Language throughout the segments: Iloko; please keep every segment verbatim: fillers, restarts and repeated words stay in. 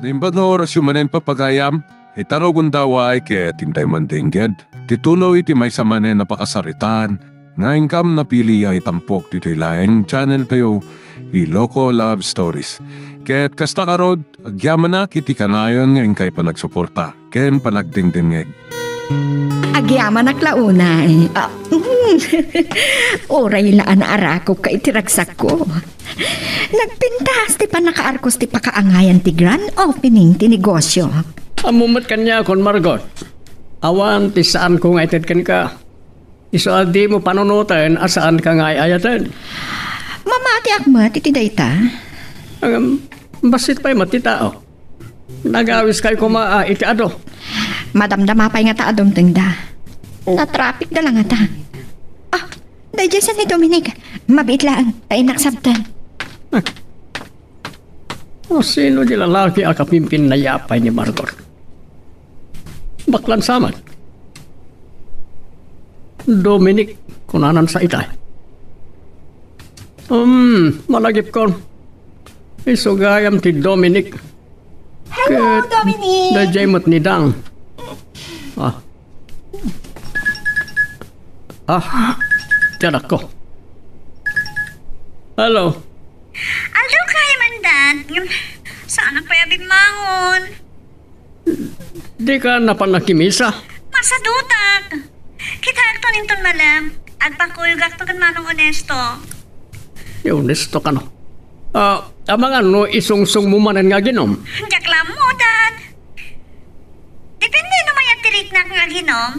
Naimbag nga orasyo manen, papagayam, ita rugonda, ket intay man dengged ti tuloy ti maysa manen a pakasaritaan nga inkam napili a itampok ditoy laeng channel tayo, Iloko Love Stories. Ket kasta ngarud, agyamanak iti kanayon nga inkay panagsuporta ken panagdengdengngeg. Agyamanak la unay. Ah, uray la a naarakopka iti ragsakko. Nagpintas ti pannakaarkos ti pakaangayan ti grand opening ti negosio. Ammo met kaniakon, Margot. Awan ti saanko nga ited kenka. Isu a dimo panunoten a saanka nga ay-ayaten. Mamatiak met iti dayta. Ngem, bassit pay met ti tao. Nagawiskay koma a iti adu. Madamdama pay ngata a dumtengda. Natrapikda la ngata. Ah, daydiay sa ni Dominic. Mabiit laeng, ta innak sabten. Ah. O, sino di lalaki a kapimpinnayapaay ni Margot? Baklan sa met. Dominic, kunanan sa ita. Um, malagipkon. Isu gayam ti Dominic. Hello, Ket Dominic! Daydiay met ni Dang. Ah. Ah, ti anakko. Hello. Aldaw kayo man, Dad. Ngem, saanak pay a bimmangon. Dika napan nakimisa? Masadutak. Kitaekton inton malem. Agpakuyogakto ken Manong Onesto. Ni Onesto kano? Ah, amangan no isungsongmo manen nga aginom? Diak la ammo, Dad. Depende no mayat ti riknak nga aginom.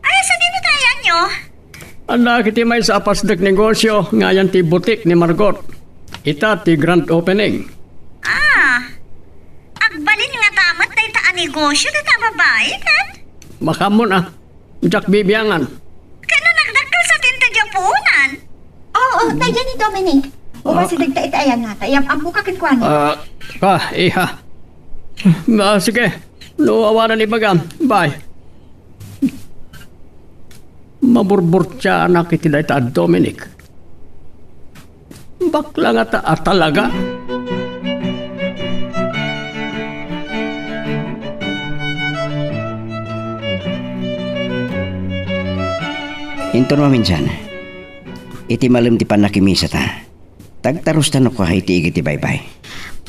Ay, sadino ti ayanyo? Adda iti maysa a pasdek negosio nga ayan ti butik ni Margot. Ita ti grand opening. Ah, agbalin ngata met dayta a negosio dayta a babai, Dad? Makaammo a. Diak bibiangan. Ket no nagdakkel sa tinta diay puonan? Oo, daydiay ni Dominic. Umasidegta iti ayanna, ta iyam-ammok kenkuana. Ah, ah, iha. Ah, sige. No awanan ibagam. Bye. Maburburtianak iti dayta a Dominic. Bakla ngata a talaga. Inton maminsan, iti malem ti pannakimisata, tagtarustan kua iti igid ti baybay.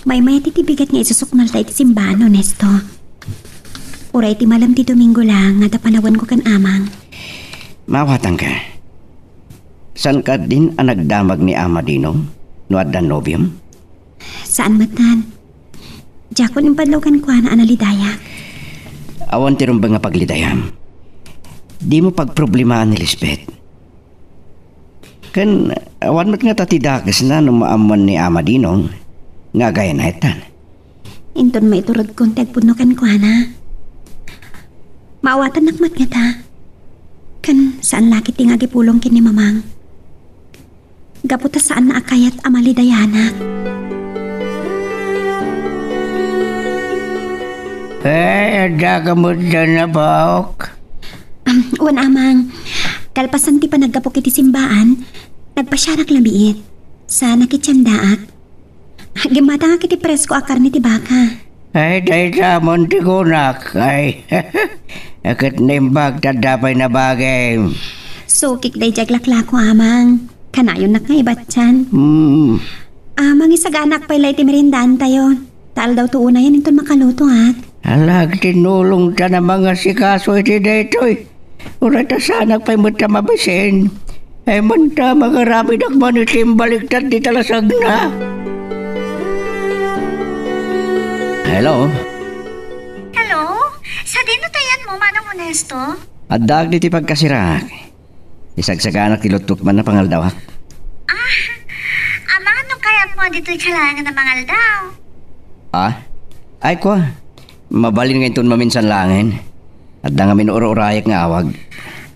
Maymayat iti bigat nga isusuknolta iti simbaan, Onesto. Uray iti malem ti Domingo la nga adda panawenko ken Amang. Maawatanka. Saan kadin a nagdamag ni Ama Dinong no adda nobiom? Saan met, Dad. Diakon impadlaw kenkuana a nalidayak. Awan ti rumbeng a paglidayam. Dimo pagproblemaan ni Lisbeth. Ken awan met ngata ti dakesna no maammoan ni Ama Dinong nga agayanayetan. Inton maituredkon ti agpudno kenkuana. Maawatannak met ngata. Ken saan la ketdi nga agipulong ken ni Mamang. Gapu ta saanna a kayat a malidayanak. Eh, adda ka met a napaok? Am, wen, Amang. Kalpasan ti panaggapok iti simbaan, nagpasiarak la biit. Sa nakitiandaak. Gimmatangak iti presko a karne ti baka. Ay, dayta man ti kunak. Ay, ket naimbag ta adda pay nabagim. Sukik daydiay aglaklako, Amang. Kanayonnak nga ibatian. Hmm. Amang, isaganak pay la iti meriendaantayo. Ta aldaw to unayen inton makalutoak. Ala, agtinnulongtan a mangasikaso iti daytoy. Uray ta saanak pay met a mabisin. Ay, manta, mangarabidak man iti imbaliktad ti talasagna. Hello? Hello? Sadino ti ayanmo, Manong Onesto? Addaak ditoy pagkasiraak. Isagsaganak ti luttok man a pangaldawak. Ah, amangan no kayatmo a ditoy ka laengen a mangaldaw. Ah? Ay, kua. Mabalin nga inton maminsan laengen. Adda ngamin ur-urayek nga awag.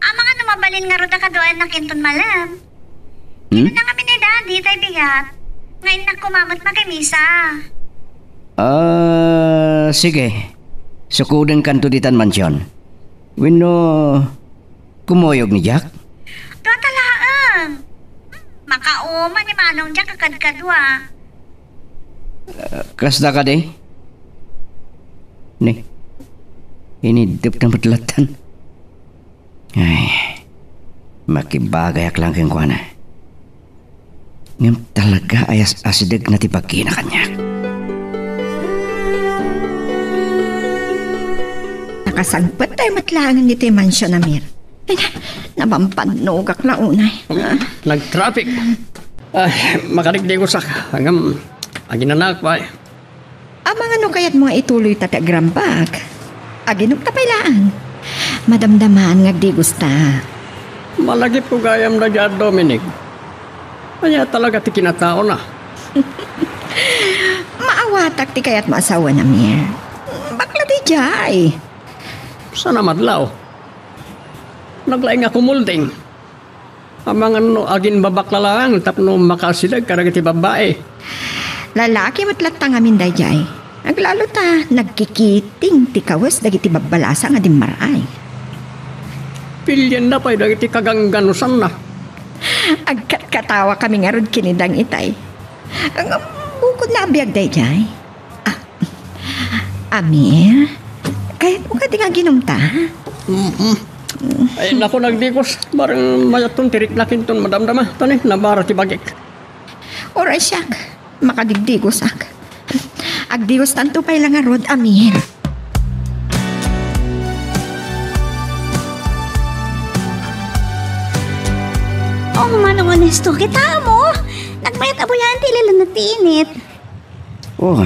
Amangan no mabalin ngarud a kaduaennak inton malem. Hmm? Kinuna ngamin ni Daddy, tay bigat. Nga innak koma met makimisa. Ah, sige. Sukodenkanto ditan mansion. Wenno, kumuyog ni Jack? Dua ta laeng. Makauma ni Manong Jack a kadkadua. Ah, kasta kadi? Ne, iniddepna met lattan. Ay, makibagayak lang kenkuana. Ngem talaga a as-asidegna ti bagina kaniak. Nakasangpettayo met laengen ditoy mansion, Amir. Ay, nabambannogak la unay. Ah. Nag-traffic. Ay, makadikdikusak. Ngem, aginanaak pay. Amangan no kayatmo nga ituloyta ti agrambak? Aginumta pay laeng. Madamdaman nga agdigusta. Malagipko gayam daydiay a Dominic. Ania talaga ti kinataona? Maawatak ti kayatmo a sawen, Amir. Bakla daydiay. Saan a madlaw? Naglaing a kumulding. Amangan no aginbabakla laeng tapno makaasideg kadagiti babbai. Lalaki met latta ngamin daydiay. Aglalo ta nagkikiting ti kawes dagiti babbalasang a dimmaray. Pilienna pay dagiti kagangganusanna. Agkatkatawakami ngarud ken ni Dang itay. Ngem bukodna a biag daydiay. Ah, Amir, kayatmo kadi nga aginumta? Mm-mm. Ay, naku, nagdigos. Bareng mayatton ti riknakinton madamdama. Tani, nabara ti bagik. Uray siak, makadigdigosak. Agdigostanto pay la ngarud, Amir. Oh, Manong Ernesto, kitaem, nagmayat a buyaen ti ililanna ti init. Oh,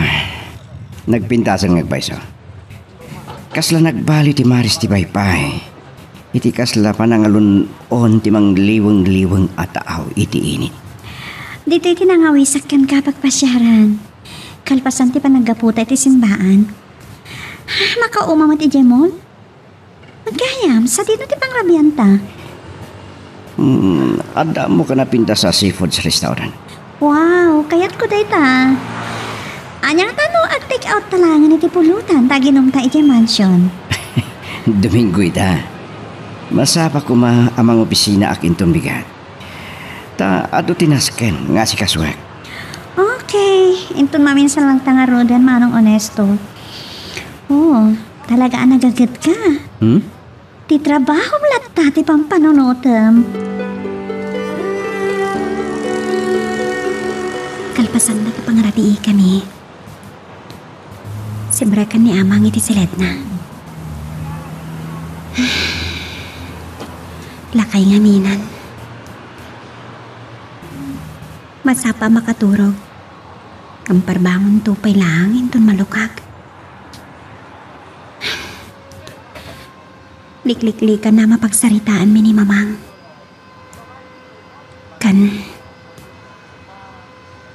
nagpintasen nga agpayso. Kasla nagbaliw ti maris ti paypay iti kasla panangalun-on ti mangliwengliweng a taaw iti init. Ditoy ti nangawisak kenka a pagpasiaran. Kalpasan ti panaggaputa iti simbaan. Ah, makauma met idiay mall? Gayam, sadino ti pangrabianta? Hmm, adda ammo ken napintas a seafoods restaurant. Wow, kayatko dayta. Ania ngata no ag-take out ta laengen iti pulutan ta aginumta idiay mansion? Domingo ita. Masapa koma a mangopisinaak inton bigat. Ta adu ti nasken nga asikasuek. Okay, inton maminsan lang ta ngaruden, Manong Ernesto. Oo, talaga a nagagetka. Hmm? Ti trabahom latta ti pampanunotem. Kalpasanna ti pangrabiikami, simreken ni Amang iti siledna. Lakay ngaminan. Masapa a makaturog. Ngem parbangonto pay laeng inton malukag. Likliklikan a mapagsaritaanmi ni Mamang. Kan,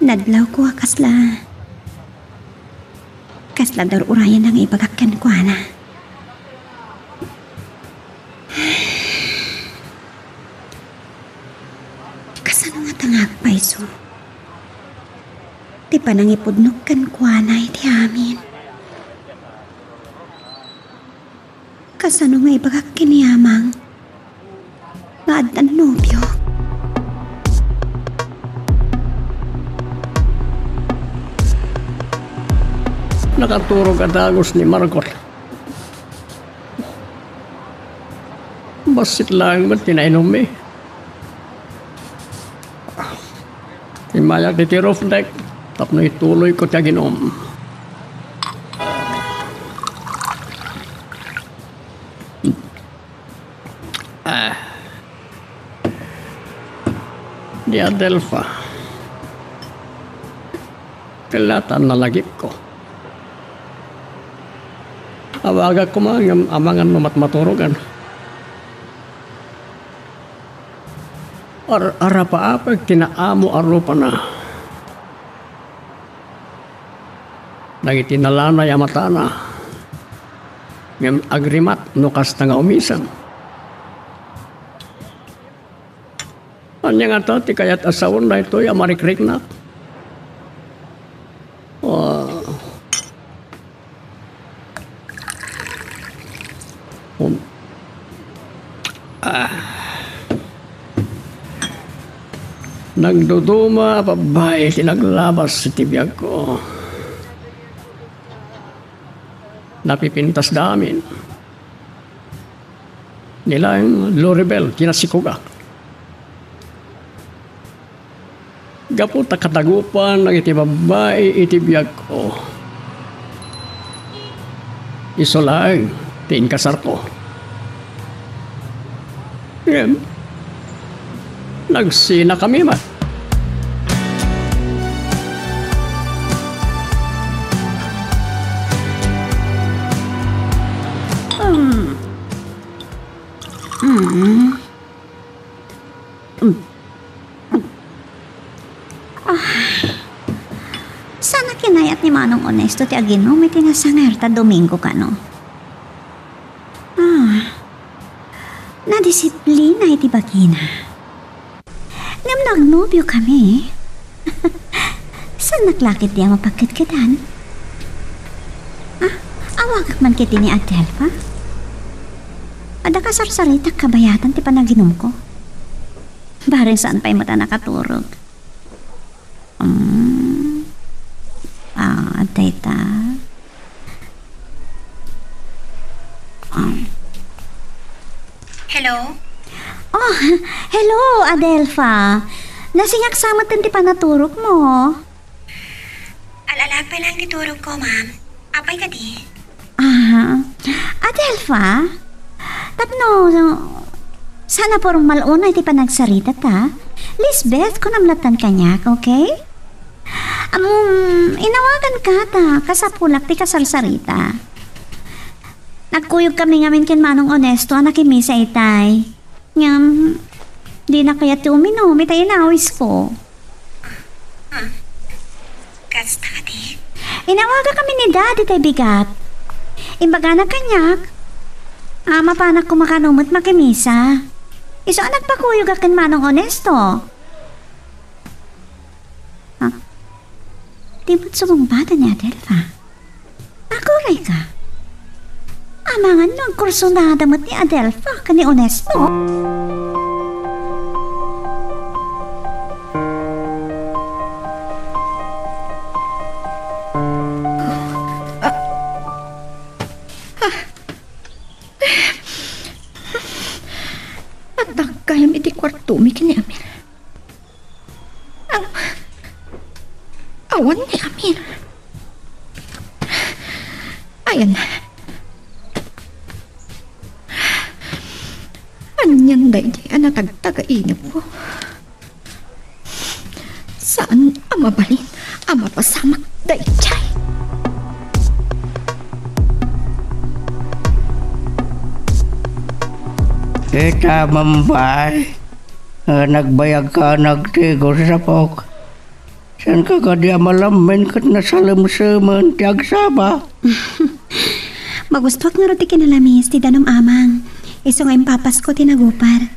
nadlawko a kasla, kasla dur-urayan nga ibagak kenkuana. Kasano ngata nga agpayso ti panangipudnok kenkuana iti amin? Kasano nga ibagak ken ni Amang nga addan nobio? Nakaturog a dagus ni Margot. Bassit laeng met ti nainummi. Immayak iti roof deck tapno ituloyko ti aginum. Ah. Ni Adelfa. Kallatan nalagipko. Awagak koma ngem amangan no matmaturogan. Ar-, arapaapek ti naamo a rupana dagiti nalanay a matana, ngem agrimat no kasta nga umisem. Ania ngata ti kayat a sawen daytoy a marikriknak? Ah. Um. Ah. Nagduduma a babbai ti naglabas iti biagko. Napipintasda amin. Ni laeng Loribel ti nasikogak. Gapu ta kadagupan dagiti babbai iti biagko, isu laeng ti inkasarko. Ngem, nagsinakami met. Hmm. Hmm. Ah, saan a kinayat ni Manong Onesto ti aginom iti nasanger ta Domingo kano? Ah, nadisiplina iti bagina. Ngem no agnobiokami, saannak la ketdi a mapagkedkedan? Ah, awagak man ketdi ni Adelfa? Adda kasarsaritak kabayatan ti panaginumko. Bareng saan pay met a nakaturog. Um, ah, dayta. Um. Hello? Oh, hello, Adelfa. Nasingak sa met ti panaturogmo. Al-alag pay laeng ti turogko, ma'am. Apay kadi? Ah, Adelfa? Tapno, saan a pormal unay ti panagsaritata? Lisbeth, kunam lattan kaniak, okay? Um, inawaganka ta kasapulak ti kasarsarita. Nagkuyogkami ngamin ken Manong Onesto a nakimisa itay. Ngem, dina kayat ti uminom itay inawisko. Ah, kasta kadi? Inawagakami ni Daddy tay bigat. Imbagana kaniak a mapanak koma kano met makimisa. Isu a nagpakuyogak ken Manong Onesto. Ah, di met sumungbaten ni Adelfa. Agurayka. Amangan no agkursunada met ni Adelfa ken ni Onesto. Adda gayam iti kuartomi ken ni Amir. Am-, awan ni Amir. Ayan. Anian daydiay a natagtagainepko? Saan a mabalin a mapasamak daydiay. Ita, Mambay, a nagbayagka a nagtigos sapok. Saanka kadi a malammen ket nasalemsemen ti agsaba? Magustoak ngarud ti kinalamis ti danum, Amang. Isu nga impapasko ti nagupar.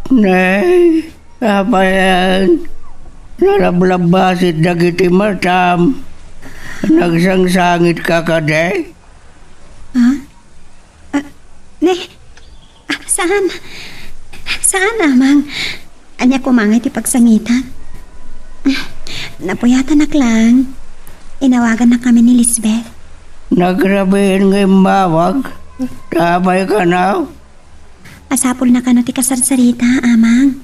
Nay, apayen? Nalablabbasit dagiti matam. Nagsangsangitka kadi? Ha? Ah, ne? Ah, saan? Saan, Amang? Ania koma ngay ti pagsangitan? Napuyatanak laeng. Inawagannak ngamin ni Lisbeth. Nagrabiin nga immawag. Apay kano? Masapulna kano ti kasarsarita, Amang.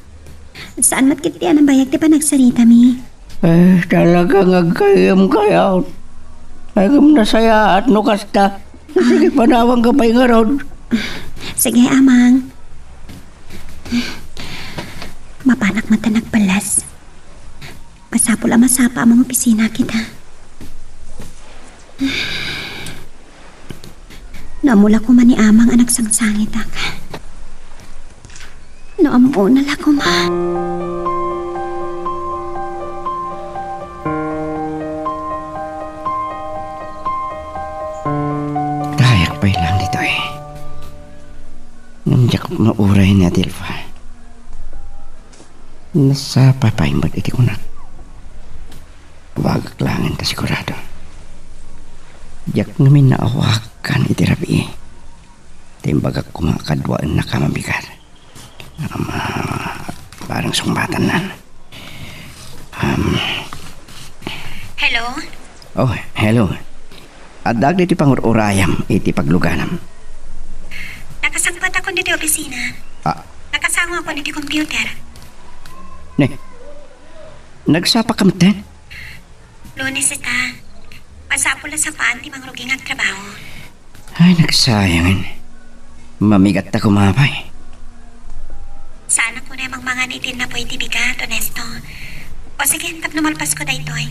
Saan met ketdi a nabayag ti panagsaritami. Eh, talaga nga aggayyemkayon. Ay, ngem nasayaat no kasta. Sige, ah, panawanka pay ngarud. Sige, Amang. Mapanak met a nagpellas. Masapul a masapa a mangopisina kita. No ammo la koma ni Amang a nagsangsangitak. No ammona la koma. Kayak pay lang ditoy. Ngem diak mauray ni Adelfa. Nasapa pay met iti kunak. Awagak laengen ta sigurado. Diak ngamin naawagan iti rabii. Ta imbagak koma a kaduaennak a mabigat. Am, ah, bareng sungbatanna. Am. Hello? Oh, hello. Addaak ditoy pangur-urayam iti pagluganam. Nakasangpetako ditoy opisina. Ah. Nakasangoako ditoy computer. Ne, nagsapaka metten? Lunes ita. Masapul a sapaan ti mangrugi nga agtrabaho. Ay, nagsayangen. Mamigatta koma pay. Saan a kunay mangmangan iti napoy ti bigat, Ernesto. O sige, tapno malpasko daytoy.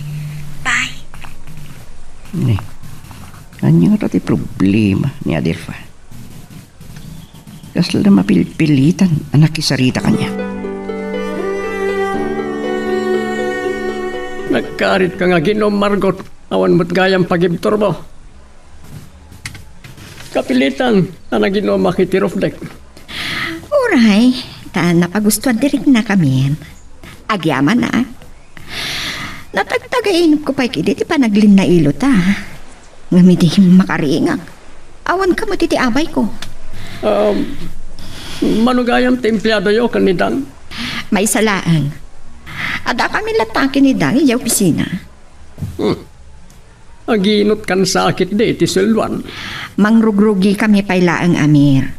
Bye. Ni, ania ngata ti problema ni Adelfa? Kasla mapilpilitan a nakisarita kaniak. Nagkaritka nga aginom, Margot. Awan met gayam pagibturmo. Kapilitan a naginumak iti roof deck. Uray, ta napagustuan ti riknakami. Agyaman a. Natagtagainupko pay ketdi ti panaglinnailota. Ngem idi makaringak, awan kamo iti abayko. Um, mano gayam ti empleadoyo ken ni Dan? Maysa laeng. Adda kami latta ken ni Dan idiay opisina. Hmm. Aginot kan sakit di iti sueldoan. Mangrugrugikami pay laeng, Amir.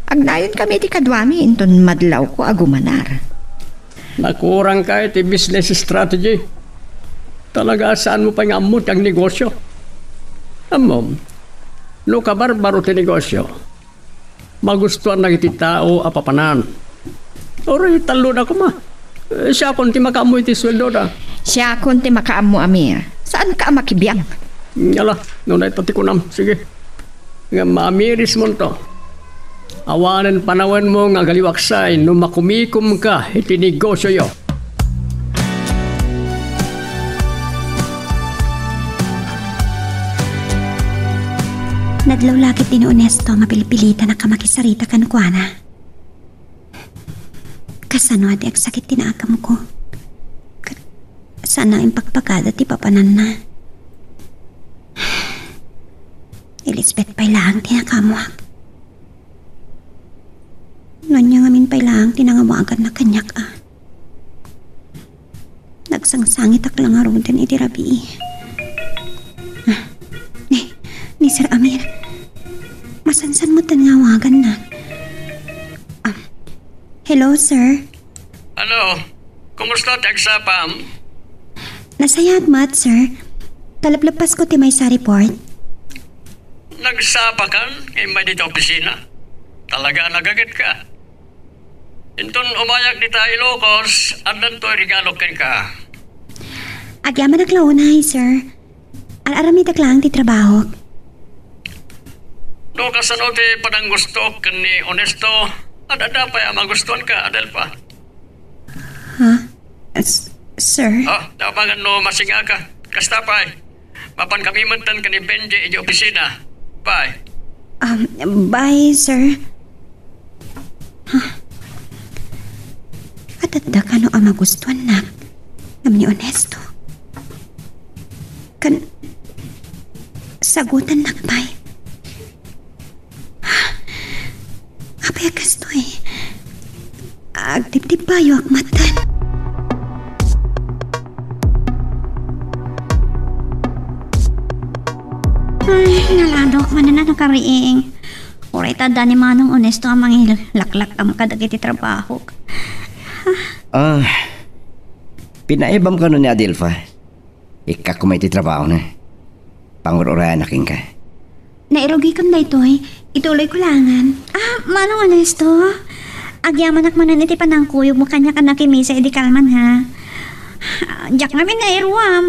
Agnayon kami iti kaduami inton madlawko a gumanar. Nakurang ka iti business strategy. Talaga, saan mo pay nga ammo ti agnegosyo? Ammom, no kabarbaro ti negosyo, magustuannak iti tao a papanan. Uray, talloda koma. Eh, siakon ti makaammo iti sueldoda. Siakon ti makaammo, Amir. Saanka a makibiang? Ala, no dayta ti kunam, sige. Ngem maamirismonto. Awanen panawenmo nga agaliwaksay no makumikomka iti negosioyo. Nadlawlagip ti ni Ernesto, mapilpilitan a makisarita kenkuana. Kasano a di agsakit ti nakamko? Ket saan a impakpakada ti papananna? Ni Lisbeth pay laeng ti nakaammoak. No ania ngamin pay laeng ti nangawaganna kaniak a. Nagsangsangitak la ngaruden iti rabii. Ah, ni, ni Sir Amir. Masansan metten nga awaganna. Ah, hello, sir. Ano? Kumusta ti agsapam? Nasayaat met, sir. Kalaplepasko ti maysa a report. Nagsapakan nga immay dita opisina? Talaga a nagagetka. Inton umayak dita Ilocos, addanto ti regalok kenka. Agyamanak la unay, sir. Ar-aramidek laeng ti trabahok. No kasano ti pananggustok ken ni Ernesto, ad-adda pay a magustuanka, Adelfa. Ha? S-, sir? Ah, tabangan no masingaka. Kasta pay. Mapan kami metten ken ni Benji iti opisina. Bye. Um, bye, sir. Huh. At adda kano a magustuannak ngem ni Ernesto. Kan sagutannak pay. Apay a kastoy? Agtibtibbayoak metten. Ay, naladok manen a nakariing. Uray ta adda ni Manong Ernesto a mangilaklakam kadagiti trabahok. Ah, pinaibam kano ni Adelfa? Ikkak koma iti trabahona. Pangur-urayanak kenka. Nairugikam daytoy. Ituloyko laengen. Ah, Manong Ernesto, agyamanak manen iti panangkuyogmo kaniak a nakimisa idi kalman, ha? Diak ngamin nairuam.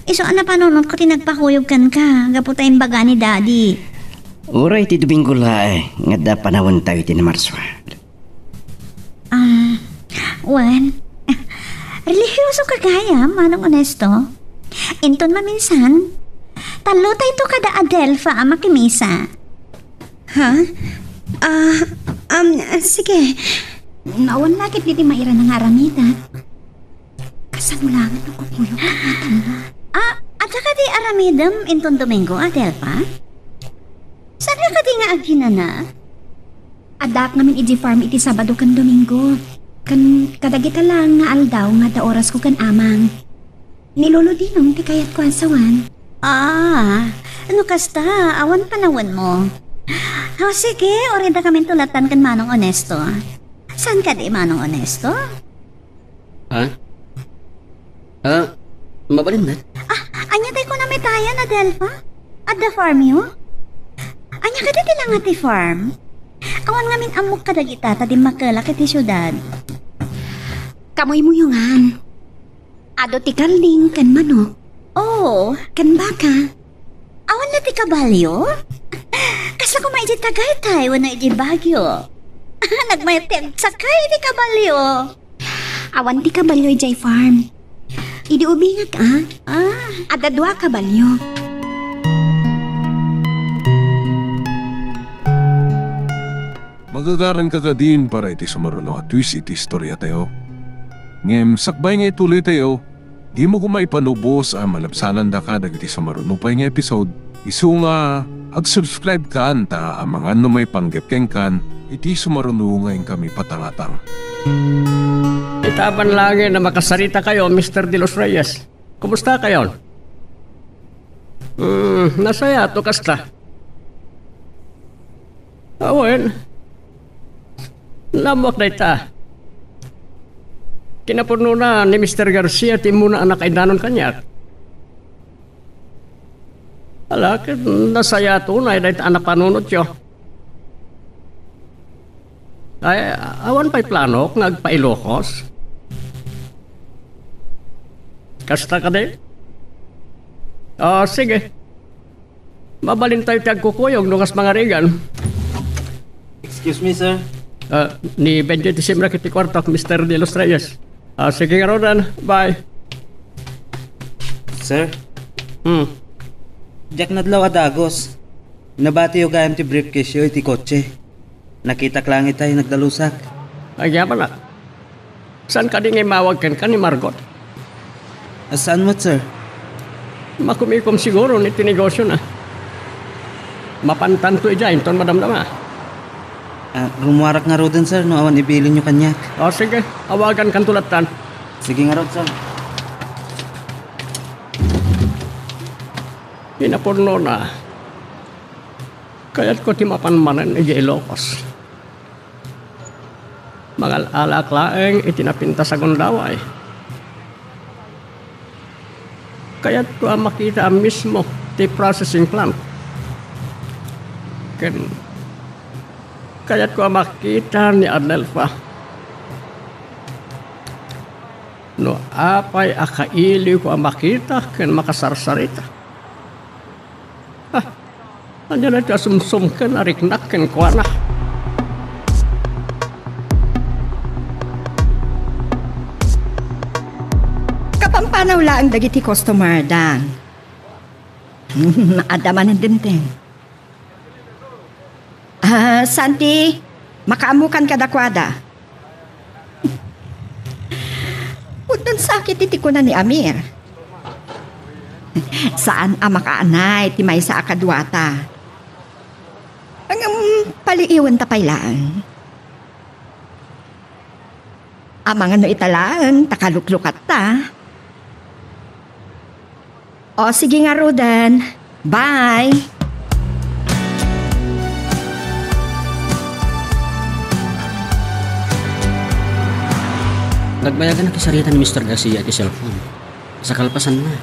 Isu a napanunotko ti nagpakuyog kenka gapu ta imbaga ni Daddy. Uray ti Domingo laeng nga adda panawentayo iti Marso. Ah, wen. Relihiyoso ka gayam, Manong Ernesto? Inton maminsan, tallotayto kada Adelfa a makimisa. Ha? Ah, um, sige. Awan la ketdi ti mairana nga aramidek. Kasano laengen no kumuyog kaniak? Ah, adda kadi aramidem inton Domingo, Adelfa? Saanka kadi nga aginana? Addaak ngamin idiay farm iti Sabado ken Domingo. Ken kadagita laeng nga aldaw nga adda orasko ken amang. Ni Lolo Dinong ti kayatko a sawen. Ah, No kasta, awan panawenmo. O, sige, uray dakamin tulatan ken Manong Onesto. Saan kadi, Manong Onesto? Ha? Ah, mabalin met? Ah, ania tay kunam itayan, Adelfa? Adda farmyo? Ania kadi ti langa ti farm? Awan ngamin ammok kadagita ta dimmakelak iti siudad. Kamuymuyngan. Adu ti kalding ken manok. Oo. Ken baka. Awan la ti kabalio? Kasla koma idiay Tagaytay wenno idiay Baguio? Nagmayat ti agsakay iti kabalio. Awan ti kabalio idiay farm. Idi ubingak, a? Ah. Adda dua a kabalio. Magagaranka kadin para iti sumaruno a twist iti istoriatayo. Ngem sakbay nga ituloytayo, dimo koma ipanubos a malabsanandaka dagiti sumaruno pay nga episode, isu nga ag-subscribe kan ta amangan no maipanggep kenkan iti sumaruno nga inkami patangatang. Ita a panangin a makasarita kayo, Mister De Los Reyes. Kumusta kayon? Hmm, nasayaat no kasta. Awen. Naammoak dayta. Kinapudnona ni Mister Garcia ti immuna a nakaidanon kaniak. Ala, ket nasayaat unay dayta a napanunotyo. Ay, awan pay planok nga agpa-Ilocos? Kasta kadi? O, sige. Mabalintayo ti agkukuyog no kas mangarigan. Excuse me, sir. Ah, ni Benji ti simrek iti kuartok, Mister De Los Reyes. Ah, sige ngaruden. Bye. Sir? Hmm. Diak nadlaw a dagus. Nabatiyo gayam ti briefcase-yo iti kotse. Nakitak laeng itay nagdalusak. Agyamanak. Saan kadi nga immawag kenka ni Margot? Ah, saan met, sir? Makumikom siguro iti negosiona. Mapantanto idiay inton madamdama. Ah, rummuarak ngaruden, sir, no awan ibilinyo kaniak. O, sige. Awagankanto lattan. Sige ngarud, sir. Kinapudnona, kayatko ti mapan manen idiay Ilocos. Mangal-alaak laeng iti napintas a gundaway. Kayatko a makita a mismo ti processing plant. Ken kayatko a makita ni Adelfa. No apay a kailiwko a makita ken makasarsarita. Ah, ania daytoy a sumsumken a riknak kenkuana? Kapampanaw laeng dagiti customer, Dan. Adda manen dimteng. Ah, Santi, makaammokan kadakuada. Pudno sakit iti kuna ni Amir. Saan a makaanay ti maysa a kaduata. Ngem paliiwenta pay laeng. Amangan no ita laeng ta kaluklukatta. O, sige ngaruden. Bye! Nagbayagan a kisarita ni Mister Garcia iti cellphone. Sa kalpasanna,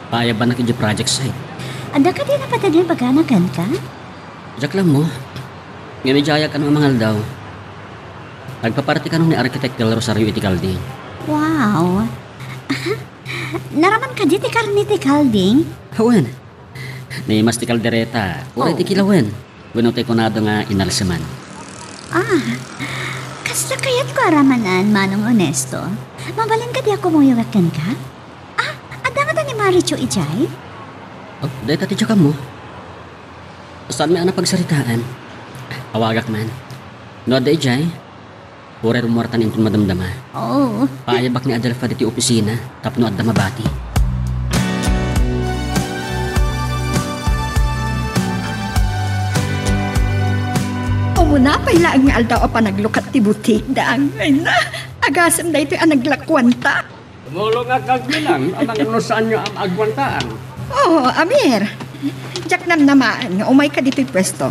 paayabannak idiay project site. Adda kadi napateg nga ibagana kenka? Diak la ammo. Ngem idiayak kano a mangaldaw. Agpaparti kano ni Architect Del Rosario iti kalding. Wow! Naraman kadi ti karne ti kalding? Wen. Ni mas ti kaldereta, uray ti Oh. kilawen. Wenno ti kunado nga inalseman. Ah, kasta kayatko a ramanan, Manong Onesto. Mabalin kadi a kumuyogak kenka? Ah, adda ngata ni Marichu idiay? Oh, dayta ti diak ammo. Saanmi a napagsaritaan. Awagak man. No adda idiay, uray rummuartan inton madamdama. Oh. Paayabak ni Adelfa ditoy opisina tapno adda mabati. Umuna pay laeng nga aldaw a panaglukat ti butik, Dang. Ay na, agasem daytoy a naglakuanta. Tumulong nga agbilang, amangan no saanyo a maagwantaan. Oh, Amir. Diak namnamaen nga umayka ditoy puesto.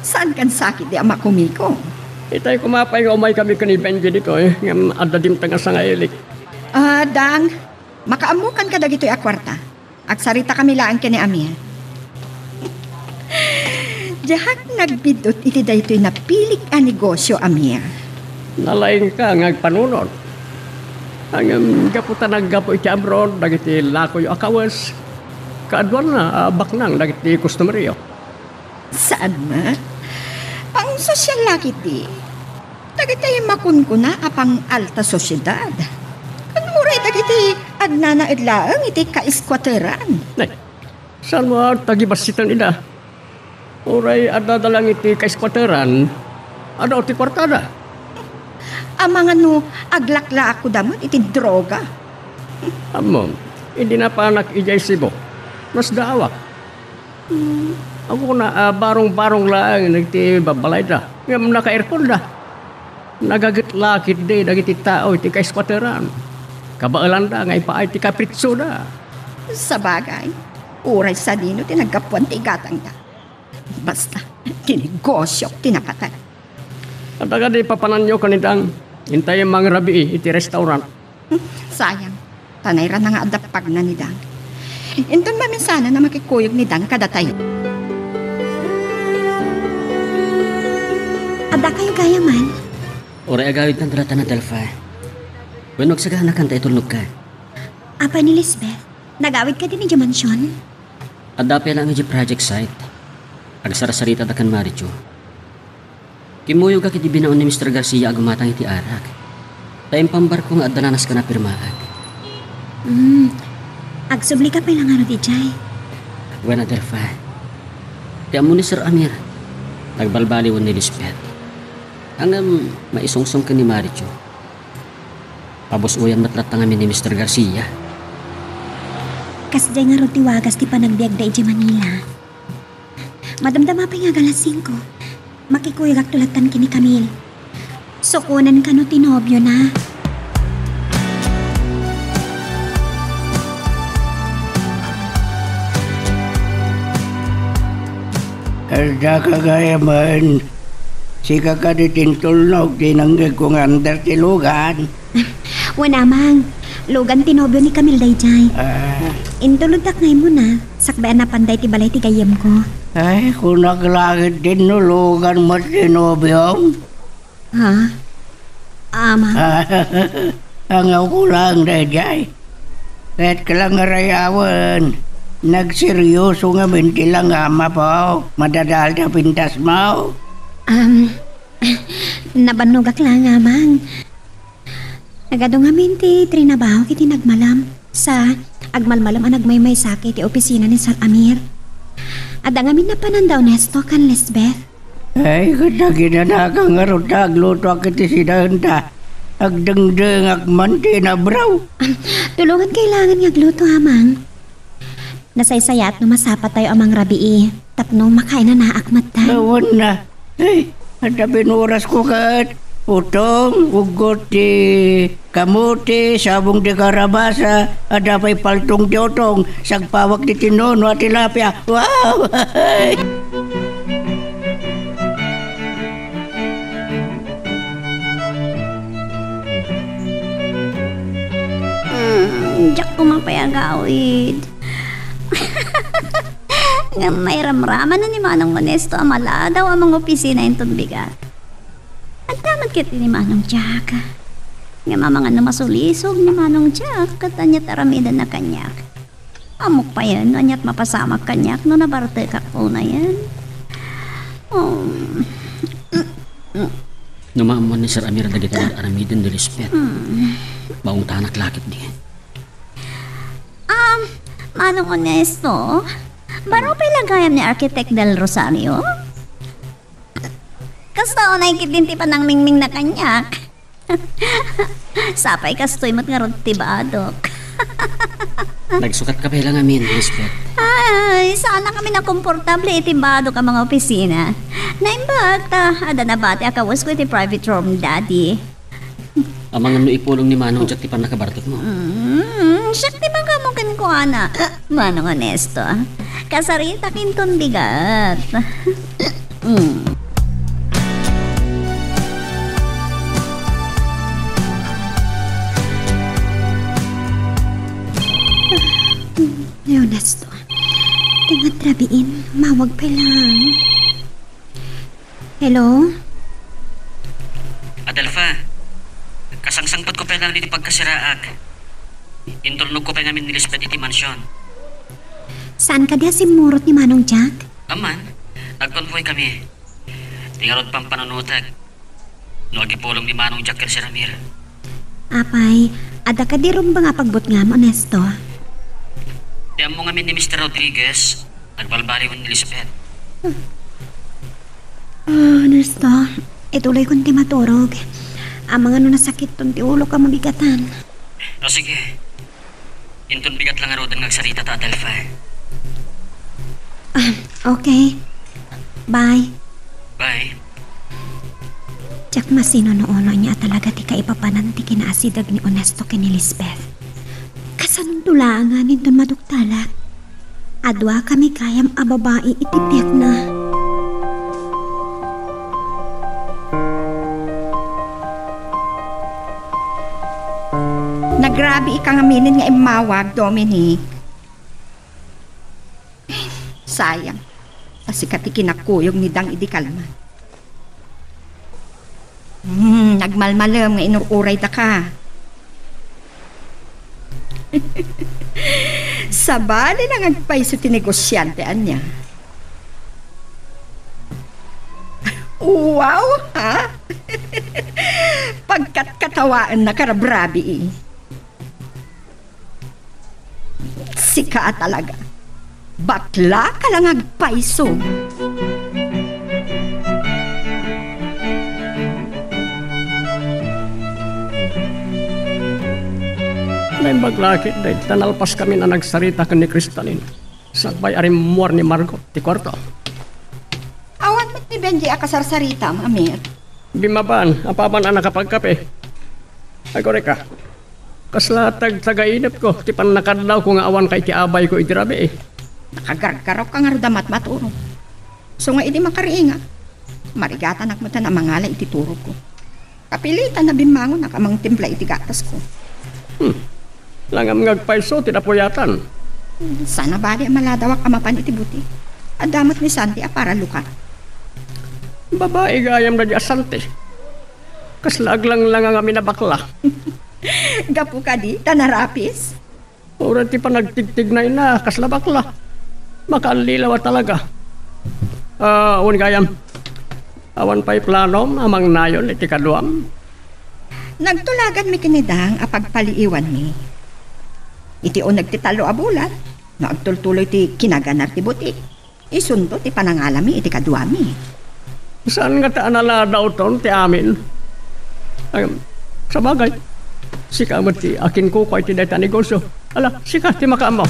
Saankan sakit di a makumiko? Itay koma pay nga umaykami ken ni Benji ditoy, ngem adda dimteng a sangailik. Ah, Dang, makaammokanka dagitoy a kuarta. Agsaritakami laeng ken ni Amir. Diak nagbid-ot iti daytoy napilik a negosio, Amir. Nalaingka nga agpanunot. Ngem gapu ta naggapu iti abroad dagiti lakoyo a kawes, kaaduanna a baknang dagiti kustomeryo. Saan met? Pangsosial la ketdi. Dagiti makunkuna a pang-alta sosiedad. Ken uray dagiti agnanaed laeng iti kaiskuateran. Nay, saan mo a tagibassitan ida? Uray addada lang iti kaiskuateran, adda ti kuartada. Amangan no aglaklaakda met iti droga. Ammom, idi napanak idiay Cebu, nasdaawak. Hmm, agkuna a barong-barong laeng iti babbalayda, ngem naka-airconda. Nagaget la ketdi dagiti tao iti kaiskuateran. Kabaelanda nga ipaay ti kapritsoda. Sabagay, uray sadino ti naggapuan ti igatangda. Basta, ti negosiok ti napateg. Adda kadi papananyo ken ni Dang? Intay mangrabii iti restaurant. Hmm, sayang. Ta nairana nga adda pagna ni Dang. Inton maminsanan a makikuyog ni Dang kadatayo. Adda kayo gayaman? Uray agawidkan ti lattan a Delphi. Wenno agsaganakan ta itulnogka? Apay ni Lisbeth, nagawid kadi idiay mansion? Adda pay laeng idiay project site. Agsarsaritad a ken Marichu. Kimmuyogak iti binaon ni Mister Garcia a gumatang iti arak. Ta impambarko nga adda nanaskana a pirmaak. Hmm. Agsublika pay la ngarud idiay. Wen a Delphi. Ti ammo ni Sir Amir, nagbalbaliwen ni Lisbeth. Ngem maisungsong ken ni Marichu. Pabus-oyan met latta ngamin ni Mister Garcia. Kasdiay ngarud ti wagas ti panagbiagda idiay Manila. Madamdama pay nga agalas singko. Makikuyogakto lattan ken ni Camille. Sukonen kano ti nobiona. Adda ka gayaman. Sika kadi ti intulnog ti nangngegko nga under ti lugan? Wen, Amang. Lugan ti nobio ni Camille daydiay. Ah. Intulodtak nga immuna, sakbay a napanda iti balay ti gayyemko. Ay, kunak la ketdin no lugan met ti nobiom. Ha? Amang? Angawko laeng daydiay. Ket ka lang nga rayawen, nagseryoso ngamin ti langam, apo. Madadael ti pintasmo. Um, nabannogak laeng, Amang. Nagadu ngamin ti trinabahok iti nagmalem. Sa, agmalmalem a nagmaymaysaka iti opisina ni Sir Amir. Adda ngamin napanan da Ernesto ken Lisbeth. Ay, ket naginanaka ngarud ta aglutoak iti sidaen ta agdengdengak man ti inabraw. Tulongan kailangan nga agluto, Amang. Nasaysayaat no masapatayo a mangrabii tapno makainanaak metten. Awan na. Ay, adda binurasko ket utong, uggot ti kamote, sabong ti karabasa, adda pay paltong ti utong, sagpawak ti tinono a tilapia. Wow! Hmm, diak koma pay agawid. Ngem mairamraman ni Manong Ernesto a maladaw a mangopisina inton bigat. Adda met ket ni Manong Jack. Ngem amangan no masulisog ni Manong Jack, ket ania't aramidenna kaniak? Ammok payen no ania't mapasamak kaniak no nabartekak unayen. Um, No maammuan ni Sir Amir dagiti aramiden ni Lisbeth, hmm, maungtanak la ketdi. Um, Manong Ernesto, baro pay la gayam ni Architect Del Rosario? Kasta unay ketdin ti panangmingmingna kaniak. Sapay kastoy met ngarud ti badok. Nagsukat ka pay la ngamin, Lisbeth. Ay, saanak ngamin a komportable iti badok a mangopisina. Naimbag ta adda nabati a kawesko iti private room, Daddy. Amangan no ipulong ni Manong Jack ti pannakabartekmo. Mm, siak ti makaammo kenkuana, Manong Ernesto. Kasaritak inton bigat. Mm. Ay, Ernesto. Dangan rabiin, mawag pay lang. Hello? Adelfa, kasangsangpetko pay lang ditoy pagkasiraak. Intulnogko pay ngamin ni Lisbeth iti mansion. Saan kadi a simmurot ni Manong Jack? Aman, nagkonvoy kami. Ti ngarud pampanunotek no agipulong ni Manong Jack ken si Ramir. Apay, adda kadi rumbeng a pagbutngam, Ernesto? Ti ammo ngamin ni Mister Rodriguez, nagbalbaliwen ni Lisbeth. Ah, Ernesto, ituloykon ti maturog. Amangan no nasakitton ti ulok a mabigatan. O sige. Inton bigat lang ngaruden nga agsarita ta, Adelfa. Ah, okay. Bye. Bye. Diak masinuno no ania talaga ti kaipapanan ti kinaasideg ni Ernesto ken ni Lisbeth. Kasanonto laengen inton maduktalak? Adua kami gayam a babai iti biagna. Nagrabiika ngaminen nga immawag, Dominic. Sayang. Ta sika ti kinakuyog ni Dang idi kalman. Hmm, nagmalmalem nga inur-uraydaka. Sabali nga agpayso ti negosiante ania. Wow, ha? Pagkatkatawaenna, karabrabii. Sika a talaga. Bakla ka lang agpayso. Naimbag la ketdi ta nalpas kami a nagsarita ken ni Cristalin. Sakbay a rimmuar ni Margot ti kuarto. Awan met ni Benji a kasarsaritam, Amir. Bimmaba, apapan a nakapagkape. Agurayka. Kasla tagtagainepko ti pannakadlawko nga awan ka iti abayko idi rabii. Nakagargarok ka ngarud a matmaturog. So nga idi makariingak, marigatanak met a mangala iti turogko. Kapilitan a bimmangonak a mangtimpla iti gatasko. Hmm. Langam nga agpayso ti napuyatan. Saan a bali a maladawak a mapan iti butik. Adda met ni Santi a para lukat. Babai gayam daydi a Santi. Kasla aglanglang a ngamin a bakla. Gapu kadi ta narapis? Uray ti panagtigtignayna, kasla bakla. Makaallilaw a talaga. Ah, wen gayam. Awan pay planom a mangnayon iti kaduam? Nagtulaganmi ken ni Dang a pagpaliiwanmi. Iti uneg ti tallo a bulan, no agtultuloy ti kinaganar ti butik, isunto ti panangalami iti kaduami. Saan ngata a naladawton ti amin? Ay, sabagay, sika met ti akinkukua iti dayta a negosio. Ala, sika ti makaammo.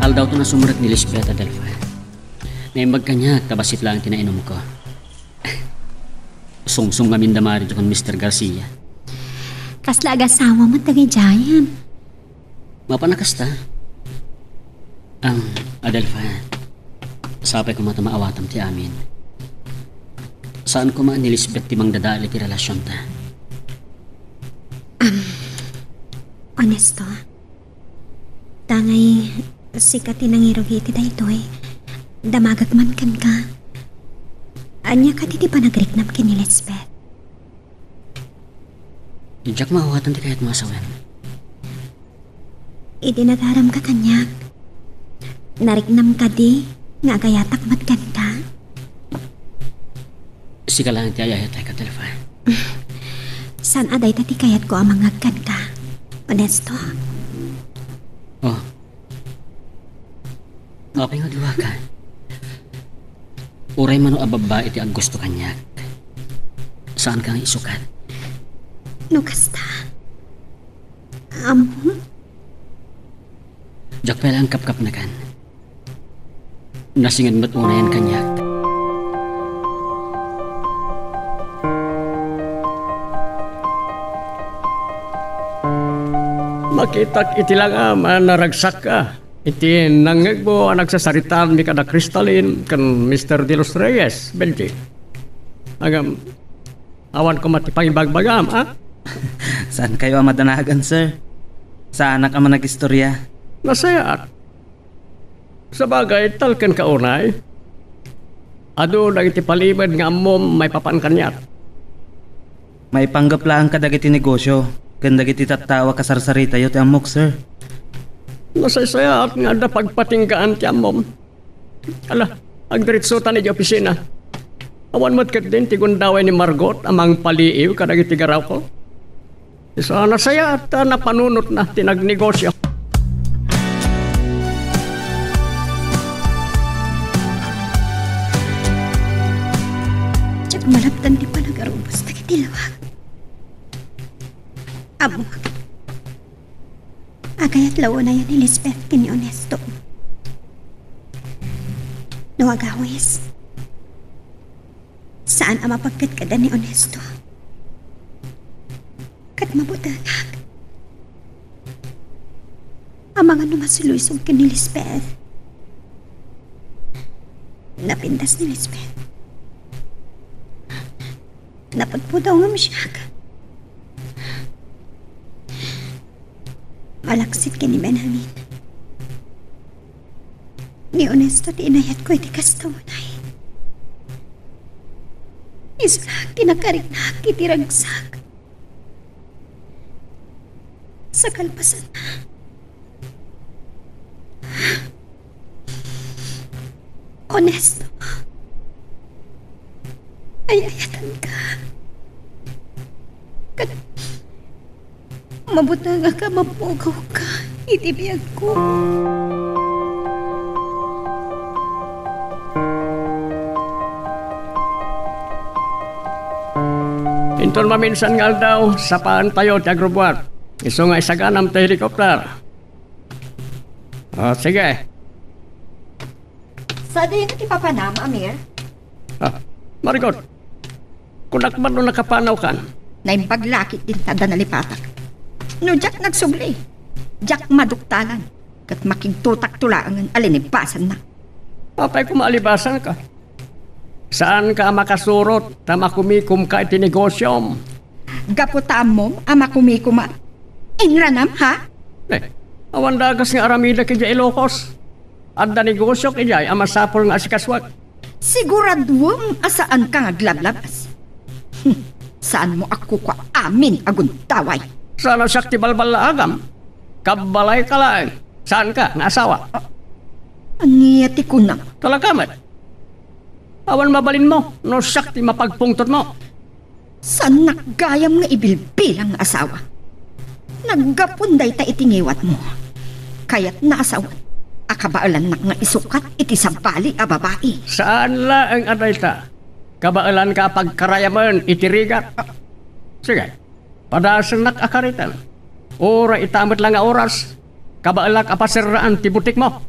Aldawton a sumrek ni Lisbeth, Adelfa. Naimbag kaniak ta bassit laeng ti nainumko. Sungsong ngamin da Mario ken Mister Garcia. Kasla agasawam met dagiti ayan. Mapan a kasta. Am, Adelfa, sapay koma ta maawatam ti amin. Saan koma ni Lisbeth ti mangdadael iti relasionta. Am, Ernesto, tangay sika ti nangirugi iti daytoy. Damagek man kenka. Ania kadi ti panagriknam ken ni Lisbeth? Diak maawatan ti kayatmo a sawen. Idi nataramka kaniak, nariknam kadi nga agayatak met kenka? Sika laeng ti ay-ayatayko, Adelfa. Saan a dayta ti kayatko a mangngeg kenka, Ernesto? Oh. Apay nga duaka? Uray mano a babbai ti aggusto kaniak, saanka nga isukat. No kasta, ammom? Diak pay laeng kapkapnekan. Nasinged met unayen kaniak. Makitak iti langam a naragsakka iti nangngegmo a nagsasaritaanmi kada Crystalline ken Mister De Los Reyes, Benji. Ngem, awan koma ti pangibagbagam, a? Saankayo a madanagan, sir. Saanak a managistoria. Nasayaat. Sabagay, talkenka unay. Adu dagiti palimed nga ammom maipapan kaniak. Maipanggep laeng kadagiti negosio ken dagiti tattao a kasarsaritayo ti ammok, sir. Nasaysayaat nga adda pagpatinggaan ti ammom. Ala, agdiretsota idiay opisina. Awan met ketdin ti gundaway ni Margot a mangpaliiw kadagiti garawko. Isu a nasayaat ta napanunotna ti nagnegosio. Diak malabtan ti panagarubos dagiti lawag. Ammok, agayat la unay ni Lisbeth ken ni Onesto. No agawis, saan a mapagkadkadan ni Onesto. Ket mabutengak. Amangan no masiluysog ken ni Lisbeth. Napintas ni Lisbeth. Napudpudong ngem siak. Malaksid ken ni Benjamin. Ni Onesto ti inayatko iti kasta unay. Isu laeng ti nakariknak iti ragsak. Sa kalpasanna, Onesto, ay-ayatenka. Ket mabutengak a mapugawka iti biagko. Inton maminsan nga aldaw, sapaantayo ti agrubbuat. Isu nga isaganam ti helicopter. Ah, sige. Sadino ti papanam, Amir? Ah, Marigot, kunak man no nakapanawkan. Naimbag la ketdin ta adda nalipatak. No diak nagsubli, diak maduktalan, ket makigtotakto laengen a linibasannak. Apay koma a libasanka? Saanka a makasurot ta makumikomka iti negosiom. Gapu ta ammom a makumikom a inranam, ha? Eh, awan dagas nga aramidek idiay Ilocos. Adda negosiok idiay a masapul nga asikasuak. Siguraduem a saanka nga aglablabas. Hmm, saanmo a kukua amin a gundaway. Saan a siak ti balballaagam? Kabbalayka laeng. Saanka nga asawa? Ania ti kunam? Talaga met. Awan mabalinmo no siak ti mapagpungtotmo. Saannak gayam nga ibilbilang nga asawa. Naggapuan dayta iti ngiwatmo. Kayatna a sawen a kabaelannak nga isukat iti sabali a babai. Saan laeng a dayta. Kabaelanka a pagkarayamen iti rigat. Sige, padasennak a kariten. Uray ita met la nga oras, kabaelak a paserraan ti butikmo.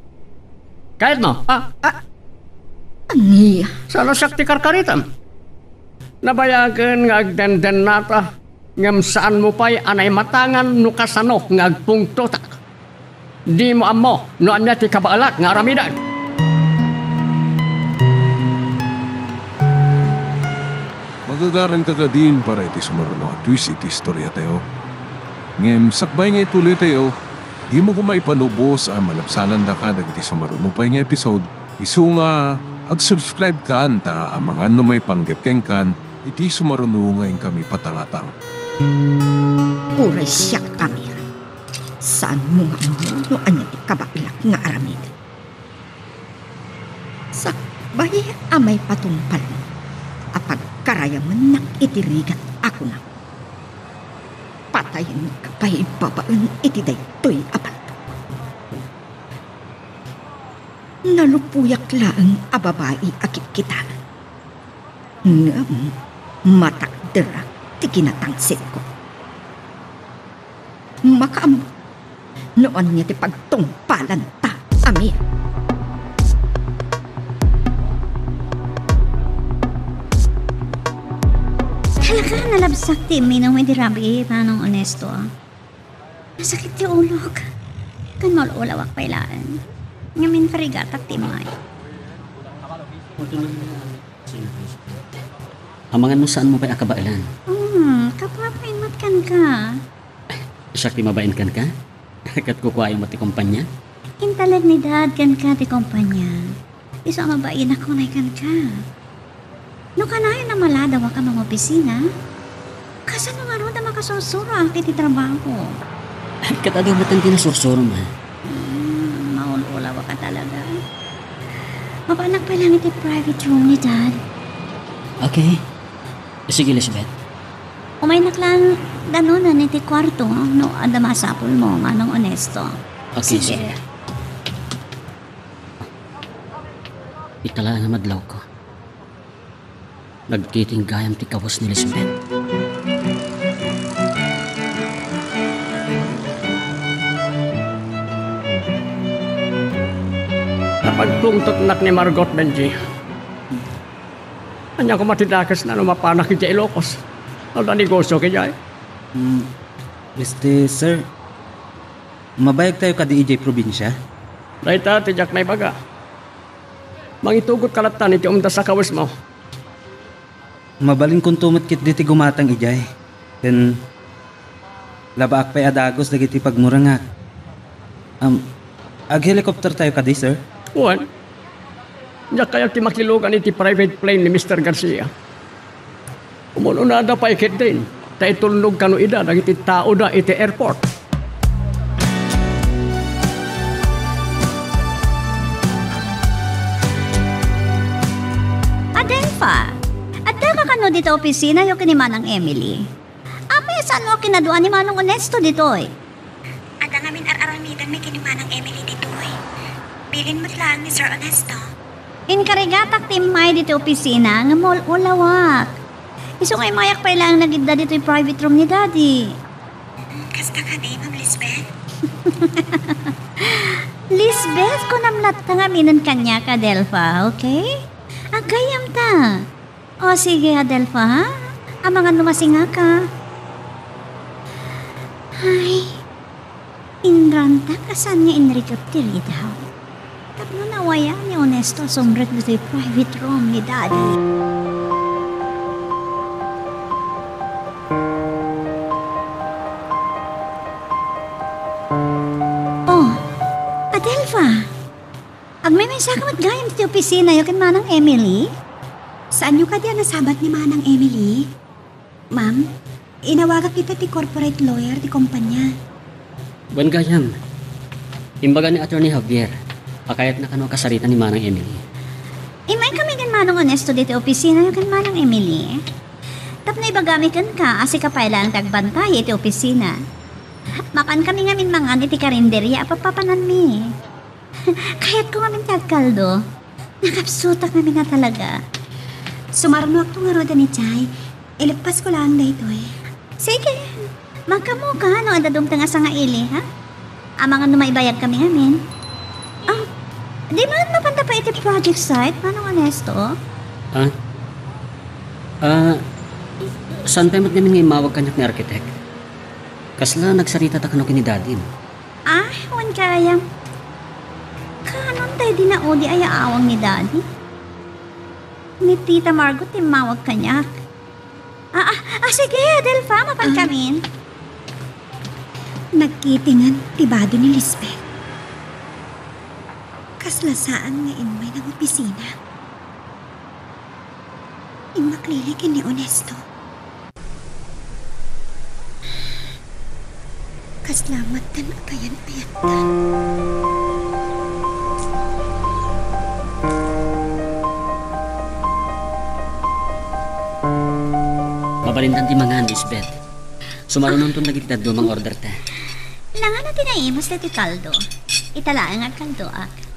Kayatmo, a? A-, ania? Saan a siak ti karkaritem? Nabayagen nga agdendennata, ngem saanmo pay a naimatangan no kasano nga agpungtotak. Dimo ammo no ania ti kabaelak nga aramiden. Magagaranka kadin para iti sumaruno a twist iti istoriatayo. Ngem sakbay nga ituloytayo, dimo koma ipalubos a malabsanandaka dagiti sumaruno pay nga episode, isu nga ag-subscribe kan ta amangan no maipanggep kenkan iti sumaruno nga inkami patangatang. Uray siak, Amir. Saanmo nga ammo no ania ti kabaelak nga aramiden. Sakbay a maipatungpalmo a pagkarayamennak iti rigat a kunam, patayenka pay babaen iti daytoy a palto. Nalupoyak laeng a babai a kitkitaen. Ngem matakderak ti kinatangsetko. Makaammo no ania ti pagtungpalanta, Amir. Talaga, nalabsak ti imminum iti rabii, Manong Onesto, a. Nasakit ti ulok. Ken maul-ulawak pay laeng. Ngamin karigatak ti immay. Amangan no saanmo pay a kabaelan. Hmm, kababain met kenka. Siak ti mabain kenka? Ket kukuayo met ti kompania? Intalek ni Dad kenka ti kompania. Isu a mabainak unay kenka. No kanayon a maladawak a mangopisina, kasano ngarud a makasursuroak iti trabaho? Ket adu met ti nasursurom, ha? Hmm, maul-ulawak a talaga. Mapanak pay laeng iti private room ni Dad. Okay. Sige, Lisbeth. Umaynak laeng danonen iti kuarto, no adda masapulmo, Manong Onesto. Okay, sige. Ita laeng a madlawko. Nagtiting gayam ti kawes ni Lisbeth. Napagtungtotnak ni Margot, Benji. Ania koma ti dakesna no mapanak idiay Ilocos? No adda negosio idiay? Hmm, este, sir, mabayagtayo kadi idiay probinsia? Dayta ti diak naibaga. Mangitugotka latta iti umdas a kawesmo. Mabalinkonto met ketdi ti gumatang idiay. Ken labaak pay a dagus dagiti pagmurengak. Am, ag-helicoptertayo kadi, sir? Wen. Diak kayat ti makilugan iti private plane ni Mister Garcia. Umun-unada pay ketdin, ta itulnog kano ida dagiti taoda iti airport. Adelfa, addaka kano dita opisinayo ken ni Manang Emily? Apay a saanmo a kinadua ni Manong Onesto ditoy? Adda ngamin ar-aramidenmi ken ni Manang Emily ditoy. Bilin met laeng ni Sir Onesto. Inkarigatak ti immay ditoy opisina ngem maul-ulawak. Isu nga immayak pay laeng nagidda ditoy private room ni Daddy. Mm, kasta kadi, Ma'am Lisbeth? Lisbeth, kunam latta ngaminen kaniak, Adelfa, okay? Aggayamta. O, sige, Adelfa, ha? Amangan no masingaka. Ay, inrantak a saan nga inrikep ti ridaw. Tapno nawayan ni Onesto a sumrek ditoy private room ni Daddy. Oh, Adelfa, agmemensaka met gayam ti opisinayo ken Manang Emily? Saanyo kadi a nasabat ni Manang Emily? Ma'am, inawagak ita ti corporate lawyer ti kompanya. Wen gayam. Imbaga ni Attorney Javier a kayatna kano a kasarita ni Manang Emily. Immaykami ken Manong Onesto ditoy opisinayo ken Manang Emily. Tapno ibagami kenka a sika pay laeng ti agbantay iti opisina. Mapankami ngamin mangan iti karinderia a papapananmi. Kayatko ngamin ti agkaldo. Nakapsutak ngamin a talaga. Sumarunoakto ngaruden idiay. Ileppasko laeng daytoy. Sige. Magkammoka no adda dumteng a sangaili, ha? Amangan no maibayagkami ngamin. Ah, di man mapanta pay iti project site, Manong Onesto? Ah? Ah, saan pay met ngamin nga immawag kaniak ni architect? Kasla nagsaritata kano ken ni Daddy, no? Ah, wen gayam. Kanon tay di naudi a yaawang ni Daddy? Ni Tita Margot ti immawag kaniak. Ah, ah, ah, sige, Adelfa, mapankamin. Nagkitingan ti bado ni Lisbeth. Kasla saan nga immay nangopisina. Immaklili ken ni Onesto. Kasla met ti kayan-ayatta. Mabalintan ti mangan, Lisbeth. Sumarunonton dagiti dadduma nga orderta. Nangano ti naimas daytoy kaldo? Ita laeng agkaldoak.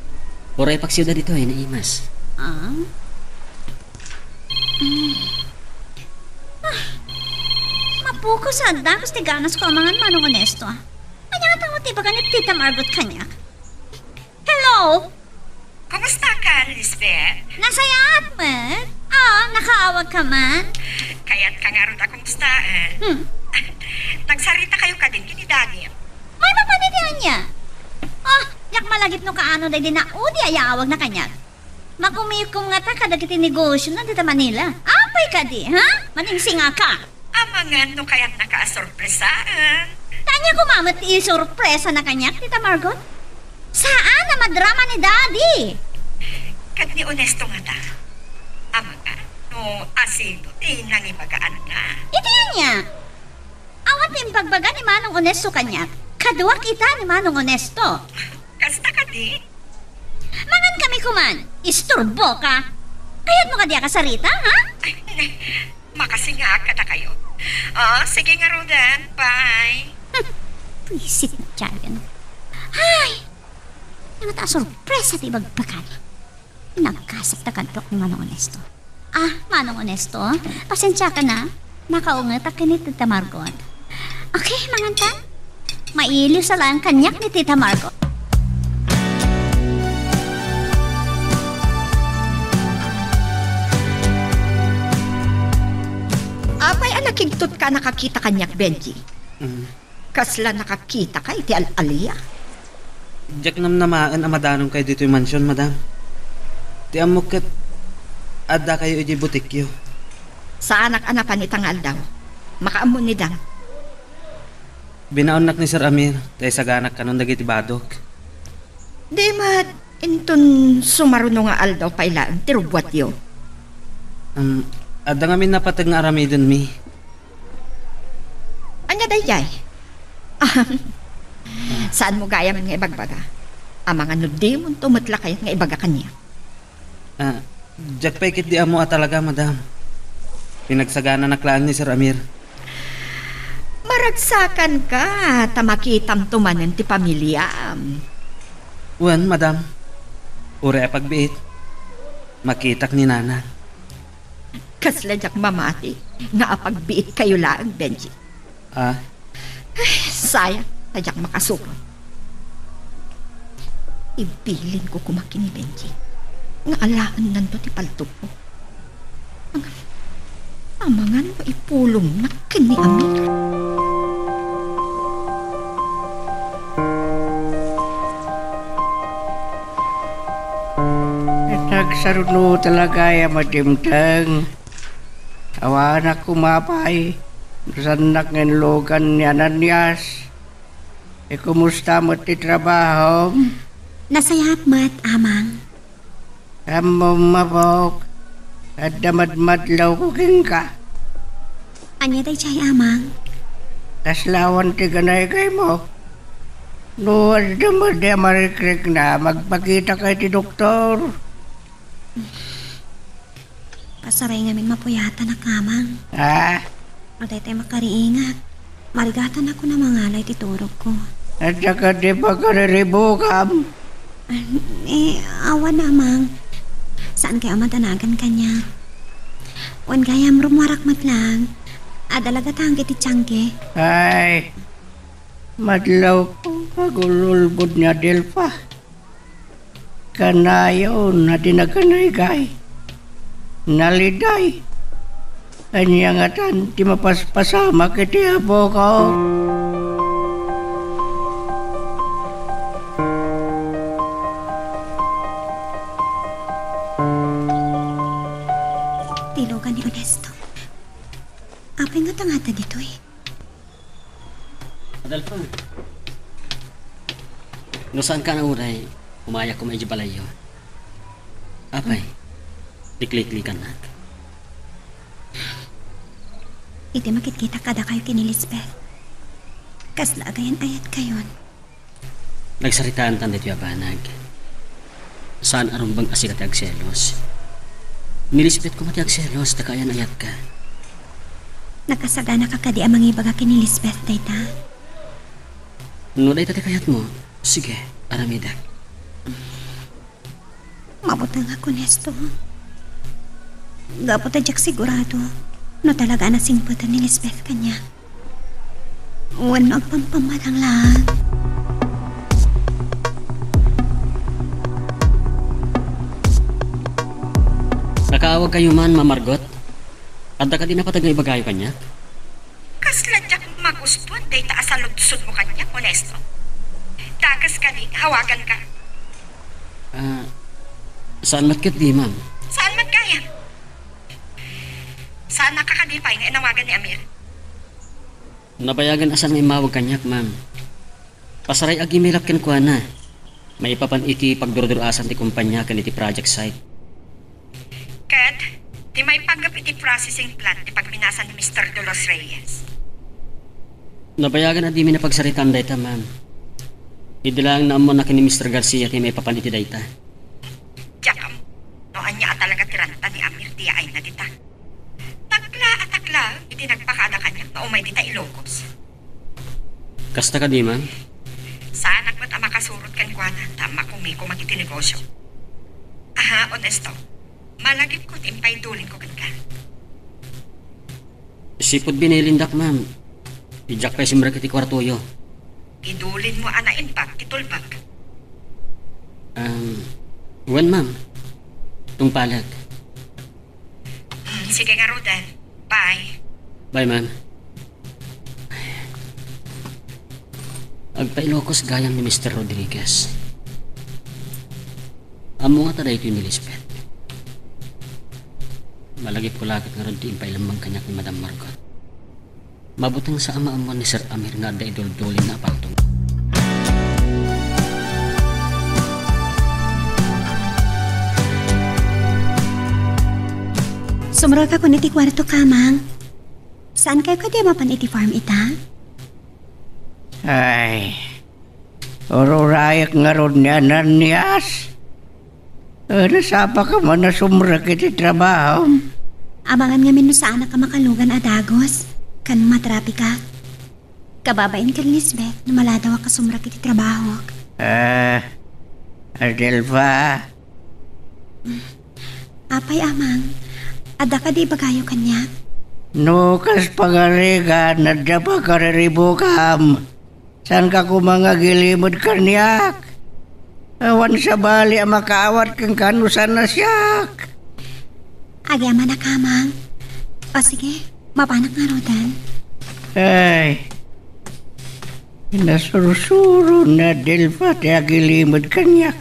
Uray paksiwda ditoy, naimas. Ah? Mm. Ah, mapukaw sa adda, kas ti ganas ko amangan, Manong Onesto, ah. Ania nga tao ti ibaga ni Tita Margot kaniak? Hello? Kumusta ka, Lisbeth? Nasayaat met. Ah, nakaawag ka man? Kayat ka ngarud a kumustaen. Hmm. Nagsarita kayo kadin ken ni Daddy? Maimapan iti ania? Ah, diak malagip no kaano daydi naudi a yaawagna kaniak. Makumikkom ngata kadagiti negosiona dita Manila. Apay kadi, ha? Maningsingaka. Amangan no kayatnaka a sorpresaan. Ania koma met ti isorpresana kaniak, Tita Margot? Saan a madrama ni Daddy. Ket ni Onesto ngata. Amangan no asino ti nangibagaanna. Iti ania? Awan ti imbagbaga ni Manong Onesto kaniak. Kaduak ita ni Manong Onesto. Kasta kadi? Mangan kami koman. Isturboka. Kayatmo kadi a kasarita, ha? Ay, ne. Makasingaak kadakayo. Ah, sige ngaruden. Bye. Hmm. Buisit na tiayen. Ay! Nangata a sorpresa ti ibagbagana. Nagkasakta kadtok ni Manong Onesto. Ah, Manong Onesto, pasensiaka na. Nakaungetak ken ni Tita Margot. Okay, mangantan. Mailiwsa laeng kaniak ni Tita Margot. Apay a nakigtotka a nakakita kaniak, Benji? Mm. Kasla nakakitaka iti al-alia? Diak namnamaen a madanonkayo ditoy mansion, madam. Ti ammok ket addakayo idiay butikyo. Saanak a napan ita nga aldaw. Makaammo ni Dang. Binaonnak ni Sir Amir, ta isaganak kanon dagiti badok. Di met inton sumaruno nga aldaw pay laeng ti rugbuatyo? Um, adda ngamin napateg nga aramidenmi. Ania daydiay? Saanmo gayam nga ibagbaga? Amangan no dimonto met la kayat nga ibaga kaniak. Ah, diak pay ketdi ammo a talaga, madam. Pinagsagananak laeng ni Sir Amir. Maragsakanka ta makitamto manen ti pamiliam. Wen, madam. Uray a pagbiit, makitak ni Nanang. Kasla diak mamati nga apagbiitkayo laeng, Benji. Ah? Ay, sayang, ta diak makasuro. Ibilinko koma ken ni Benji nga alaennanto ti paltogko. Amangan no ipulongnak ken ni Amir. Nagsaruno talaga a madimteng. Awanak koma pay no saannak nga inlugan ni Ananias. E, kumusta met ti trabahom? Nasayaat met, Amang. Ammom, Mapok, adda madmadlawko kenka. Ania daydiay, Amang? Kasla awan ti ganaygaymo? No adda met a marikrikna, magpakitaka iti doktor. Pasaray ngamin mapuyatanak, Amang. Ah? No daytoy makariingak, marigatannakon a mangala iti turogko. Adda kadi pagkariribukam? Eh, awan, Amang. Saankayo a madanagan kaniak. Wen gayam, rummuarak met laeng. Adda la gatangko iti tiangko. Ay, madlawko, agul-ulbod ni Adelfa. Kanayon a di naganaygay, naliday. Ania ngatan ti mapaspasamak iti apok? Ti lugan ni Onesto. Apay ngata ngata ditoy? Adalfo. No saanka a nauray, umayak koma idiay balayyo. Apay, likliklikannak? Iti makitkitak kadakayo ken ni Lisbeth, kasla agayan-ayatkayon. Nagsaritaantan daytoy a banag. Saan a rumbeng a sika ti agselos. Ni Lisbeth koma ti agselos ta kaayan-ayatka. Nakasaganaka kadi a mangibaga ken ni Lisbeth dayta? No dayta ti kayatmo, sige, aramidek. Mabutengak, Onesto. Gapu ta diak sigurado no talaga a nasingpetan ni Lisbeth kaniak. Wenno agpampamadang laeng. Nakaawagkayo man, Ma'am Margot? Adda kadi napateg nga ibagayo kaniak? Kasla diak Magustuan dayta a saludsodmo kaniak, Honesto? Dakes kadi, hawaganka. Ah, saan met ketdi, ma'am? Saan met gayam? Saan a kakadi pay nga inawagan ni Amir? Nabayagan a saan nga immawag kaniak, ma'am. Pasaray agimilak kenkuana. Maipapan iti pagdurdur-asan ti kumpanya ken iti project site. Ket, ti maipanggep iti processing plant ti pagminasan ni Mister De Los Reyes. Nabayagan a dimi napagsaritaan dayta, ma'am. Idi laeng naammoanna ken ni Mister Garcia ti maipapan iti dayta. Diak ammo no ania a talaga ti ranta ni Amir ti yaayna dita. Takla a takla iti nagpakada kaniak nga umay dita Ilocos. Kasta kadi, ma'am? Saanak met a makasurot kenkuana ta makumikumak iti negosyo. Aha, Honesto. Malagipko ti impaidulinko kenka. Sipud binilindak, ma'am. Diak pay sumrek iti kuartoyo. Idulinmo a naimbag ti tulbek. Um, wen, ma'am. Tungpalek. Hmm, sige ngaruden. Bye. Bye, ma'am. Agpa-Ilocos gayam ni Mister Rodriguez. Ammo ngata daytoy ni Lisbeth. Malagipko la ket ngarud ti impailemmeng kaniak ni Madam Margot. Mabuteng sa a maammuan ni Sir Amir nga adda iduldulin nga apaltong. Sumrekakon iti kuartok, Amang. Saankayo kadi a mapan iti farm ita? Ay, ururayak ngarud ni Ananias. Nasapaka man a sumrek iti trabahom? Amangan ngamin no saanak a makalugan a dagus, ken matrapika. Kababain ken Lisbeth no maladawak a sumrek iti trabahok. Ah, Adelfa. Apay, Amang, adda kadi ibagayo kaniak? No kas pagarigan, adda pakariribukam. Saanka koma nga agilimed kaniak? Awan sabali a makaawat kenka no saan a siak. Agyamanak, Amang. O sige, mapanak ngaruden. Ay, nasursuro ni Adelfa ti agilimed kaniak.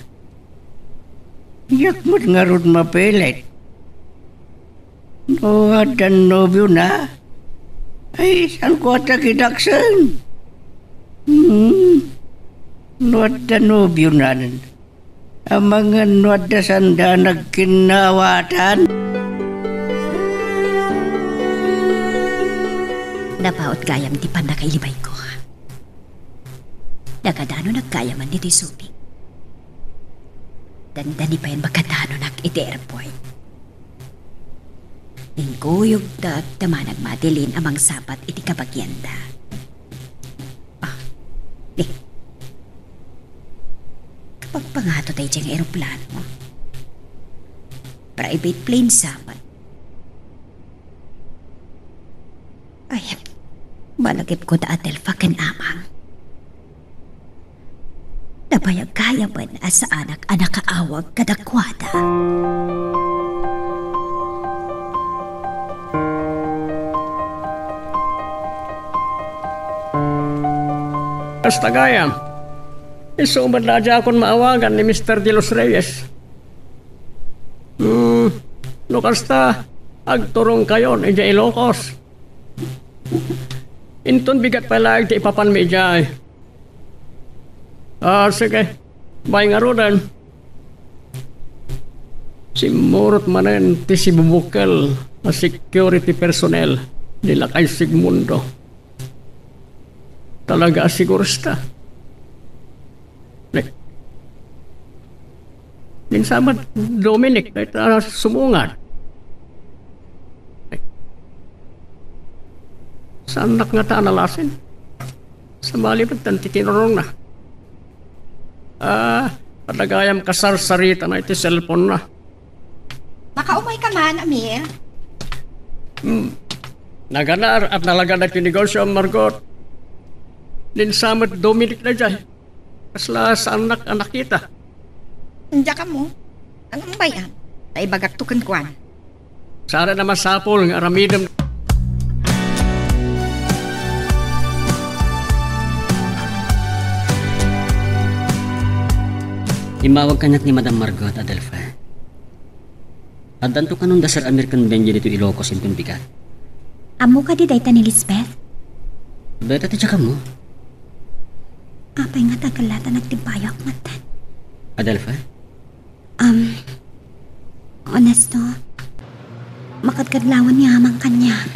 Diak met ngarud mapilit. No addan nobiona, ay, saanko a takidaksen. Hmm. No adda nobiona, amangan no adda sanda nagkinnaawatan. Napaut gayam ti pannakailibayko. Nagadanonak gayamen ditoy Subic. Dandani payen makadanonak iti airport. Inkuyogda ta managmadilin a mangsabat iti kabagianda. Ah, di. Kapagpangato tayo dyan nga eroplano. Private plane sa met. Ay, malagipko da Adelfa ken Amang. Nabayag gayamen a saanak a nakaawag kadakuada. Kasta gayam, isu met la a diakon maawagan ni Mister De Los Reyes. Hmm, no kasta, agturongkayon idiay Ilocos. Inton bigat pay laeng ti ipapanmi idiay. Ah, sige. Bye ngaruden. Simmurot manen ti sibubukkel a security personnel ni Lakay Sigmundo. Talaga a sigurista. Ne. Din sa met Dominic, dayta sumungad. Ne. Saannak ngata a nalasin? Sabali met ti tinurongna. Ah, adda gayam kasarsaritana iti cellphone-na. Makaumayka man, Amir. Hmm. Naganar a nalagad ti negosio, Margot. Din sa met Dominic daydiay. Kasla saannak a nakita. Diak ammo. Ania a bayam? Ta ibagakto kenkuana. Saan a masapul nga aramidem. Immawag kaniak ni Madam Margot, Adelfa. Addanto kanon da Sir Amir ken Benji ditoy Ilocos inton bigat. Ammo kadi dayta ni Lisbeth? Dayta ti diak ammo. Apay nga dakkel la ta nagtibbayok ngarud? Adelfa? Um, Ernesto, makadkadlawan ni Amang kaniak.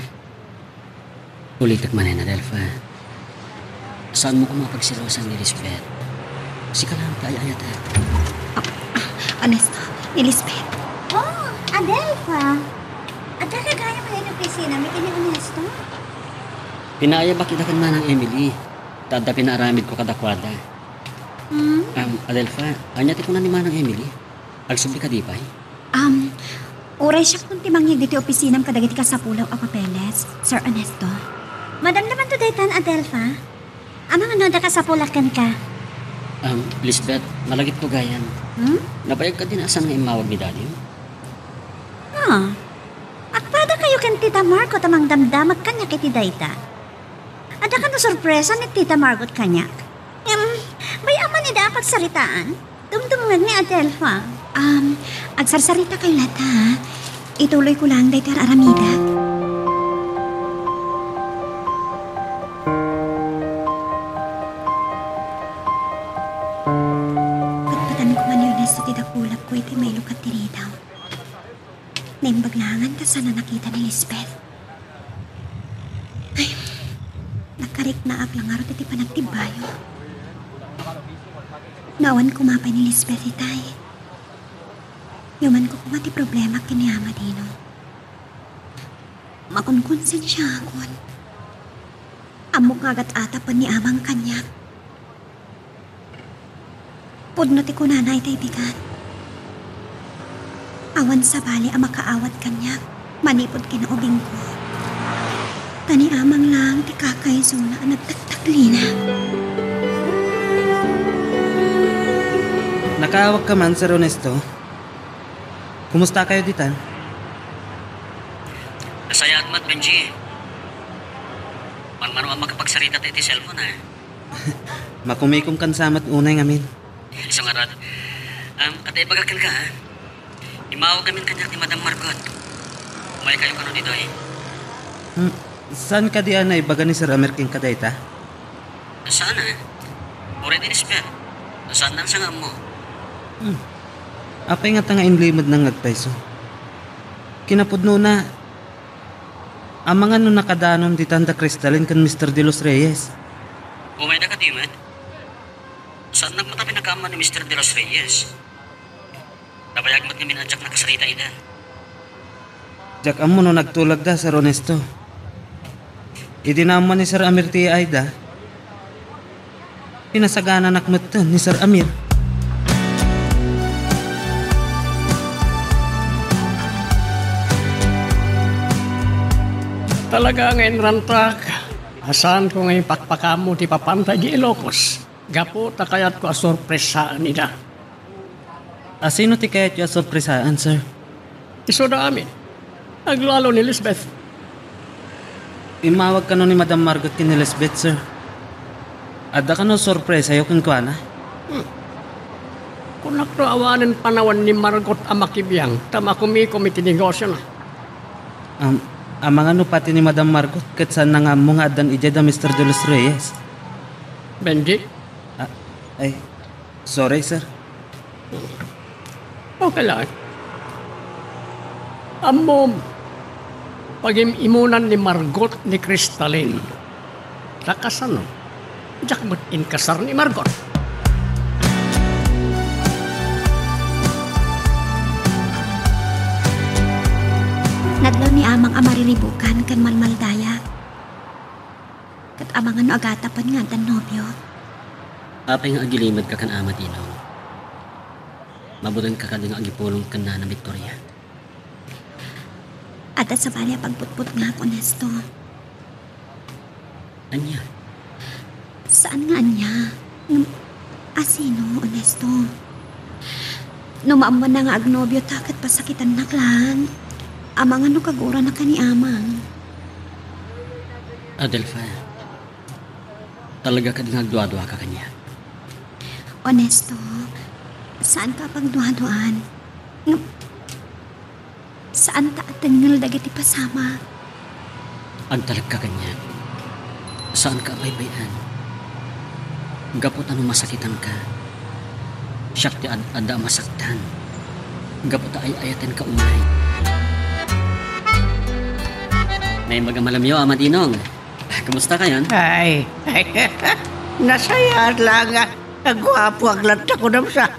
Ulitek manen, Adelfa. Saanmo koma a pagselosan ni Lisbeth. Sika lang ti ay-ayatek. Ah, ah, Ernesto, ni Lisbeth. Oh, Adelfa! Adda ka gayam idiay opisina, ken ni Ernesto? Pinaayabak ida ken Manang Emily. Ta adda pinaaramidko kadakuada. Hmm? Um, Adelfa, ania ti kuna ni Manang Emily? Agsubli kadi pay? Um, uray siakon ti mangyeg ditoy opisinam kadagiti kasapulam a papeles, Sir Ernesto. Madamdamanto daytan, Adelfa. Amangan no adda kasapulak kenka? Um, Lisbeth, malagipko gayam. Hmm? Nabayag kadi a saan nga immawag ni Daddy? Ah, agpadakayo ken Tita Margot a mangdamdamag kaniak iti dayta. Adda kano sorpresa ni Tita Margot kaniak? Ngem, bay-am man ida a pagsaritaan. Dumdumngeg ni Adelfa. Um, agsarsaritakayo latta, ha? Ituloyko lang daytoy ar-aramidak. Patpatan koma ni Ernesto ti dakulapko iti mailukat ti ridaw. Naimbag laengen ta saan a nakita ni Lisbeth. Ay, nakariknaak la ngarud iti panagtibbayok. No awan koma pay ni Lisbeth itay, yumanko koma ti problema ken ni Ama Dino. Makonkonsensiaakon. Ammok nga agat-atapen ni Amang kaniak. Pudno ti kunana itay bigat. Awan sabali a makaawat kaniak manipud kinaubingko. Ta ni Amang lang ti kakaisuna a nagtagtaglina. Nakaawatko man, Sir Ernesto. Kumustakayo ditan? Nasayaat met, Benji. Manmano a makapagsarita ta iti cellphone, a? Makumikom kan sa met unay ngamin. Isu ngarud. Um, adda ibagak kenka, a? Immawag ngamin kaniak ni Madam Margot. Umaykayo kano ditoy. Hmm, saan kadi a naibaga ni Sir Amir kenka dayta? Saan, a? Uray ni Lisbeth. Saan lang sa nga ammo? Hmm. Apay ngata nga inlimedna nga agpayso? Kinapudnona, amangan no nakadanon ditan da Cristalin ken Mister De Los Reyes? Umayda kadi met? Saannak met a pinakaammo ni Mister De Los Reyes. Nabayag met ngamin a diak nakasarita ida. Diak ammo no nagtulagda, Sir Ernesto. Idi naammo ni Sir Amir ti yaayda, pinasagananak metten ni Sir Amir. Talaga nga inrantak a saanko nga ipakpakaammo ti papanta idiay Ilocos gapu ta kayatko a sorpresaen ida. A sino ti kayatyo a sorpresaen, sir? Isuda amin. Aglalo ni Lisbeth. Immawag kano ni Madam Margot ken ni Lisbeth, sir? Adda kano sorpresayo kenkuana? Hmm. Kunak no awanen panawen ni Margot a makibiang ta makumikom iti negosiona. Am-, amangan no pati ni Madam Margot ket saanna nga ammo nga addan idiay da Mister De Los Reyes. Benji? Ah, ay, sorry, sir. Okay lang. Ammom, pagim-imunan ni Margot ni Cristalin. Ta kasano? Diak met inkasar ni Margot. Nadlaw ni Amang a mariribukan ken malmaldayak. Ket amangan no agatapen nga addan nobio. Apay nga agilimedka ken Ama Dino? Mabudenka kadi nga agipulong ken Nana Victoria? Adda sabali a pagbutbutngak, Ernesto. Ania? Saan nga ania? Ngem, a sino, Ernesto? No maammoanna nga agnobiota ket pasakitannak laeng, amangan no kaguranaka ni Amang. Adelfa, talaga kadi nga agduaduaka kaniak? Ernesto, Saanka a pagduaduaan. Ngem, saanta a tengngel dagiti pasama. Agtalekka kaniak. Saanka a paybay-an. Gapu ta no masakitanka, siak ti ad-adda a masaktan. Gapu ta ay-ayatenka unay. Naimbag a malamyo, Ama Dinong. Kumusta kayon? Ay, ay, nasayaat laeng a. Aguapoak latta kunam sa.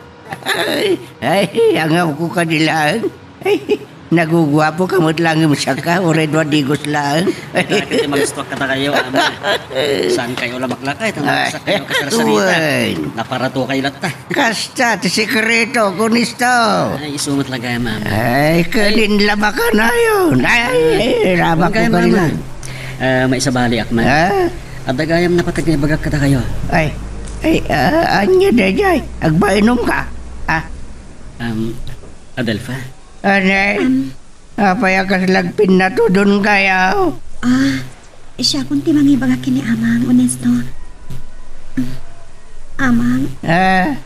Ay, ay, angawko kadi laeng. Ay, naguguapoka met laeng, saka, uray dua digos laeng. Ay, dagiti magustuak kadakayo, Ama. Saankayo la maklakay, ta ay, nagsaankayo kasarsarita. Wen. Naparatukay latta. Kasta ti sekreto, Ernesto. Ay, isu met la gayam, Ama. Ay, ket ay, inla makanayon. Ay, ay, rabak ko gayam, Ama. Kanila. Ah, maisabaliak man. Ah? Adda gayam napateg nga ibagak kadakayo. Ay, ay, ah, ania daydiay? Agbainumka? Ah? Um, Adelfa? Anay? Um, apay a kasla agpinnatudon kayo? Ah, siakon ti mangibaga ken ni Amang, Ernesto. Amang. Ah?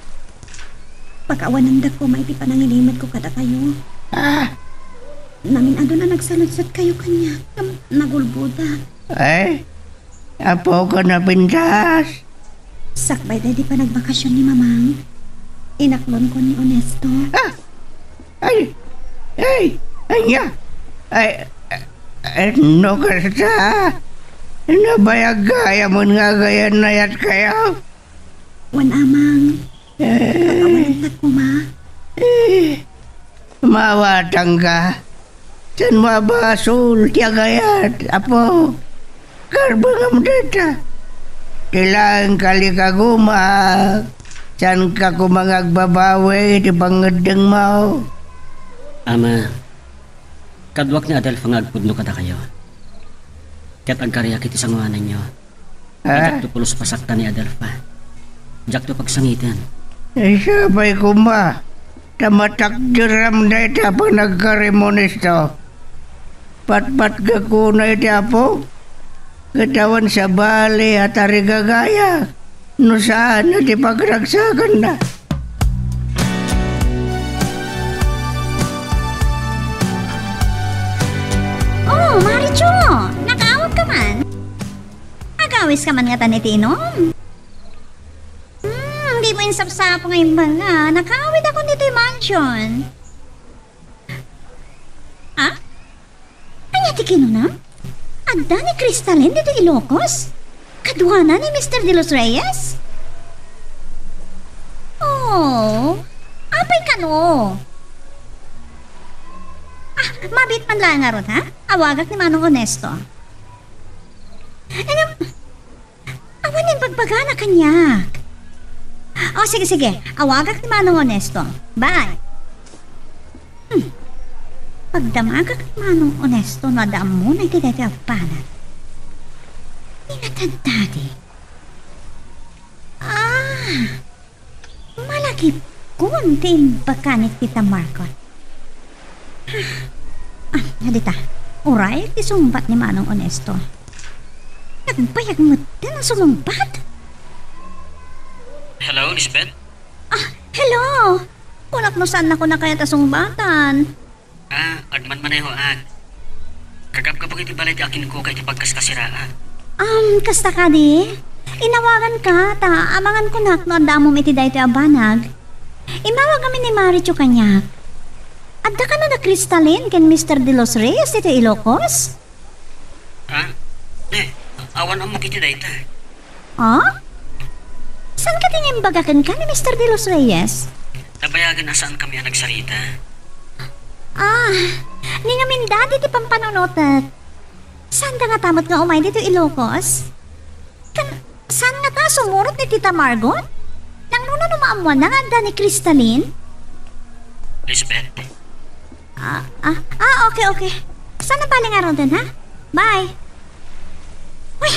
Pakawanendak koma iti panangilimetko kadakayo. Ah? Namin-ado a nagsaludsodkayo kaniak, ngem nagulbodak. Ay? Apo, ka napintas? Sakbay daydi panagbakasyon ni Mamang, inaklonko ni Ernesto. Ah! Ay! Ay! Ania? Ay, eh, no kasta? Nabayag gayam nga agayan-ayat kayo? Wen, Amang. Eh. Pakawanentak koma. Eh. Maawatangka. Saanmo a basol ti agayat, Apo? Karbengam dayta. Ti laeng kalikagumak, saanka koma nga agbabawi iti pangngeddengmo. Ama, kaduak ni Adelfa nga agpudno kadakayo. Ket agkariak iti sangoananyo. Ah? Diakto pulos pasaktan ni Adelfa. Diakto pagsangiten. Ay, sapay koma, ta matakderam dayta panagkarimo, Ernesto. Patpatgek unay ti Apo, ket awan sabali a tarigagaya no saan ti pagragsakanna. Oh, Marichu! Nakaawat ka man? Agawis ka man ngatan iti inum? Hmm, dimo insapsapo nga imbaga. Nakaawidakon ditoy mansion. Ah? Ania ti kinunam? Adda ni Crystalline ditoy Ilocos? Kaduana ni Mister De Los Reyes? Oh, apay kano? Ah, mabiit man laeng ngarud, ha? Awagak ni Manong Ernesto. Ngem, awan imbagbagana kaniak. O, sige, sige. Awagak ni Manong Ernesto. Bye. Hmm. Pagdamagak ni Manong Ernesto no adda ammona iti daytoy a banag. Inatantadi. Ah! Malagipkon ti imbaga ni Tita Margot. Ah, adita, uray ti sungbat ni Manong Ernesto. Nagbayag metten a sumungbat. Hello, Lisbeth? Ah, hello! Kunak no saannakon a kayat a sungbatan. Ah, agmanmanehoak. Kagapgapok iti balay ti akinko ken iti pagkaskasiraak. Um, kasta kadi? Inawaganka, ta amangan kunak no adda ammom iti daytoy a banag. Imawag amin ni Marichu kaniak. Adda kano da Crystalline ken Mister De Los Reyes ditoy Ilocos? Ah? Eh, awan ammok iti dayta. Ah? Saan kadi nga imbaga kenka ni Mister De Los Reyes? Nabayagen a saankami a nagsarita. Ah, ni ngamin dadi ti pampanunotek. Saanda ngata met nga umay ditoy Ilocos? Kan, saan ngata sumurot ni Tita Margot? Nangruno no maammoanna nga adda ni Crystalline? Lisbeth, Ah, ah, ah, okay, okay. Saan na pala nga ron dun, ha? Bye. Uy,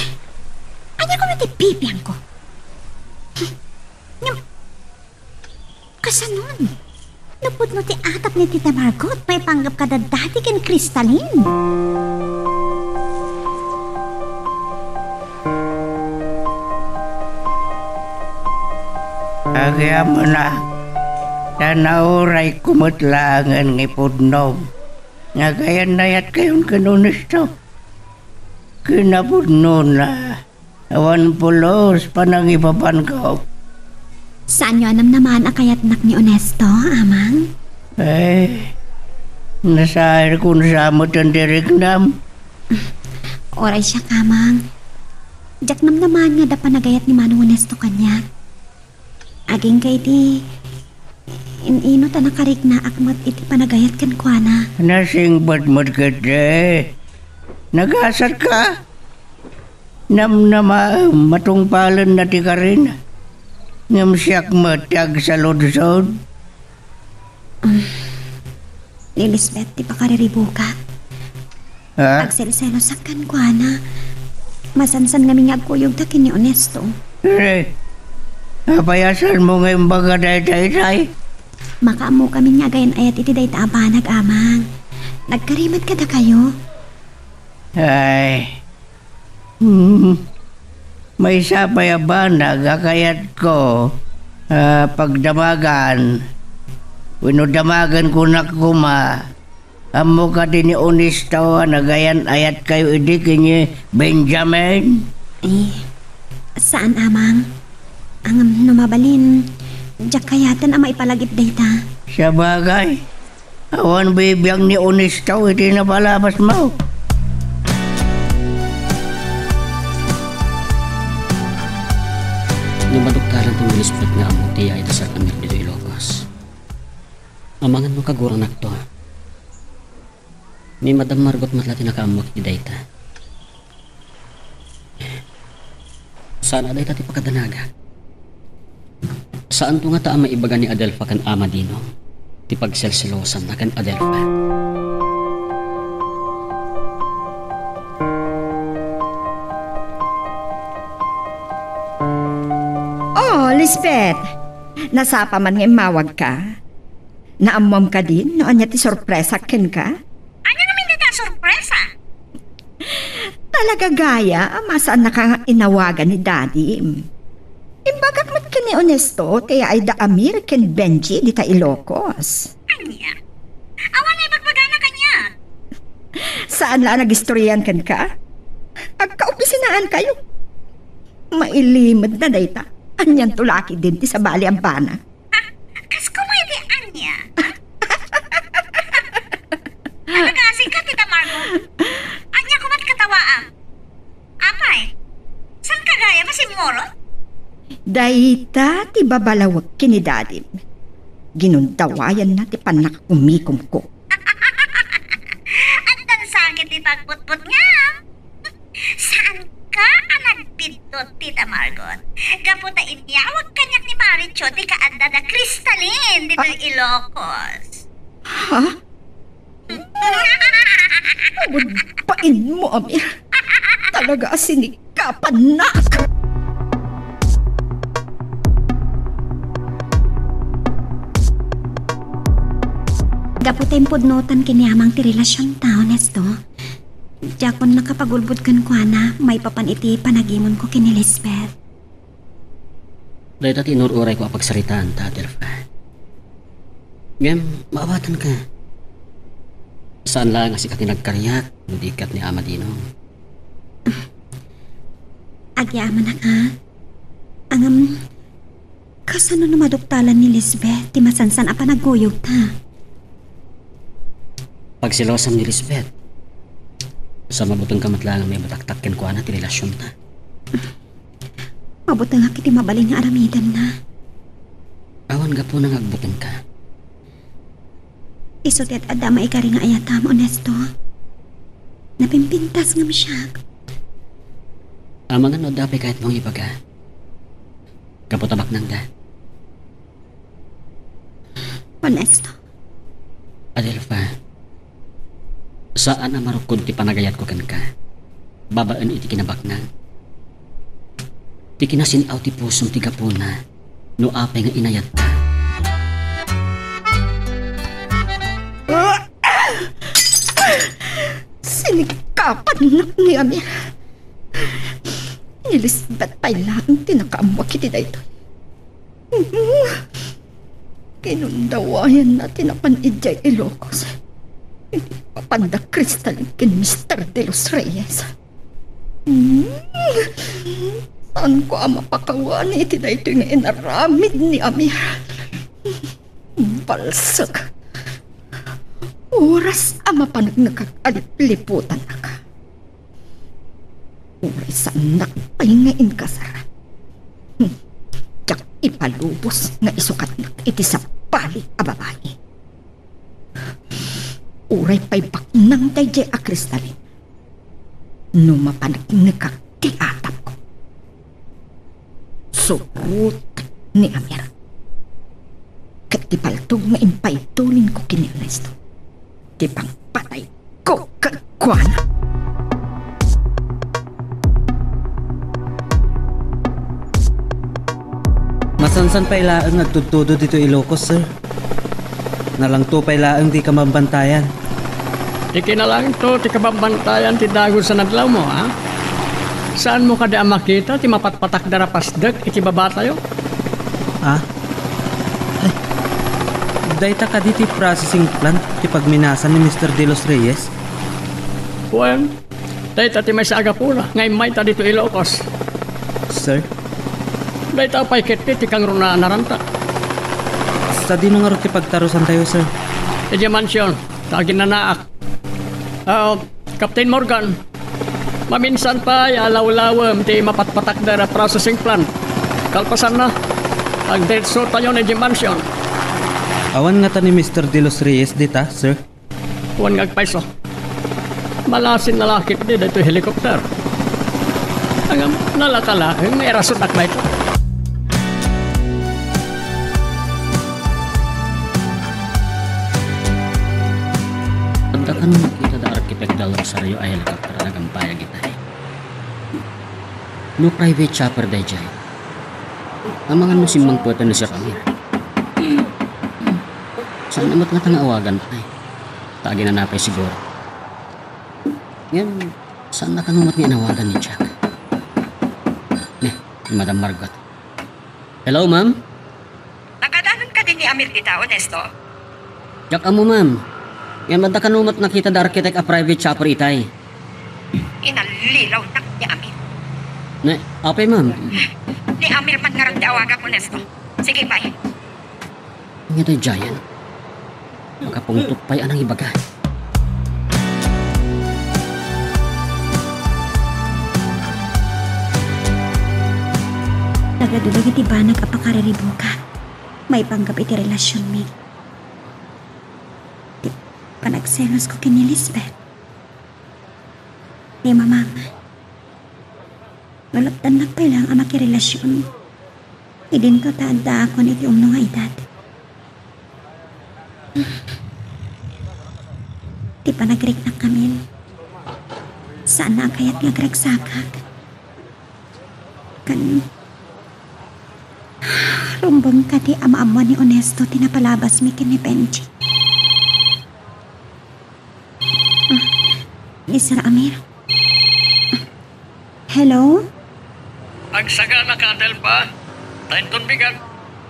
anya ko iti bibiangko? Ngem, kasanon? Napudno ti atap ni Tita Margot, maipanggep kada dati ken Crystalline. Agyamena. Ta naurayko met laengen nga ipudnom nga agayan-ayatkayon ken Ernesto. Kinapudnona, awan pulos panangibabanko. Saanyo a namnamaen a kayatnak ni Ernesto, Amang? Eh, nasairko sa met ti riknam. Uray siak, Amang. Diak namnamaen nga adda panagayat ni Manong Ernesto kaniak. Agingga iti in-inut a nakariknaak met iti panagayat kenkuana. Nasingpet met ketdi. Nagasatka. Namnamaem a tungpalenna ti karina. Ngem siak met ti agsaludsod. Um, ni Lisbeth ti pakariribukak. Ha? Agselselosak kenkuana. Masansan ngamin nga agkuyogta ken ni Ernesto. Eh, apay a saanmo nga imbaga dayta itay? Makaammokamin nga agayan-ayat iti dayta a banag, Amang. Nagkari met kadakayo. Ay. Hmm. Maysa pay a banag a kayatko a pagdamagan. Wenno damagenko koma. Ammo kadi ni Ernesto a nagayan-ayatkayo idi ken ni Benjamin? Eh, saan, Amang. Ngem no mabalin, diak kayaten a maipalagip dayta. Sabagay, awan bibiang ni Ernesto iti napalabasmo. No maduktalan ti ni Lisbeth nga ammo ti yaay ti sar-amir ditoy Ilocos, amangan no kaguranakto. Ni Madam Margot met la ti nakaammo iti dayta. Saan a dayta ti pakadanagak. Saanto ngata a maibaga ni Adelfa ken Ama Dino ti pagselselosanna ken Adelfa. Oh, Lisbeth! Nasapa man nga immawagka. Naammoam kadi no ania ti sorpresa kenka? Ania ngamin dayta a sorpresa? Talaga, Gaya, a masaannaka nga inawagan ni Dadim. Imbagak met ken ni Ernesto ti yaayda a Mir ken Benji dita Ilocos. Ania? Awan nga ibagbagana kaniak. Saan la a nagistorian kenka? Agkaopisinaankayo. Mailimedna dayta. Anianto la ketdin ti sabali a banag? Ha? Kas koma iti ania? Nagagasingka, Tita Margot. Ania koma ti katawaam? Apay, saanka gayam a simmurot? Dayta ti babalawek ken ni Dadim. Ginundawayanna ti pannakakumikomko. Addan sakit ti pagbutbutngam. Saanka a nagbiddut, Tita Margot, gapu ta inyawag kaniak ni Maricho ti kaadda da Cristalin ditoy Ilocos. Ha? Awan bainmo, Amir. Talaga a sinikapannak. Gapu ta impudnotan ken ni Amang ti relasionta, Ernesto. Diakon nakapagulbod kenkuana maipapan iti panagimonko ken ni Lisbeth. Dayta ti inur-urayko a pagsaritaanta, Adelfa. Ngem, maawatanka. Saan laeng a sika ti nagkariak, no di ket ni Ama Dino. Agyamanak, ha? Ngem, kasano no maduktalan ni Lisbeth ti masansan a panagkuyogta? Pagselosam ni Lisbeth. Sa mabutengka met laeng a maibataktak kenkuana ti relasionta. Mabutengak iti mabalin nga aramidenna. Awan gapuna nga agbutengka. Isu ti ad-adda a maikari nga ayatam, Ernesto. Napimpintas ngem siak. Amangan no adda pay kayatmo nga ibaga. Gapu ta baknangda. Ernesto. Adelfa, saan a marukkod ti panagayatko kenka babaen iti kinabaknang. Ti kinasin-aw ti pusom ti gapuna no apay nga inayatta. Sinikapannak ni Amir. Ni Lisbeth pay laeng ti nakaammo iti daytoy. Kinundawayanna ti napan idiay Ilocos. Idi mapanda Crystalline ken Mister De Los Reyes. Hmm. Saanko a mapakawani iti daytoy nga inaramid ni Amir. Balsek. Oras a mapaneknek a lipliputannak. Uray saannak pay nga inkasar. Hmm. Diak ipalubos nga isukatnak iti sabali a babai. Uray pay baknang daydiay a Crystalline. No mapaneknekak ti atapko. Surot ni Amir. Ket ti paltog nga impaytulinko ken ni Ernesto, ti pangpatayko kenkuana. Masansan pay laeng nga agtudtudo ditoy Ilocos, sir. Nalangto pay laeng ti kamambantayan. Ti kinalangto ti kabambantayan ti dagus a nadlawmo, a? Saanmo kadi a makita ti mapatpatakder a pasdek iti babatayo? Ah? Ay, dayta kadi ti processing plant ti pagminasan ni Mister De Los Reyes? Wen, dayta ti maysa a gapuna nga immayta ditoy Ilocos. Sir? Dayta pay ketdi ti kangrunaan a ranta. Sadino ngarud ti pagtarusantayo, sir? Idiay mansion, ta aginnanaak. Ah, Captain Morgan, maminsan pay a lawlawem ti mapatpatakder a processing plant. Kalpasanna, agdiretsotayon idiay mansion. Awan ngata ni Mister De Los Reyes dita, sir? Wen nga agpayso. Malasin a laketdi daytoy helicopter. Ngem nalaka laeng nga irasutnak dayta. Adda kano nakita da Arkitek Del Rosario a helicopter a nagampayag itay? No private chopper daydiay, amangan no simmangpeten ni Sir Amir. Saan met ngata nga awagan pay? Ta aginana pay siguro. Ngem, saanna kano met nga inawagan ni Jack? Ni, ni Madam Margot. Hello, ma'am? Nakadanon kadi ni Amir dita, Ernesto? Diak ammo, ma'am. Ngem adda kano met nakita da Arkitek a private chopper itay? Inallilawnak ni Amir. Ne, apay, ma'am? Ni Amir man ngarud ti awagak, Ernesto. Sige, bye. Ania daydiayen? Makapungtot pay a nangibaga. Nagadu dagiti banag a pakariribukak maipanggep iti relasionmi. Ti panagselosko ken ni Lisbeth. Ni Mamang. No lapdannak pay laeng a makirelasion, idinto ta addaakon iti umno nga edad. Ti panagriknak, Camille, saanna a kayat nga agragsakak. Ken rumbeng kadi a maammuan ni Ernesto ti napalabasmi ken ni Benji. Ah, ni Sir Amir. Hello? Agsaganaka, Adelfa. Ta inton bigat,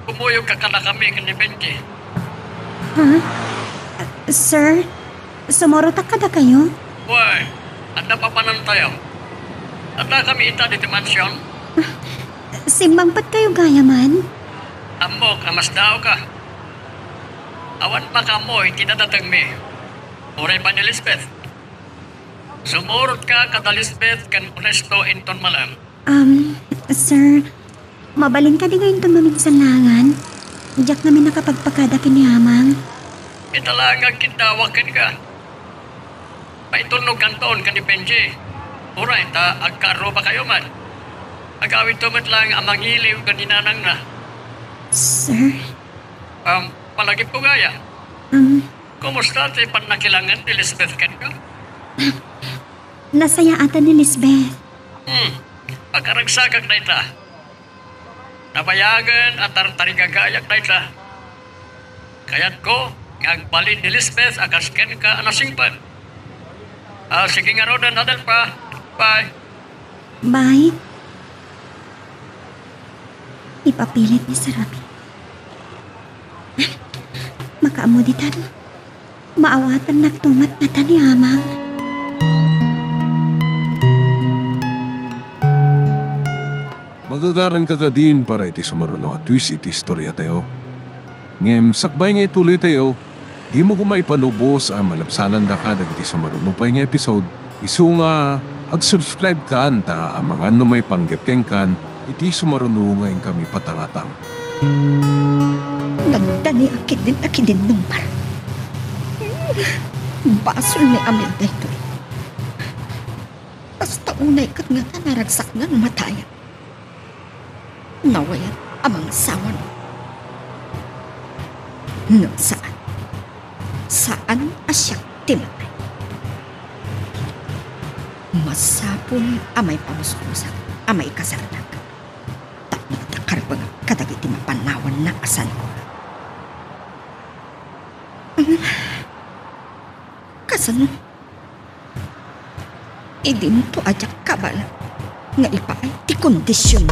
kumuyogka kadakami ken ni Benji. Ha? Ah, sir, sumurotak kadakayo? Wen, adda papanantayo. Addakami ita ditoy mansion. Ah, simmangpetkayo gayam? Ammok a masdaawka. Awan makaammo iti dadatengmi. Uray pay ni Lisbeth. Sumurotka kada Lisbeth ken Ernesto inton malem. Um, sir, mabalin kadi nga inton maminsan laengen? Diak ngamin nakapagpakada ken ni Amang. Ita laeng nga agkiddawak kenka. Maitulnogkanton ken ni Benji. Uray ta agkaarrubakayo man. Agawidto met laeng a mangiliw ken ni nanangna. Sir? Um, palagipko gayam? Um, Kumusta ti pannakilangen ni Lisbeth kenka? Nasayaatan ni Lisbeth. Hmm, agkaragsakak dayta. Nabayagen a tartarigagayak dayta. Kayatko nga agbalin ni Lisbeth a kas kenka a nasingpet. Ah, sige ngaruden, Adelfa. Bye. Bye. Ipapilit ni Sir Amir. Makaammo ditan. Maawatannakto met ngata ni Amang. Magagaranka kadin para iti sumaruno a twist iti istoriatayo. Ngem sakbay nga ituloytayo, dimo koma ipalubos a malabsanandaka dagiti sumaruno pay nga episode. Isu nga, ag-subscribe kan ta amangan no maipanggep kenkan iti sumaruno nga inkami patangatang. Nagdani a kidin a kidin number. Basol ni Amel daytoy. Kasta unay ket ngata naragsak nga matayan. Nawayan a mangsawan. No saan, saan a siak ti matay. Masapul a maipamuspusak a maikasarnak tapno adda karbengak kadagiti mapannawanna a sango. Kasano? Idinto a diak kabala nga ipaay ti kondision.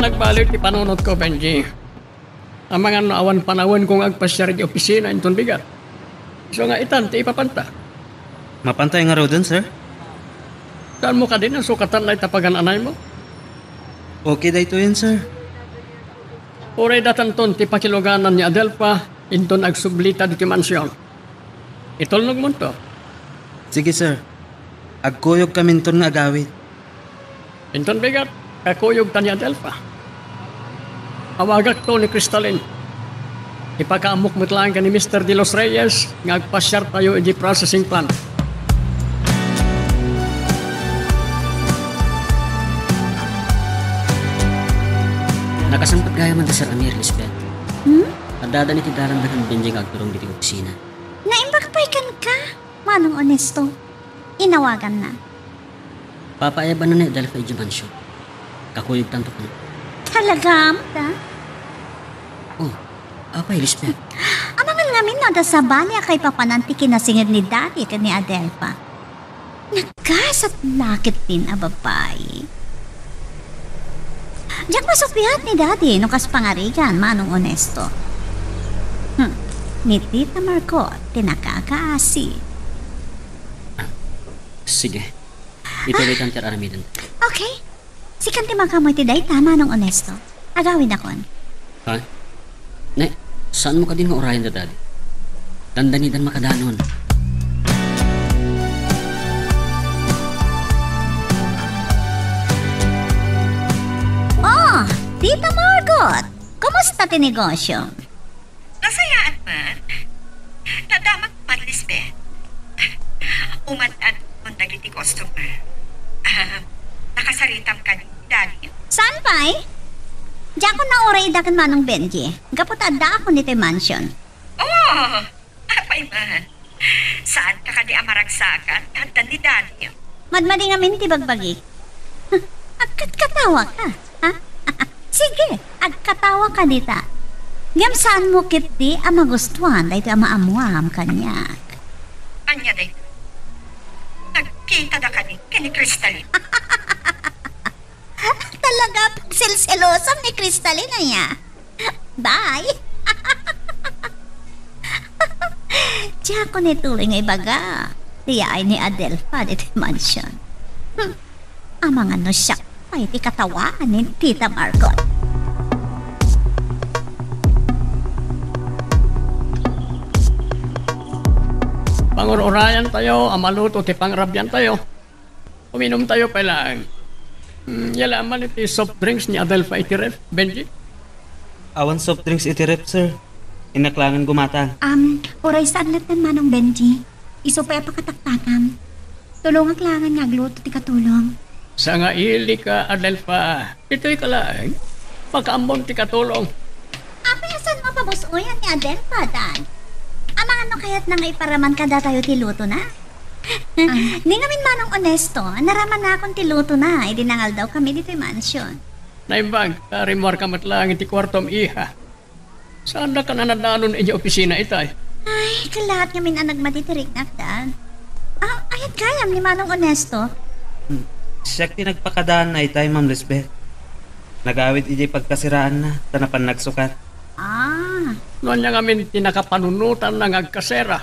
Nagbaliw ti panunotko, Benji. Amangan no awan panawenko nga agpasiar iti opisina inton bigat. Isu nga itan ti ipapanta. Mapantay ngaruden, sir? Saanmo kadi a sukatan dayta pagan-anaymo? Okay daytoyen, sir. Uray datanton ti pakiluganan ni Adelfa inton agsublita ditoy mansion. Itulnogmonto. Sige, sir. Agkuyogkaminton nga agawid. Inton bigat, kakuyogta ni Adelfa. Awagakto ni Crystalline. Ipakaammok met laeng ken ni Mister De Los Reyes nga agpasiartayo idiay processing plant. Nakasangpet gayam da Sir Amir, Lisbeth. Hmm? Addadan iti dalan da ken Benji nga agturong ditoy opisina. Naimbag pay kenka, Manong Onesto. Inawaganna. Papaayabanna ni Adelfa idiay mansion. Kakuyogtanto kano. Talaga, Amanda? Oh, apay, Lisbeth? Amangan ngamin no adda sabali a kaipapanan ti kinasinged ni Daddy ken ni Adelfa. Nagasat la ketdin a babai. Diak masukbiat ni Daddy no kas pangarigan, Manong Onesto. Hmm, ni Tita Margot ti nakakaasi. Sige. Ituloytan ti ar-aramiden. Okay. Sikan ti makaammo iti dayta, Manong Onesto. Agawidakon. Ha? Ne, saanmo kadin nga urayen da Daddy? Dandanidan makadanon. Oh, Tita Margot, kumusta ti negosyo? Nasayaan man. Nadamag man, Lisbeth. Umad-adun dagiti customer. Ah, nakasaritam kadi, Daddy? Saan pay? Diakon nauray ida ken Manong Benji, gapu ta addaakon ditoy mansion. Oh, apay man. Saanka kadi a maragsakan, adda ni Daddy. Madmadi ngamin ti bagbagik. Agkatkatawa ka, ha? Sige, agkatawa ka dita. Ngem saanmo ketdi a magustuan daytoy a maammuam kaniak. Ania daytoy? Nagkita da kadi ken ni Crystalline? Talaga, pagselselosam ni Crystalline, aya? Bye! Diakon ituloy nga ibaga ti yaay ni Adelfa ditoy mansion. Hmm. Amangan no siak pay ti katawaan ni Tita Margot. Pangur-urayantayo a maluto ti pangrabiantayo. Uminumtayo pay laeng. Hmm, yala man iti soft drinks ni Adelfa iti ref, Benji? Awan soft drinks iti ref, sir. Innak laengen gumatang. Um, uray saan latta, Manong Benji. Isu pay a pakataktakam. Tulongak laengen nga agluto ti katulong. Sangaili ka, Adelfa. Ditoy ka laeng. Makaammon ti katulong. Apay a saanmo a pabus-oyan ni Adelfa, Dad? Amangan no kayatna nga iparaman kadatayo ti lutona? Ah. Ni ngamin, Manong Onesto, naramanakon ti lutona idi nangaldawkami ditoy mansion. Naimbag, ta rimmuarka met laeng iti kuartom, iha. Saandak a nanadanon idiay opisina itay? Ay, kallaat ngamin a nagmadi ti riknak, Dad. Ah, ayat gayam ni Manong Onesto? Hmm. Siak ti nagpakadaanna itay, Ma'am Lisbeth. Nagawid idiay pagkaseraanna, ta napan nagsukat. Ah. No ania ngamin ti nakapanunotanna nga agkasera?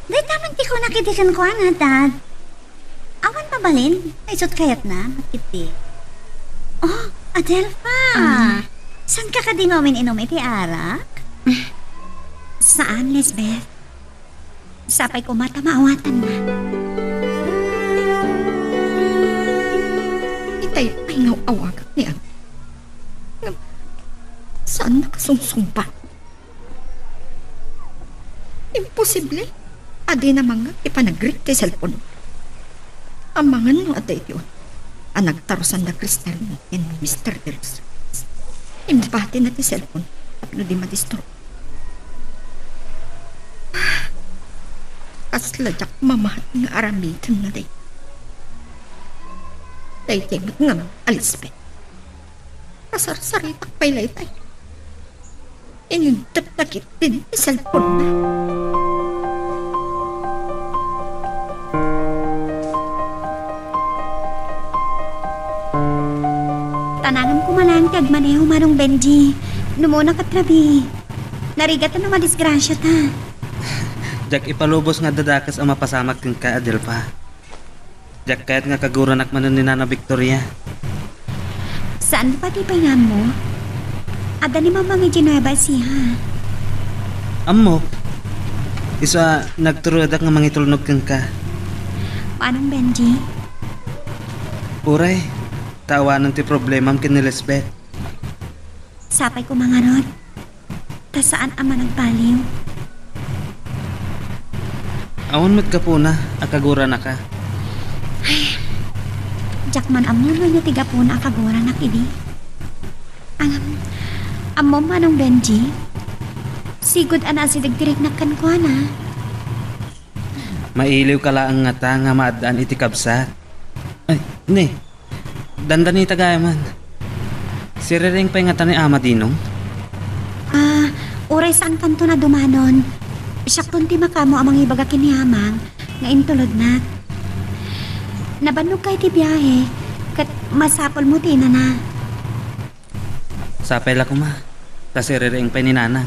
Dayta met ti kunak idi kenkuana, Dad. Awan mabalin, nga isut' kayatna, ket iti. Oh, Adelfa! Ah. Saanka kadi nga umin-inum iti arak? Saan, Lisbeth. Sapay koma ta maawatanna. Itay pay nga awagak ni Ami. Ngem, saan nakasungsungbat? Imposible a dina mangngeg ti panagrik ti cellphone. Amangan no adda iti un-, a nagtarusan da Cristiano ken Mister De Los Reyes. Imbatina ti cellphone tapno di madisturb. Kasla diak mamahan nga aramiden nga day. Daytoy met nga Elizabeth. Kasarsaritak pay laytay. Inintep na ketdi ti cellphone-na. Tanangem koma laeng ti agmaneho, Manong Benji. Numona ket rabii. Narigat no madisgrasiata. Diak ipalubos nga adda dakes a mapasamak kenka, Adelfa. Diak kayat nga kaguranak manen ni Nana Victoria. Saan pati pay nga ammo? Adda ni Mamang idiay Nueva Ecija. Ammok. Isu a nagturodak nga mangitulnog kenka. Manong Benji? Uray, ta awanen ti problemam ken ni Lisbeth. Sapay koma ngarud. Ta saan a managbaliw. Awan met gapuna a kaguranaka. Ay, diak man ammo no ania ti gapuna a kaguranak idi. Ang, ammo, Manong Benji, sigud a naasideg ti riknak kenkuana. Mailiwka laeng ngata nga maaddaan iti kabsat. Ay, ne, dandanita gayamen. Siriring pay ngata ni Ama Dinong? Ah, uray saankanton a dumanon. Siakton ti makaammo a mangibaga ken ni Amang nga intulodnak. Nabannog ka iti biahe, ket masapulmo ti inana. Sapay la koma, ta siriring pay ni Nanang.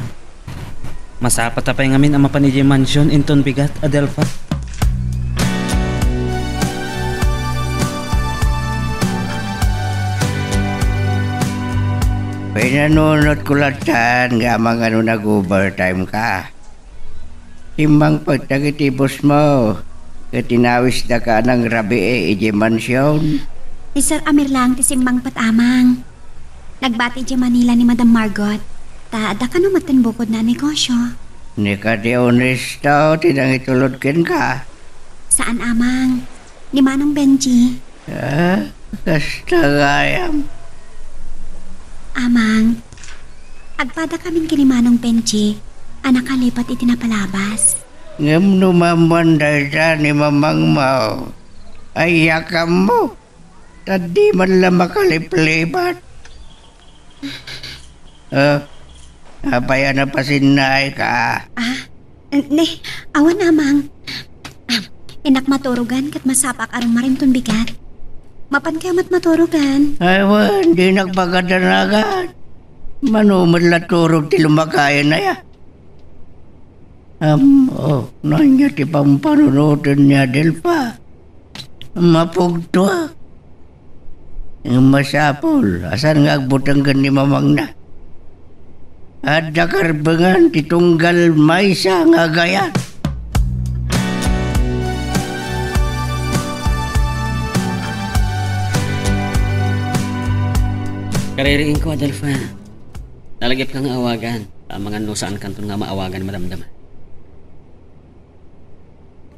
Masapata pay ngamin a mapan idiay mansion inton bigat, Adelfa. Pinanunotko latta nga amangan no nag-overtime ka. Simmangpet dagiti bossmo, ket inawisdaka a nangrabii idiay mansion. Ni Sir Amir laeng ti simmangpet, Amang. Nagbati idiay Manila ni Madam Margot, ta adda kano metten bukodna a negosio. Ni kadi Ernesto ti nangitulod kenka? Saan, Amang. Ni Manong Benji. Ah, kasta gayam. Amang, agpadakamin ken ni Manong Benji a nakalipat iti napalabas. Ngem no maammoan dayta ni mamangmo, ay yakammo, ta di man la makaliplipat. Ah, apay a napasinnaayka? Ah, ne, awan, Amang. Ah, innak maturogan ket masapaak a rummarinton bigat. Mapankayo met maturogan? Ay wen, dinak pagadanagan. Mano met la turog ti lumakayan aya? Ammo, no ania ti pampanunoten ni Adelfa? Mapugtoak. Ngem masapul a saan nga agbuteng ken ni mamangna. Adda karbengan ti tunggal maysa nga agayat. Kaririingko, Adelfa. Nalagipka nga awagan. Amangan no saankanton nga maawagan madamdama.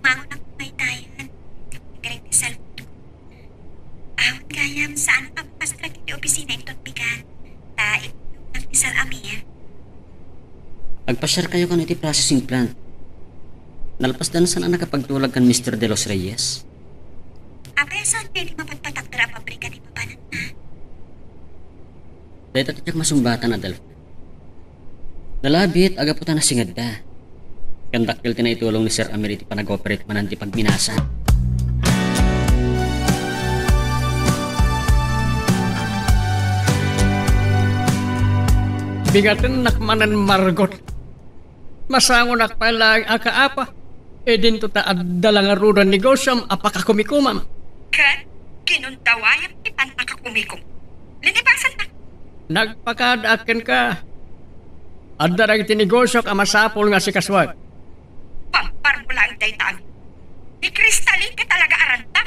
Bumangon ako maytayan. Nagring ti cellphone ko. Awan gayam, saan a pampastrek iti opisina inton bigat. Ta iti lugar ni Sir Amir. Agpasiarkayo kano iti processing plant. Nalpasdan saan a nakapagtulag ken Mister De Los Reyes. Apay a saan pay ti mapatpatakder a pabrika ti papananna? Dayta ti diak masumbatan, Adelfa. Nalabit a gapu ta nasingedda. Ken dakkel ti naitulong ni Sir Amir iti panag-operate manen ti pagminasan. Bigatennak manen, Margot. Masangonak pay laeng a kaapa. Idinto ta adda la ngaruden negosiom a pakakumikomam. Ket kinundawayam ti pannakakumikom. Linipasannak. Nagpakadaak kenka. Adda dagiti negosiok a masapul nga sikasuak. Pamparmo laeng dayta, Amir. Ni Cristalin ket talaga a ranta.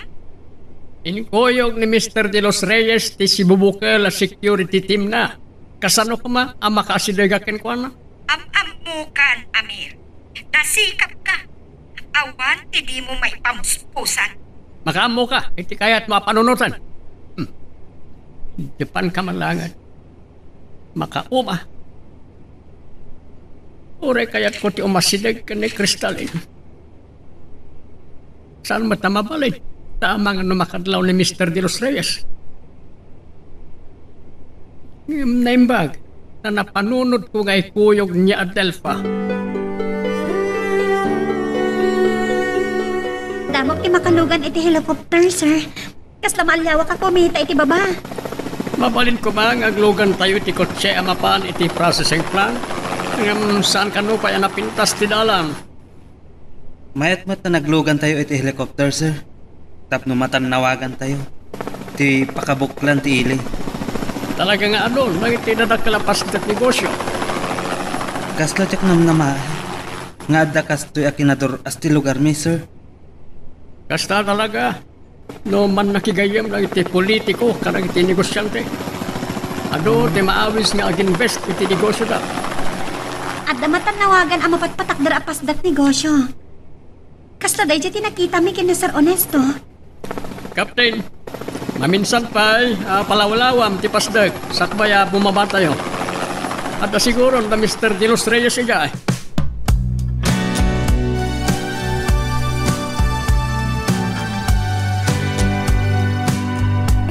Inkuyog ni Mister De Los Reyes ti sibubukel a security teamna. Kasano koma a makaasidegak kenkuana? Am-ammokan, Amir. Nasikapka. Awan ti dimo maipamuspusan. Makaammoka iti kayatmo a panunoten. Hmm. Dipanka man laeng. Makauma. Uray kayatko ti umasideg ken ni Cristalin. Saan met a mabalin ta amangan no makadlaw ni Mister De Los Reyes. Ngem naimbag ta napanunotko nga ikuyog ni Adelfa. Damok ti makalugan iti helicopter, sir. Kasla maaliawak a kumita iti baba. Mabalin koma nga aglugantayo iti kotse a mapan iti processing plant. Ngem saan kano pay a napintas ti dalan? Mayat met ta naglugantayo iti helicopter, sir. Tapno matannawagantayo ti pakabuklan ti ili. Talaga nga adun dagiti dadakkel a pasdek negosio. Kasla diak namnama nga adda kastoy a kinadur-as ti lugarmi, sir. Kasta talaga. No mannakigayem dagiti politiko kadagiti negosiante, adu ti maawis nga aginvest iti negosioda. Adda matannawagan a mapatpatakder a pasdek negosio. Kasta daydiay ti nakitami ken ni Sir Ernesto. Captain, maminsan pay a palawlawam ti pasdek sakbay a bumabatayo. Adda siguron da Mister De Los Reyes idiay.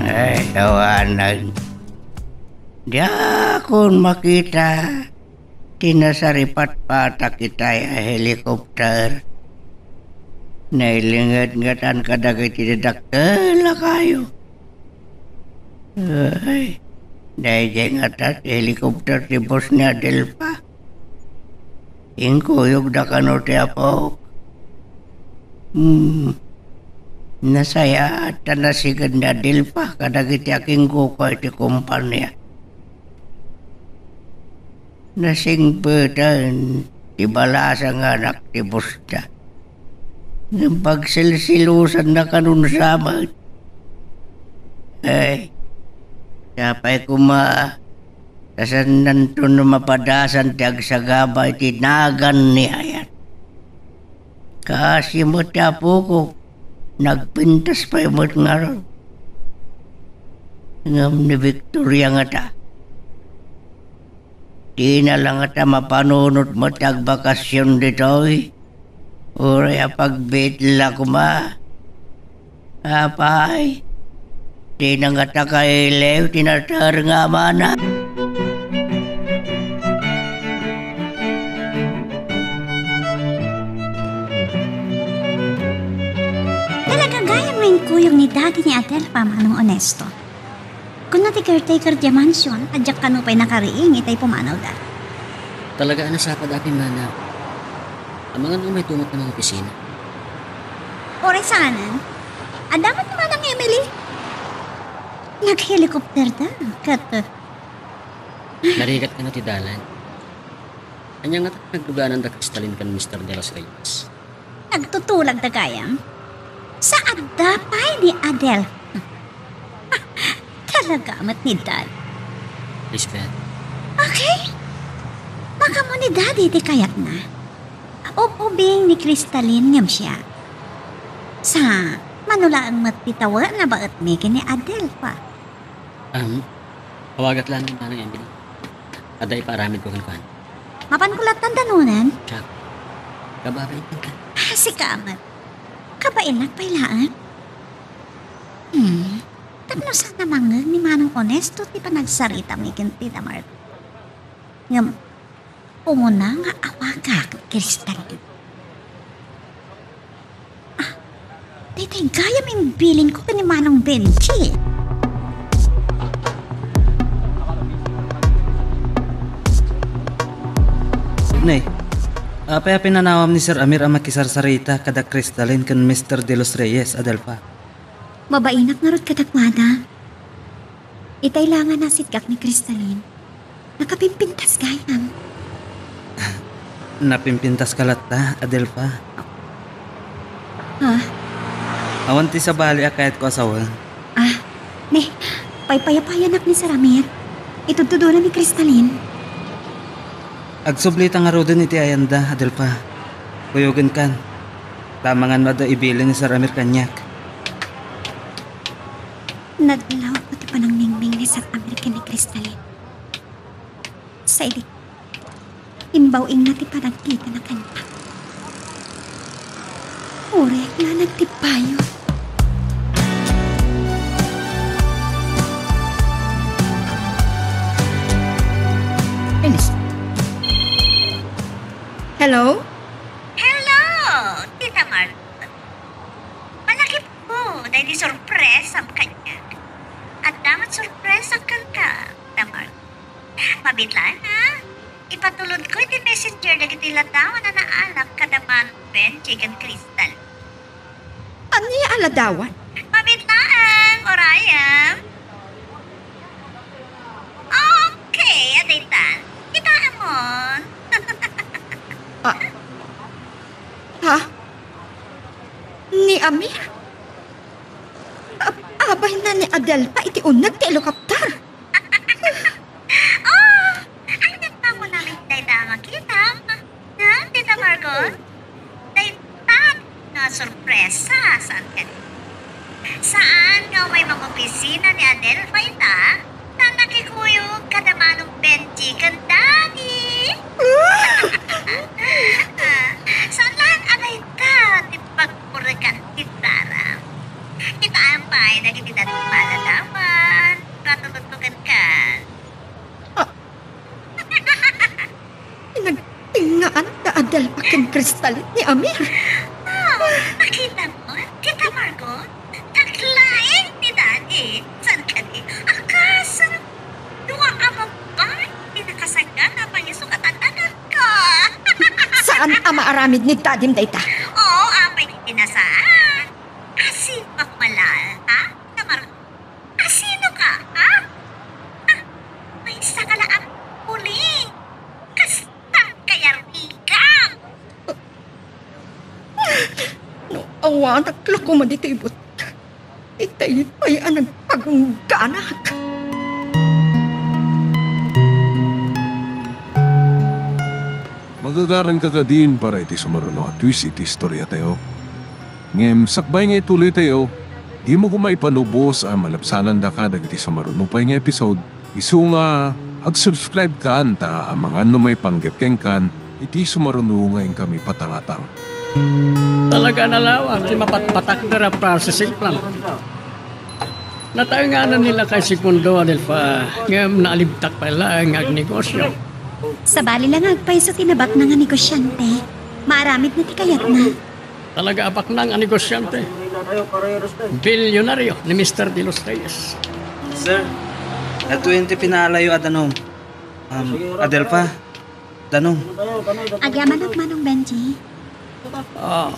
Ay, awanan. Diakon makita ti nasaripatpatak itay a helicopter. Nailingedngetan kadagiti dadakkel a kayo. Ay, daydiay ngata ti helicopter ti boss ni Adelfa. Inkuyogda kano ti apok. Hmm. Nasayaat ta nasiged ni Adelfa kadagiti akingkuko iti kompania. Nasingpeten ti balasa nga anak ti bossda. Ngem pagsilsilusanna kanunsa met. Ay, sapay koma ta saannanto no mapadasan ti agsagaba iti nagan ni ayat. Kaasi met ti apokok, nagpintas pay met ngarud. Ngem ni Victoria ngata, dina la ngata mapanunot met ti agbakasion ditoy. Uray a pagbitla koma. Apay, dina ngata kailiw ti nater nga amana. Talaga gayam nga inkuyog ni Daddy ni Adelfa, Manong Ernesto. Kuna ti caretaker diay mansion, a diak kano pay nakariing itay pumanawda. Talaga a nasapad, Apo Mana. Amangan nga umayto met nga opisina. Uray saanen, adda met ni Manang Emily. Naghelicopterda, ket, eh, narigat kano ti dalan. Ania ngata ti nagluganan da Cristalin ken Mister De Los Reyes? Nagtutulagda gayam. Sa adda pay ni Adel. Talaga met ni Dad. Lisbeth. Okay. Makaammo ni Daddy ti kayatna. Ub-ubing ni Cristalin ngem siak. Sa, mano laeng met ti tawen a baetmi ken ni Adelfa. Am, awagat laeng ni Manang Emily. Adda ipaaramidko kenkuana. Mapanko lattan danunan? Siak. Kababainka. Ah, sika met. Kabaenak pay laeng? Hmm. Tapno saan a mangngeg ni Manong Ernesto ti panagsaritami ken Tita Margot. Ngem, umuna nga awagak ni Cristalin. Ah, daytoy gayam imbilinko ken ni Manong Benji. Ne, apay a pinanawam ni Sir Amir a makisarsarita kada Crystalline ken Mister De Los Reyes, Adelfa? Mabainak ngarud kadakuada. Itay la nga nasitgak ni Crystalline. Nakapimpintas gayam. Napimpintaska latta, Adelfa. Ha? Awan ti sabali a kayatko a sawen. Ah, ne, paypayapayanak ni Sir Amir. Itudtudona ni Crystalline. Agsublita ngaruden iti ayanda, Adelfa. Kuyogenkan. Ta amangan no adda ibilin ni Sir Amir kaniak. Nadlawko ti panangngingming ni Sir Amir ken ni Crystalline. Saidik, imbaw-ingna ti panagkitana kaniak. Uray la nagtipayo. Inis. Hello? Hello, Tita Margot. Malakipko daydi sorpresam kaniak. Adda met sorpresa kenka, Tita Margot. Mabiit laeng, ha? Ipatulodko iti messenger dagiti ladawan a naalak kada Manong Benji ken Crystal. Ania a ladawan? Mabiit laeng, urayem. Okay, adaytan. Kitaemon. Ah. Ha? Ni Amir? Ab-, abayna ni Adelfa iti uneg ti helicopter. Oh, ay, nagpangunamin dayta a makitam. Ha, Tita Margot? Dayta nga sorpresa, saan kadi? Saan nga umay mangopisina ni Adelfa ita, ta nakikuyog kada Manong Benji ken Daddy? Ah, saan laeng a dayta ti pagpuregan ti Dara? Kitaem pay dagiti dadduma a ladawan, patulodko kenka. Ah. Pinagtengngaan da Adelfa ken Crystal ni Amir. Ah, makitam, Tita Margot? Naglaing ni Daddy. Saan kadi? Akas, dua a babai ti nakasagana a pangisukatan a anak. Saan a maaramid ni Dadim dayta? Oo, apay ti nasaan. Asino ka kumalal, ha? Tita Margot? Asino ka, ha? Ah, maysa ka la a puli. Kasta kayarigam. No awanak la koma ditoy butek, itay pay a nagpagungganak. Magagaranka kadin para iti sumaruno a twist iti istoriatayo. Ngem sakbay nga ituloytayo, dimo koma ipanubos a malabsanandaka dagiti sumaruno pay nga episode. Isu nga, ag-subscribe kan ta amangan no maipanggep kenkan iti sumaruno nga inkami patangatang. Talaga a nalawag ti mapatpatakder a processing plant. Nataenganan ni lakay Segundo, Adelfa, ngem naalibtak pay laeng nga agnegosio. Sabali la nga agpayso ti nabaknang a negosyante. Maaramidna ti kayatna. Talaga a baknang a negosyante. Bilyonaryo ni Mister De Los Reyes. Sir, adtoyen ti pinaalayo a danum. Um, Adelfa, danum. Agyamanak, Manong Benji. Oh.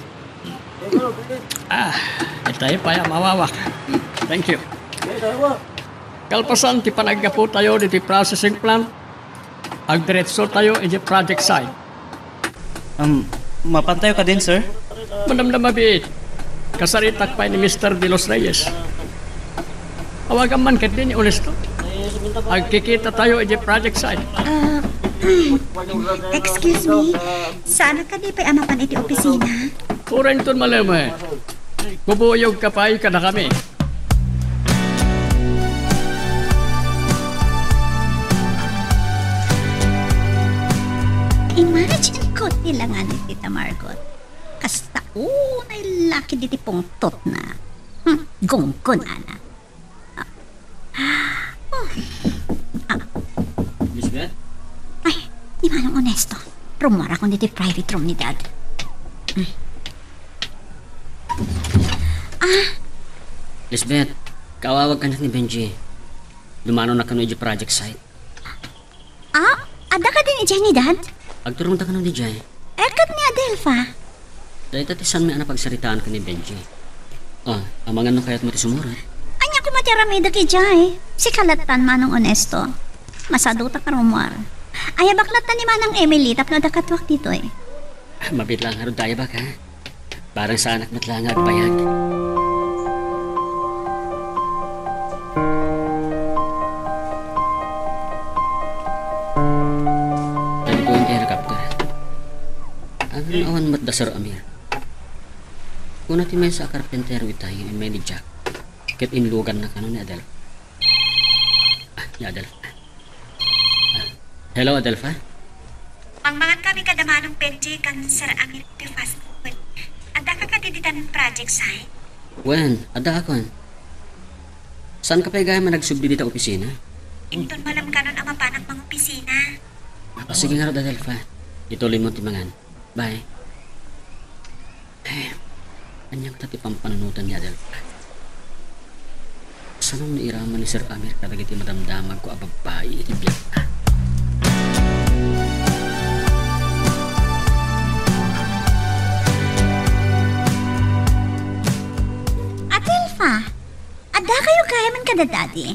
Ah, itay pay a mawawak. Thank you. Kalpasan ti panaggaputayo ditoy processing plant, agdiretsotayo idiay project site. Um, mapantayo kadin, sir? Madamdama biit. Kasaritak pay ni Mister De Los Reyes. Awagam man ketdi ni Honesto. Agkikitatayo idiay project site. Ah, excuse me, saan kadi pay a mapan iti opisina? Uray inton maleme. Bubuyogka pay kadakami. Imagine ko ti langan ni Tita Margot. Kasta unay la ketdi ti pungtotna. Hmm, gunggonana. Ah. Oh. Ah. Lisbeth? Ay, ni Manong Honesto. Rumuarakon ditoy private room ni Dad. Hmm. Ah. Lisbeth, kaawawag kaniak ni Benji. Dumanonnak kano idiay project site. Ah, adda kadin idiay ni Dad? Agturongta kano idiay? Eh, ket ni Adelfa? Dayta ti saanmi a napagsaritaan ken ni Benji. Ah, amangan no kayatmo ti sumurat. Ania koma ti aramidek idiay? Sika lattan, Manong Onesto. Masadutak a rummuar. Ayabak lattan ni Manang Emily tapno adda kaduak ditoy. Ah, mabiit la ngarud ta ayabak, ha? Barang saanak met la nga agbayag. Teleponen ti helicopter. Ngem awan met da Sir Amir. Kuna ti maysa a karpentero itay nga immay ni Jack, ket inluganna kano ni Adelfa. Ah, ni Adelfa. Ah, hello, Adelfa? Mangmangan kami kada Manong Benji ken Sir Amir ti fast food. Addaka kadi ditan project site? Wen, addaakon. Saanka pay gayam a nagsubli dita opisina? Inton malem kanon a mapanak mangopisina. Ah, sige ngarud, Adelfa. Ituloymo ti mangan. Bye. Eh, ania ngata ti pampanunotan ni Adelfa? Saan nairaman ni Sir Amir kadagiti madamdamagko a babbai iti biag? Adelfa, addakayo gayam kada Daddy?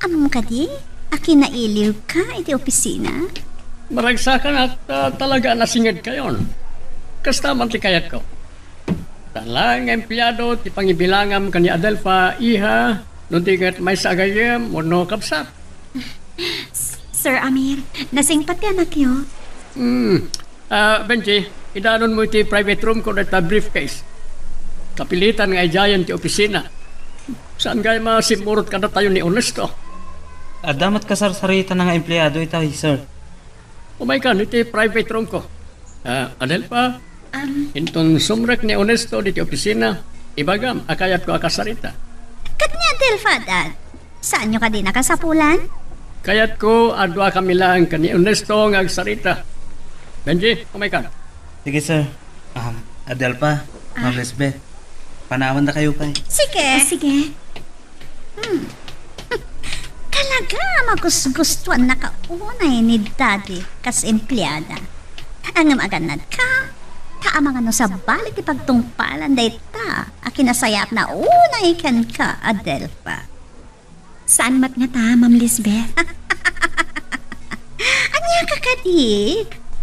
Ammom kadi a kinailiwka iti opisina? Maragsakanak ta talaga a nasingedkayon. Kasta man ti kayatko. Saan laeng nga empleado ti pangibilangam ken ni Adelfa, iha, no di ket maysa a gayyem wenno kabsat. Sir Amir, nasingpet ti anakyo. Hmm. Ah, Benji, idanonmo iti private room ko dayta briefcase. Kapilitan nga idiayen ti opisina. Saan gayam a simmurot kadatayo ni Ernesto? Adda met kasarsaritana nga empleado itay, sir. Umaykan iti private room ko. Ah, Adelfa, Am. Inton sumrek ni Ernesto diti opisina, ibagam a kayatko a kasarita. Ket ni Adelfa, Dad? Saanyo kadi nakasapulan? Kayatko a duakami laeng ken ni Ernesto nga agsarita. Benji, umaykan. Sige, sir. Um, Adelfa, Ah. Ma'am Lisbeth, panawandakayo pay. Sige. Ah, sige. Hmm. Talaga, magusgustuannaka unay ni Daddy kas empleada. Ngem agannadka, ta amangan no sabali ti pagtungpalan dayta a kinasayaatna unay kenka, Adelfa. Saan met ngata, Ma'am Lisbeth? Ania ka kadi?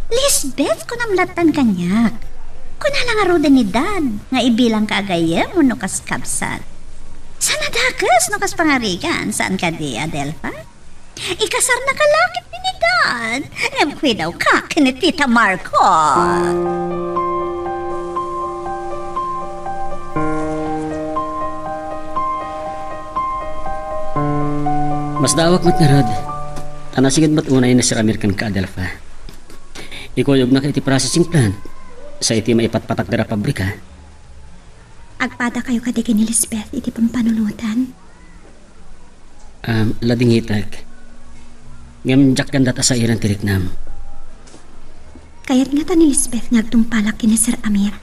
Lisbeth, kunam lattan kaniak. Kuna la ngaruden ni Dad nga ibilangka a gayyem wenno kas kabsat. Saan a dakes no kas pangarigan, saan kadi, Adelfa? Ikasarnaka la ket ni Dad, ngem kuidawka ken ni Tita Marcos. Masdaawak met ngarud, ta nasinged met unay ni Sir Amir kenka, Adelfa. Ikuyognaka iti processing plant, sa iti maipatpatakder a pabrika. Agpadakayo kadi ken ni Lisbeth iti pampanunotan? Um, ladingitek. Ngem diak ganda ta sairen ti riknam. Kayat ngata ni Lisbeth nga agtungpalak ken ni Sir Amir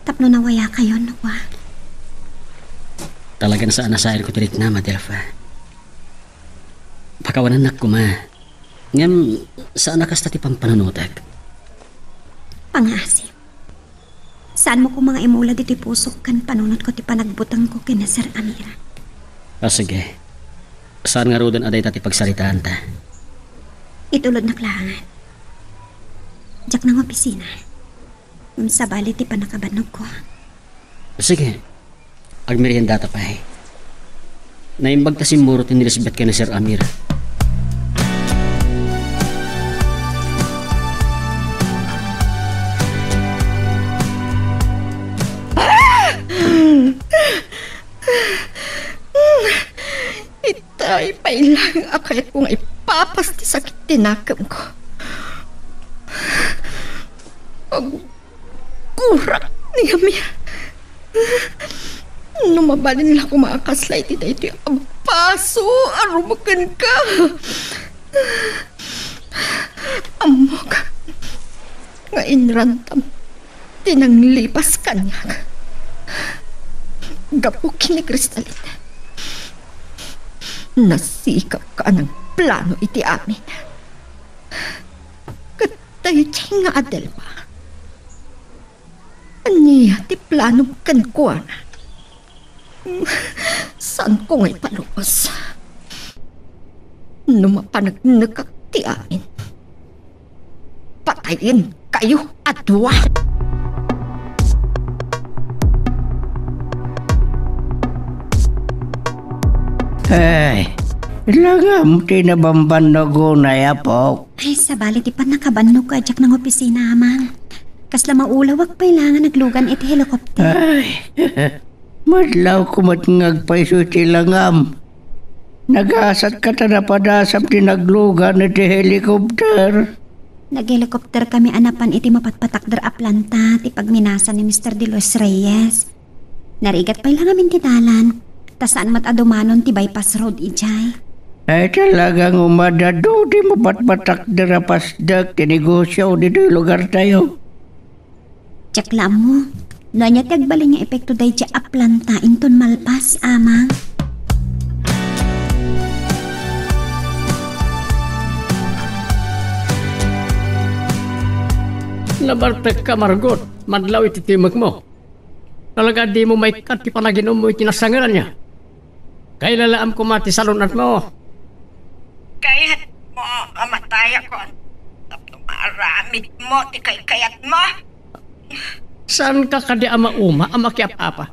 tapno nawayakayon, no kua? Talagan saan a sairko ti riknam, Adelfa. Pakawanennak koma. Ngem saan a kasta ti pampanunotek. Pangasim. Saanmo koma nga imulad iti pusok ken panunotko ti panagbutengko ken ni Sir Amir. Ah, sige. Saan ngaruden a dayta ti pagsaritaanta? Itulodnak laengen. Diak nangopisina. Ngem sabali ti pannakabannogko. Sige. Agmeriendata pay. Naimbag ta simmurot ni Lisbeth ken ni Sir Amir. Itay pay laeng a kayatko nga ipapas ti sakit ti nakemko. Ag- Gurak ni Amir. No mabalin la koma a kasla iti daytoy a baso a rumekenka. Ammok nga inrantam ti nanglipas kaniak. Gapu ken ni Cristalina, nasikapka a nangplano iti amin. Ket Ay, nga Adelma. Ania ti planom kenkuana? Saanko nga ipalubos. No mapanagnekak ti amin, patayenkayo a dua. Ay, langam ti nabambannog unay, apok. Ay, sabali ti pannakabannog ko a diak nangopisina, Amang. Kasla maulawak pay la nga naglugan iti helicopter. Ay, madlawko met nga agpayso iti langam. Nagasatka ta napadasam ti naglugan iti helicopter. Naghelicopter kami a napan iti mapatpatakder a planta ti pagminasan ni Mister De Los Reyes. Narigat pay la ngamin ti dalan, ta saan met a dumanon ti bypass road idiay. Ay, talagang umadado ti mapatpatakder a pasdek ti negosio ditoy lugartayo. Diak la ammo no ania ti agbalin nga epekto daydiay a planta inton malpas, Amang. Nabartekka, Margot, madlaw iti timekmo. Talaga dimo maikkat ti panaginummo iti nasangeranna. Kailalaam koma ti salun-atmo. Kayatmo a matayakon tapno maaramidmo ti kaykayatmo? Saanka kadi a mauma a makiap-apa?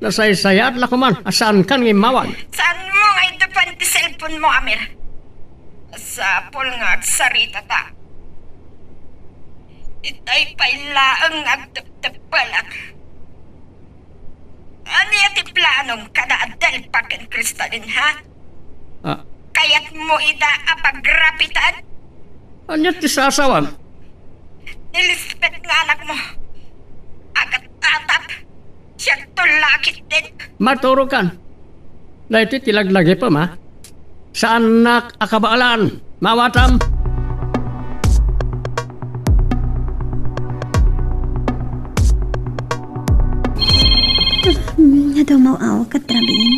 Nasaysayaat la koman a saankan nga immawag. Saanmo nga iddapan ti cellphone mo, Amir? Masapul nga agsaritata. Itay pay laeng nga agtepteppelak. Ania ti planom kada Adelfa ken Cristalin, ha? Ah. Kayatmo ida a pagrapitan? Ania ti sasawam? Ni Lisbeth nga anakmo. Agat-atap. Siak to lakit din. Maturokan. Daytoy ti laglagipem, ha? Saannak a kabaelan. Maawatam. Hmm, adu maw-aw ket rabin.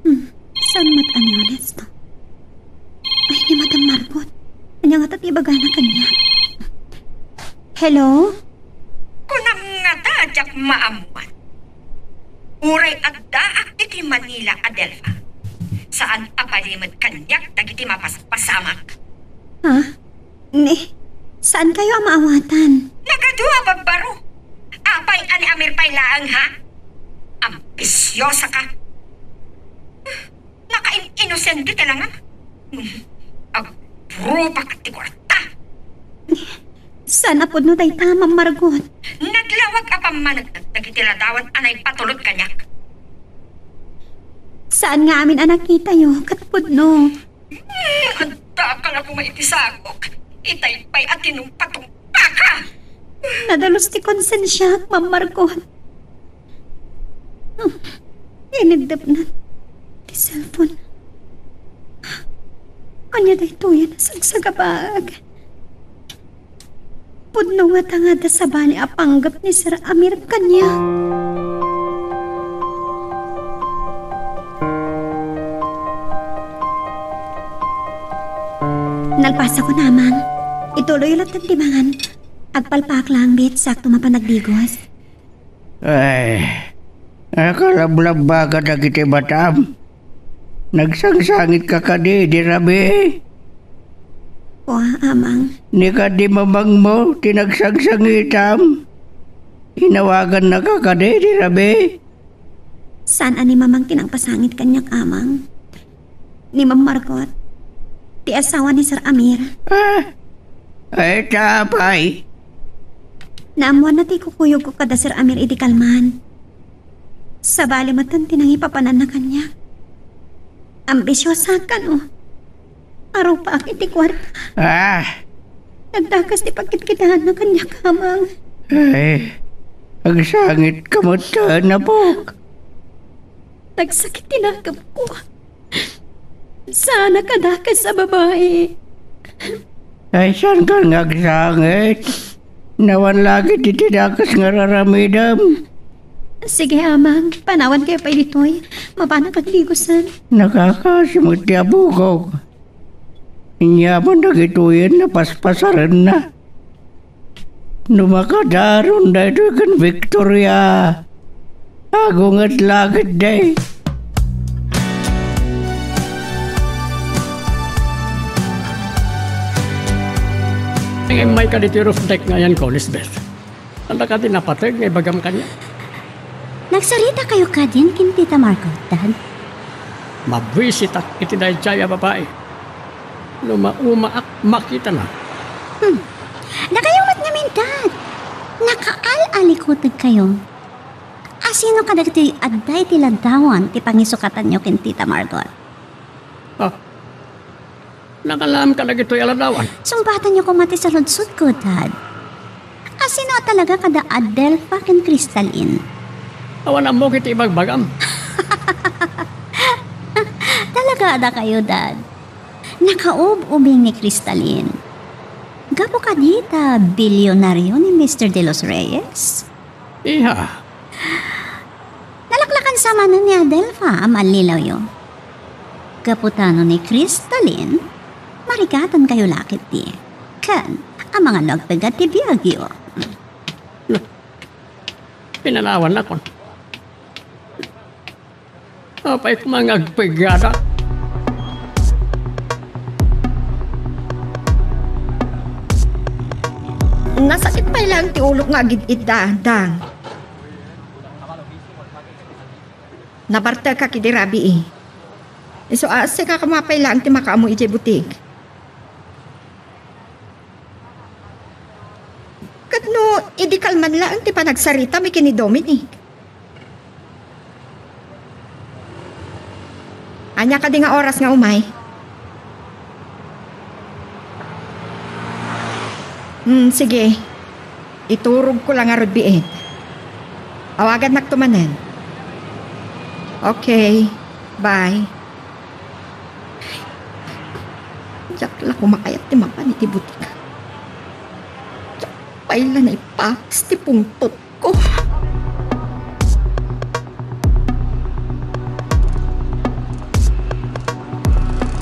Hmm, saan met a ni Honesto? Ay, ni Madam Margot. Ania ngata ti ibagana kaniak? Hello? Kunam ngata a diak maammuan. Uray addaak iti Manila, Adelfa, saan a palimed kaniak dagiti mapaspasamak. Ha? Ni, saankayo a maawatan? Nagadu a babbaro. Apay a ni Amir pay laeng, ha? Ambisiosaka. Nakain-inosente ti langam. Agrupak ti kuarta. Saan a pudno dayta, Ma'am Margot? Naglawag a pammaneknek dagiti ladawan a naipatulod kaniak. Saan nga amin a nakitayo ket pudno? Hmm, adda ka la koma iti sakok. Itay pay a tinungpatungpaka. Nadalus ti konsensiak, Ma'am Margot. Hmm, iniddepna ti cellphone. Ania daytoy a nasagsagabaek? Pudno ngata nga adda sabali a panggep ni Sir Amir kaniak. Nalpasakon, Amang. Ituloy latta ti mangan. Agpalpaak laeng, bet, sakto mapan agdigos. Ay, nakalablabba ka dagiti matam. Nagsangsangitka kadi idi rabii? Wen, Amang. Ni kadi mamangmo ti nagsangsangitam? Inawagannaka kadi idi rabii? Saan a ni Mamang ti nangpasangit kaniak, Amang. Ni Ma'am Margot, ti asawa ni Sir Amir. Ah, ay, apay? Naammoanna ti ikukuyogko kada Sir Amir idi kalman. Sabali met ti nangipapananna kaniak. Ambisiosakan, o. Arupaak iti kuarta. Ah! Nagdakes ti pagkitkitaanna kaniak, Amang. Ay, agsangitka met, apok. Nagsakit ti nakemko. Saanak a dakes a babai. Ay, saankan nga agsangit? Nawan la ket iti dakes nga raramidem. Sige, Amang. Panawankayo pay ditoy. Mapanak agdigosen. Nakakaasi met ti apok. Ania man dagitoyen a paspasarenna? No makadaron daytoy ken Victoria, agunget la ketdi. Immayka ditoy roof deck nga ayanko, Lisbeth. Ania kadi napateg nga ibagam kaniak? Nagsarita kayo kadin ken Tita Margot, Dad? Mabuisitak iti daydiay a babai. No maumaak, makitana. Hmm. Dakayo met ngamin, Dad. Nakaal-alikuteg kayo. Asino kadagitoy adda iti ladawan ti pangisukatanyo ken Tita Margot? Ah, nakalaam kadagitoy a ladawan? Sungbatanyo koma ti saludsodko, Dad. Asino a talaga kada Adelfa ken Crystalline? Awan ammok iti ibagbagam. Talaga adda kayo, Dad. Nakaub-ubing ni Crystalline. Gapu kadi ta bilyonaryo ni Mister De Los Reyes? Iha. Nalaklakan sa manen ni Adelfa a mallilawyo. Gapu ta no ni Crystalline, marigatan kayo la ketdi. Ken, amangan no agpegad ti biagyo. Pinanawan nakon. Apay koma nga agpegada? Nasakit pay laeng ti ulok nga agid-idda, Dang. Nabartekak idi rabii. Isu a, sika koma pay laeng ti makaammo idiay butik. Ket no, idi kalman laeng ti panagsaritam ken ni Dominic. Ania kadi nga oras nga umay? Hmm, sige. Iturogko la ngarud biit. Awagannakto manen. Okay. Bye. Diak la koma kayat ti mapan iti butik. Diak pay la naipakas ti pungtotko.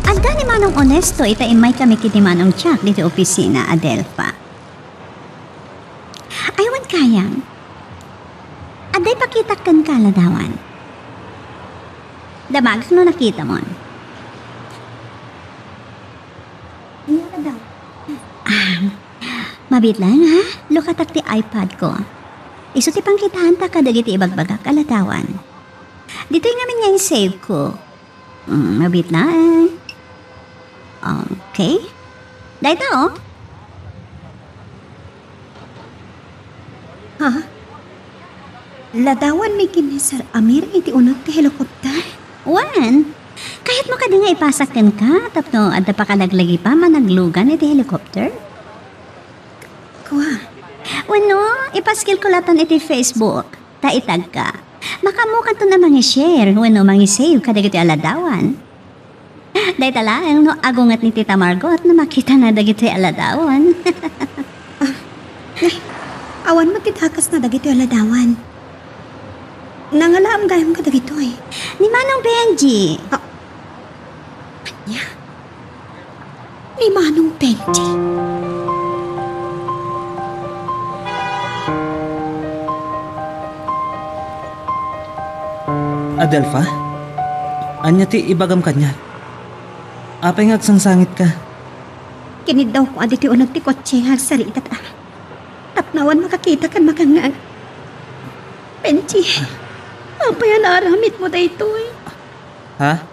Adda ni Manong Onesto ita immaykami ken ni Manong Jack ditoy opisina, Adelfa. Ay, wen kayam. Adda ipakitak kenka a ladawan. Damagek no nakitamon. Ania ladawan? Ah, mabiit laeng, ha? Lukatak ti iPad ko. Isu ti pangkitaanta kadagiti ibagbagak a ladawan. Ditoy ngamin nga in-save ko. Mm, mabiit laeng. Okay. Dayta, oh. Ha? Ladawanmi ken ni Sir Amir iti uneg ti helicopter? Wen, kayatmo kadi nga ipasak kenka tapno adda pakalaglagipa a naglugan iti helicopter? Kua. Wenno, ipaskilko laeng iti Facebook, ta itagka. Makaammokanton a mangi-share wenno mangi-save kadagitoy a ladawan. Dayta laeng no agunget ni Tita Margot no makitana dagitoy a ladawan. Ah, nay, awan met ti dakesna dagitoy a ladawan. Nangalaam gayam kadagitoy. Ni Manong Benji. Ah, ania? Ni Manong Benji. Adelfa? Ania ti ibagam kaniak? Apay nga agsangsangitka? Kiniddawko a ditoy uneg ti kotse nga agsaritat a. Tapno awan makakita ken makangngeg. Benji, apay a naaramidmo daytoy? Ha?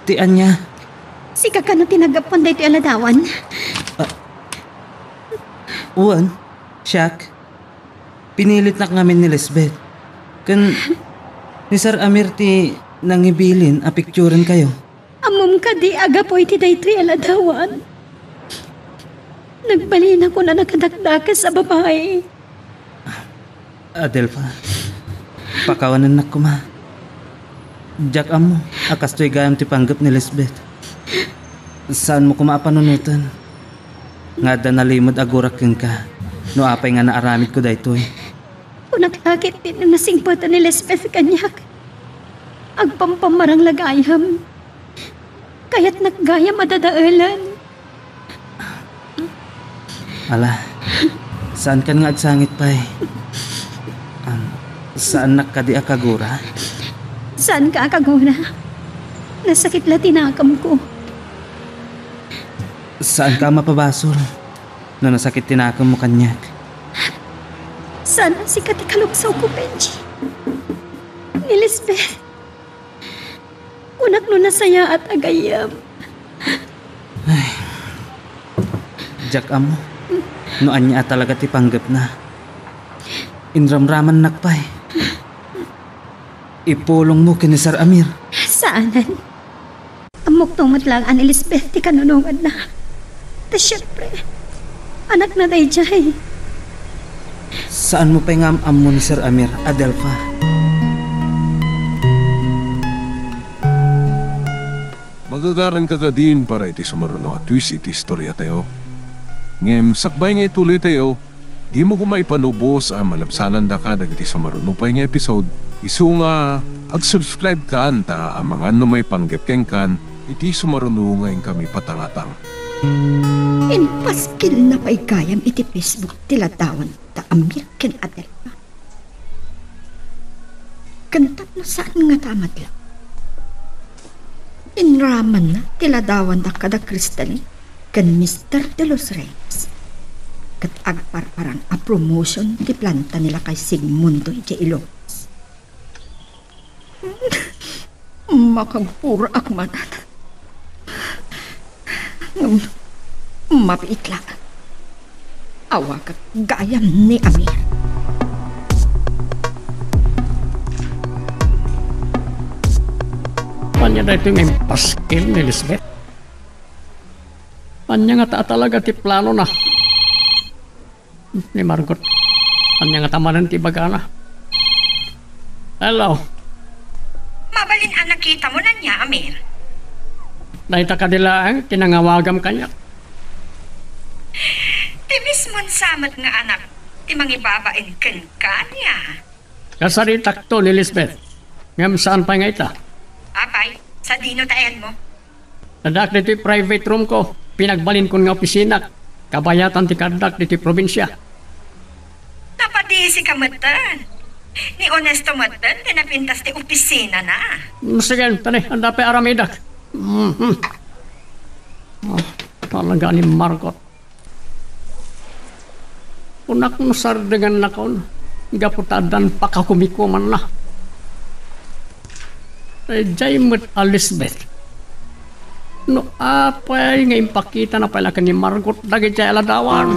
Ti ania? Sika kano ti naggapuan daytoy a ladawan? Ah. Wen, siak. Pinilitnak ngamin ni Lisbeth. Ken ni Sir Amir ti nangibilin a picturenkayo. Ammom kadi a gapu iti daytoy a ladawan? Nagbalinakon a nakadakdakes a babai. Adelfa, pakawanennak koma. Diak ammo a kastoy gayam ti panggep ni Lisbeth. Saanmo koma a panunoten nga adda nalimed a gurak kenka no apay nga naaramidko daytoy. Kunak la ketdi no nasingpetan ni Lisbeth kaniak. Agpampammarang la gayam. Kayatnak gayam a dadaelen. Ala, saankan nga agsangit pay? Am, saannak kadi a kagura? Saanka a kagura? Nasakit la ti nakemko. Saanka a mapabasol no nasakit ti nakemmo kaniak? Saan a sika ti kalugsawko, Benji. Ni Lisbeth. Kunak no nasayaat a gayyem. Ay. Diak ammo no ania a talaga ti panggepna. Inramramannak pay. Ipulongmo ken ni Sir Amir. Saanen. Ammokto met laeng a ni Lisbeth ti kanunonganna. Ta siempre, anakna daydiay. Saanmo pay nga am-ammo ni Sir Amir, Adelfa? Magagaranka kadin para iti sumaruno a twist iti istoriatayo. Ngem sakbay nga ituloytayo, dimo koma ipanubos a malabsanandaka dagiti sumaruno pay nga episode. Isu nga, ag-subscribe kan ta amangan no maipanggep kenkan iti sumaruno nga inkami patangatang. Impaskilna pay gayam iti Facebook ti ladawan da Amir ken Adelfa. Ken tapno saan ngata a madlaw, inramanna ti ladawanna kada Crystalline ken Mister De Los Reyes, ket agparparang a promotion ti planta ni Lakay Sigmundo idiay Ilocos. Makagpuraak manen. Ngem mabiit la. Awatek gayam ni Amir. Ania daytoy nga impaskil ni Lisbeth? Ania ngata a talaga ti planona? Ni Margot. Ania ngata manen ti ibagana? Hello? Mabalin a nakitam ania, Amir? Dayta kadi laeng ti nangawagam kaniak. Ti mismon sa met nga anak ti mangibabain kenka ania? Kasaritakto ni Lisbeth. Ngem saan pay nga ita? Apay, sadino ta ayanmo? Addaak ditoy private room ko. Pinagbalinkon nga opisina. Kabayatan ti kaaddak ditoy probinsia. Napadisika metten. Ni Onesto metten ti napintas ti opisinana. Mm, sige, tani, adda pay aramidek. Mhm. Oh, talaga ni Margot. Kunak no sardengannakon, gapu ta addan pakakumikumanna. Daydiay met a Lisbeth. No apay nga impakitana pay la ken ni Margot dagiti aladawan.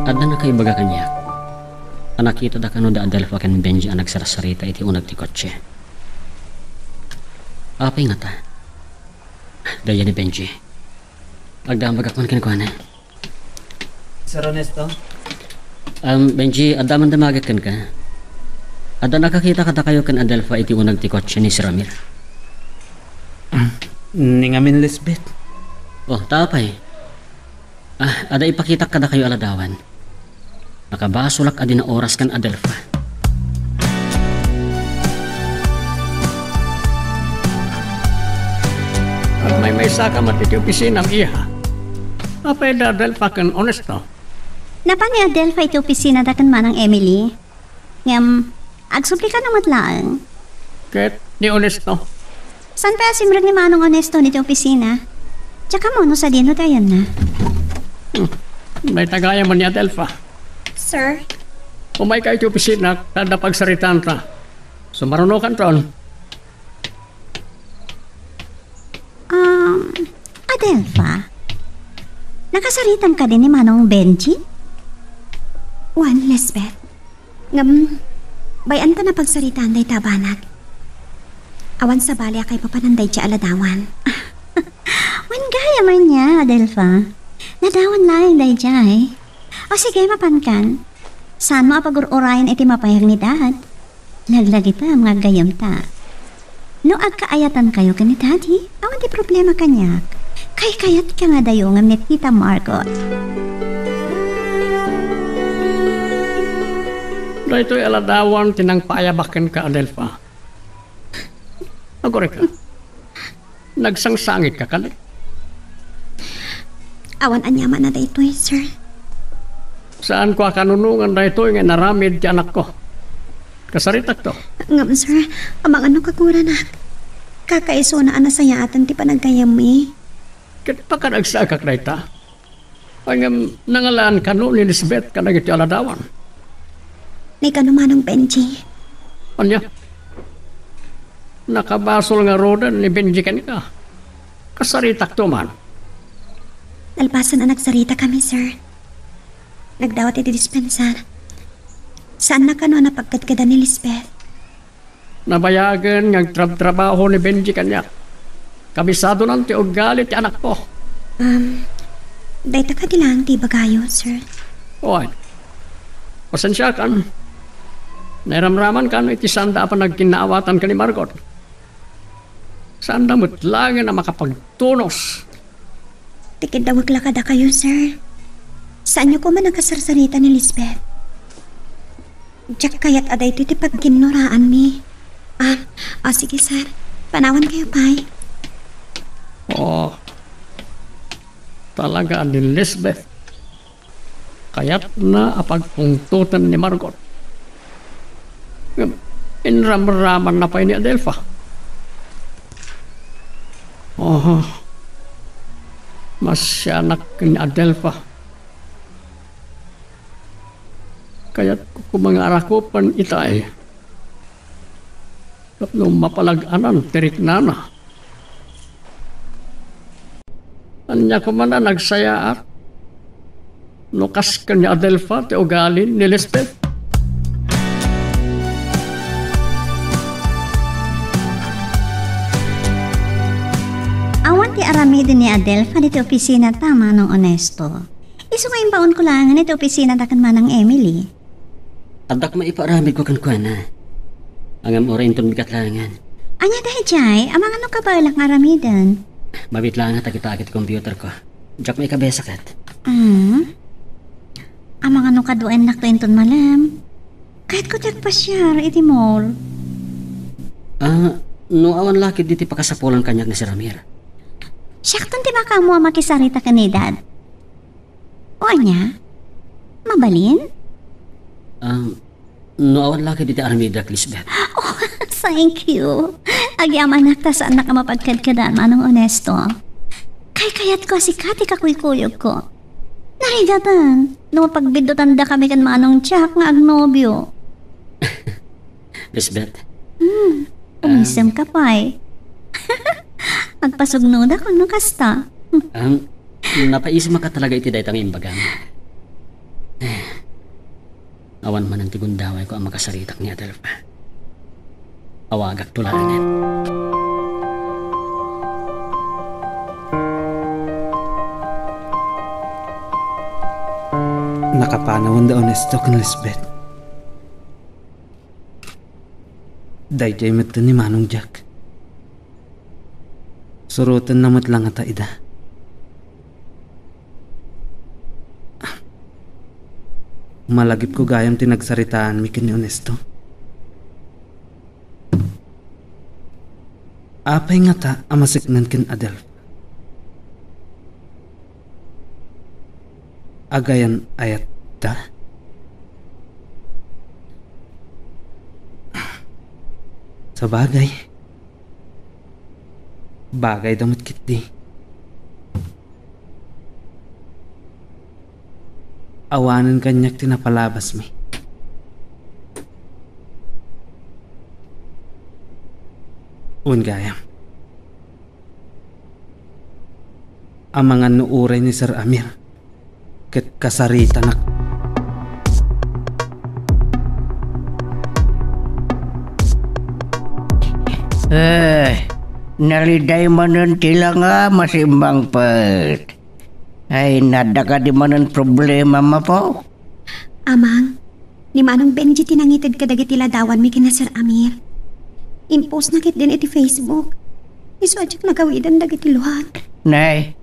Adda nakaibaga kaniak. A nakitada kano da Adelfa ken Benji a nagsarsarita iti uneg ti kotse. Apay ngata? Daydiay ni Benji. Agdamagak man kenkuana. Sir Ernesto? Um, Benji, adda man damagek kenka. Adda nakakita kadakayo ken Adelfa iti uneg ti kotse ni Sir Amir? Ni ngamin, Lisbeth. Oh, ta apay? Ah, adda ipakitak kadakayo a ladawan. Nakabasolak a dina oras ken Adelfa. Agmaymaysaka met iti opisinam, iha. Apay da Adelfa ken Onesto? Napan ni Adelfa iti opisinada ken Manang Emily. Ngem, agsubli kano met laeng. Ket ni Onesto? Saan pay a simrek ni Manong Onesto ditoy opisina? Diak ammo no sadino ti ayanna. Hmm. Dayta gayam ni Adelfa. Sir? Umayka iti opisina, ta adda pagsaritaanta. Sumarunokanton. Um, Adelfa, nakasaritam kadi ni Manong Benji? Wen, Lisbeth. Ngem, bay-an ta napagsaritaan dayta a banag. Awan sabali a kaipapanan daydiay a ladawan. Wen gayam ania, Adelfa. Ladawan laeng daydiay. O sige, mapankan. Saanmo a pagur-urayen iti mapayag ni Dad? Laglagitam nga aggayyemta. No agkaayatankayo ken ni Daddy, awan ti problema kaniak. Kaykayatka nga adayongem ni Tita Margot. Daytoy a ladawan ti nangpaayabak kenka, Adelfa. Agurayka. Nagsangsangitka kadi? Awan aniamanna daytoy, sir. Saanko a kanunongan daytoy nga inaramid ti anakko. Kasaritakto. Ngem, sir, amangan no kaguranak. Kakaisuna a nasayaatan ti panaggayyemmi. Ket pakanagsakak dayta. Ngem nangalaan kano ni Lisbeth kadagiti aladawan? Ni kano, Manong Benji? Ania? Nakabasol ngaruden ni Benji kenka. Kasaritakto man. Nalpasen a nagsaritami, sir. Nagdawat iti dispensa. Saanna kano a napagkadkadan ni Lisbeth? Nabayagen nga agtrabtrabaho ni Benji kaniak. Kabisadonan ti ugali ti anakko. Um, dayta kadi laeng ti ibagayo, sir? Wen. Pasensiakan. Nairamramankan iti saanda a panagkinnaawatan ken ni Margot. Saanda met laengen a makapagtunos. Tikidawek la kadakayo, sir. Saanyo koma a kasarsarita ni Lisbeth? Diak kayat a daytoy ti pagginnoraanmi. Ah, ah, sige, sir. Panawankayo pay. Oh, talaga ni Lisbeth. Kayatna a pagpungtoten ni Margot. Ngem, inramramanna pay ni Adelfa. Oh, masianak ni Adelfa. Kayatko koma nga arakupen itay. Tapno mapalag-anan ti riknana. Ania koma a nagsayaat? No kas ken ni Adelfa ti ugali ni Lisbeth? Awan ti aramiden ni Adelfa ditoy opisina ta, Manong Onesto. Isu nga imbaonko laengen iti opisina ta ken Manang Emily. Addak maipaaramidko kenkuana. Ngem uray inton bigat laengen. Ania daydiay? Amangan no kabaelak nga aramiden. Mabiit laeng a takitaak iti computerko. Diak maikabesa ket. Hmm? Amangan no kaduaennakto inton malem. Kayatko ti agpasiar iti mall. Ah, no awan la ketdi ti pakasapulan kaniak ni Sir Amir. Siakton ti makaammo a makisarita ken ni Dad. O ania? Mabalin? Um, no awan la ketdi ti aramidak, Lisbeth. Oh, thank you. Agyamanak ta saannak a mapagkadkadan, Manong Onesto. Kaykayatko a sika ti kakuykuyogko. Narigaten, no mapagbiddutandakami ken Manong Jack nga agnobio. Lisbeth. Hmm, umisemka pay. Agpasugnodak no kasta. Um, napaisemka talaga iti dayta nga imbagam. Awan manen ti gundawayko a makasaritak ni Adelfa. Awagakto laengen. Nakapanawen da Onesto ken Lisbeth. Daydiay metten ni Manong Jack. Surotenna met la ngata ida. Malagipko gayam ti nagsaritaanmi ken ni Onesto. Apay ngata a maseknan ken Adelfa? Agayan ayat da? Sabagay, bagay da met ketdi. Awanen kaniak ti napalabasmi. Wen gayam. Amangan no uray ni Sir Amir ket kasaritanak. Eh, naliday manen ti langa, masimmangpet. Ay, nadda kadi manen problema, mapo? Amang, ni Manong Benji ti nangited kadagiti ladawanmi ken ni Sir Amir. Impostna ketdin iti Facebook. Isu a diak nagawiden dagiti luak. Nay,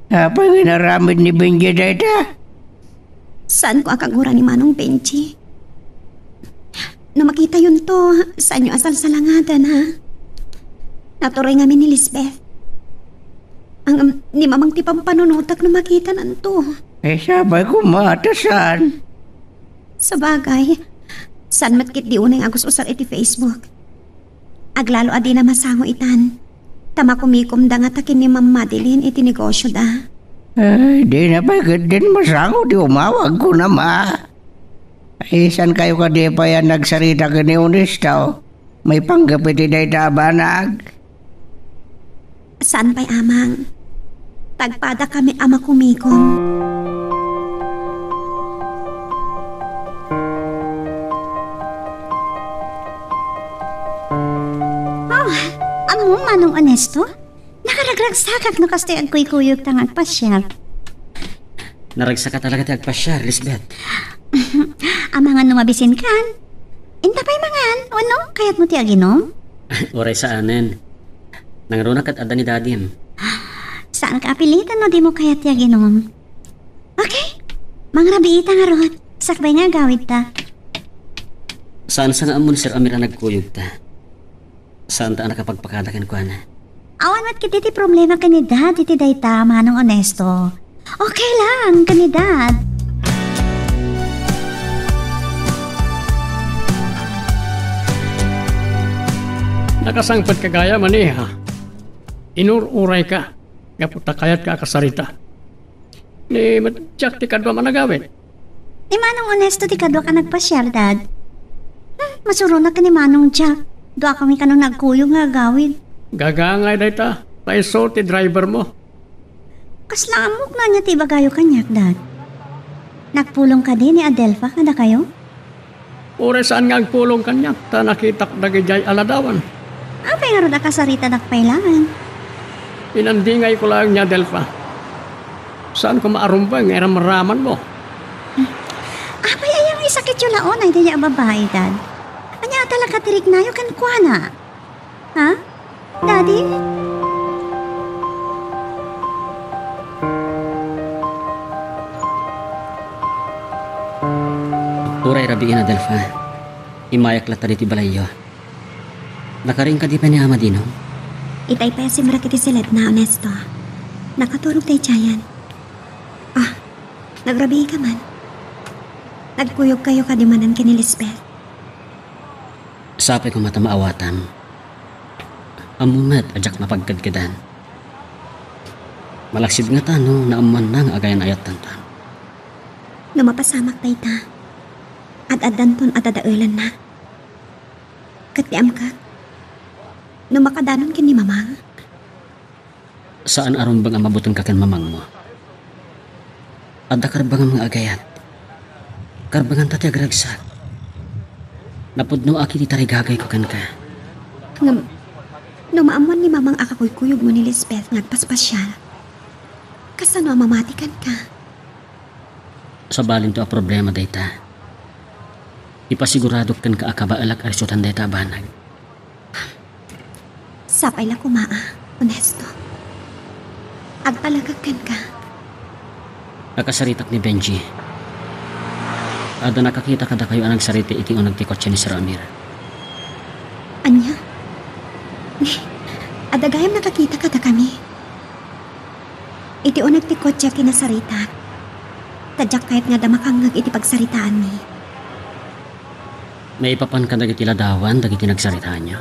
apay nga inaramid ni Benji dayta? Saanko a kagura ni Manong Benji. No makitayonto, saanyo a salsalangaden, ha? Naturay ngamin ni Lisbeth. Ang, am, ni Mamang ti pampanunotak no makitananto. Eh, sapay koma, ta saan? Sabagay, saan met ketdi unay nga agus-usar iti Facebook. Aglalo a dina masango itan. Ta makumikomda ngata ken ni Ma'am Madeline iti negosyoda. Ay, dina pay ketdin masango ti umawag, kunam a. Ay, saan kayo kadi pay a nagsarita ken ni Onesto? Maipanggep iti dayta a banag? Saan pay, Amang. Tagpadakami a makumikom. Oh, ammom, Manong Onesto? Nakaragragsakak no kastoy agkuykuyogta nga agpasiar. Naragsak talaga ti agpasiar, Lisbeth. Amangan no mabisinkan. Inta pay mangan, wenno kayatmo ti aginom? Uray saanen. Nangruna ket adda ni Dadim. Saanka a pilitan no dimo kayat ti aginom. Okay. Mangrabiita ngarud. Sakbay nga agawidta. Saan sa nga ammon, Sir Amir, a nagkuyogta? Saanta a nakapagpakada kenkuana? Awan met ketdi ti problema ken ni Dad iti dayta, Manong Onesto. Okay lang ken ni Dad. Nakasangpetka gayam a, iha. Inur-urayka gapu ta kayatka a kasarita. Ni met diak ti kaduam a nagawid. Ni Manong Onesto ti kaduak a nagpasiar, Dad. Hmm, masuronak ken ni Manong Jack. Duakami kano nagkuyog nga agawid. Gagangay dayta. Ta isu ti drivermo. Kasla ammok no ania ti ibagayo kaniak, Dad. Nagpulong kadi ni Adelfa kadakayo? Uray saan nga agpulong kaniak ta nakitak dagidiay a ladawan. Apay ngarud a kasaritadak pay laeng? Inandingayko laeng ni Adelfa. Saan koma a rumbeng nga iramramanmo? Apay aya nga isakityo la unay dayta a babai, Dad? Ania a talaga ti riknayo kenkuana? Ha? Daddy? Uray rabiin, Adelfa. Immayak latta ditoy balayyo. Nakaring kadi pay ni Ama Dino? Itay pay a simrek iti siledna, Onesto. Nakaturog daydiayen. Ah, nagrabiika man. Nagkuyogkayo kadi manen ken ni Lisbeth? Sapay koma ta maawatam. Ammom met a diak mapagkedkedan. Malaksid ngata no naammoanna nga agayan-ayattanton. No mapasamak dayta, ad-addanton a dadaelanna. Ket ti amkak, no makadanon ken ni Mamang, Saan a rumbeng a mabutenka ken mamangmo. Adda karbengam nga agayat. Karbenganta ti agragsak. Napudnoak iti tarigagayko kenka. Ngem, no maammuan ni Mamang a kakuykuyogmo ni Lisbeth nga agpaspasiar, kasano a mamati kenka? Sabalinto a problema dayta. Ipasiguradok kenka a kabaelak a risutan dayta a banag. Sapay la koma a, Onesto. Agtalekak kenka. Nakasaritak ni Benji. Adda nakakita kadakayo a nagsarita iti uneg ti kotse ni Sir Amir. Ania? Adda gayam nakakita kadakami. Iti uneg ti kotse a kinasaritak. Ta diak kayat nga adda makangngeg iti pagsaritaanmi. Naipapan kadagiti ladawan dagiti nagsaritaanyo?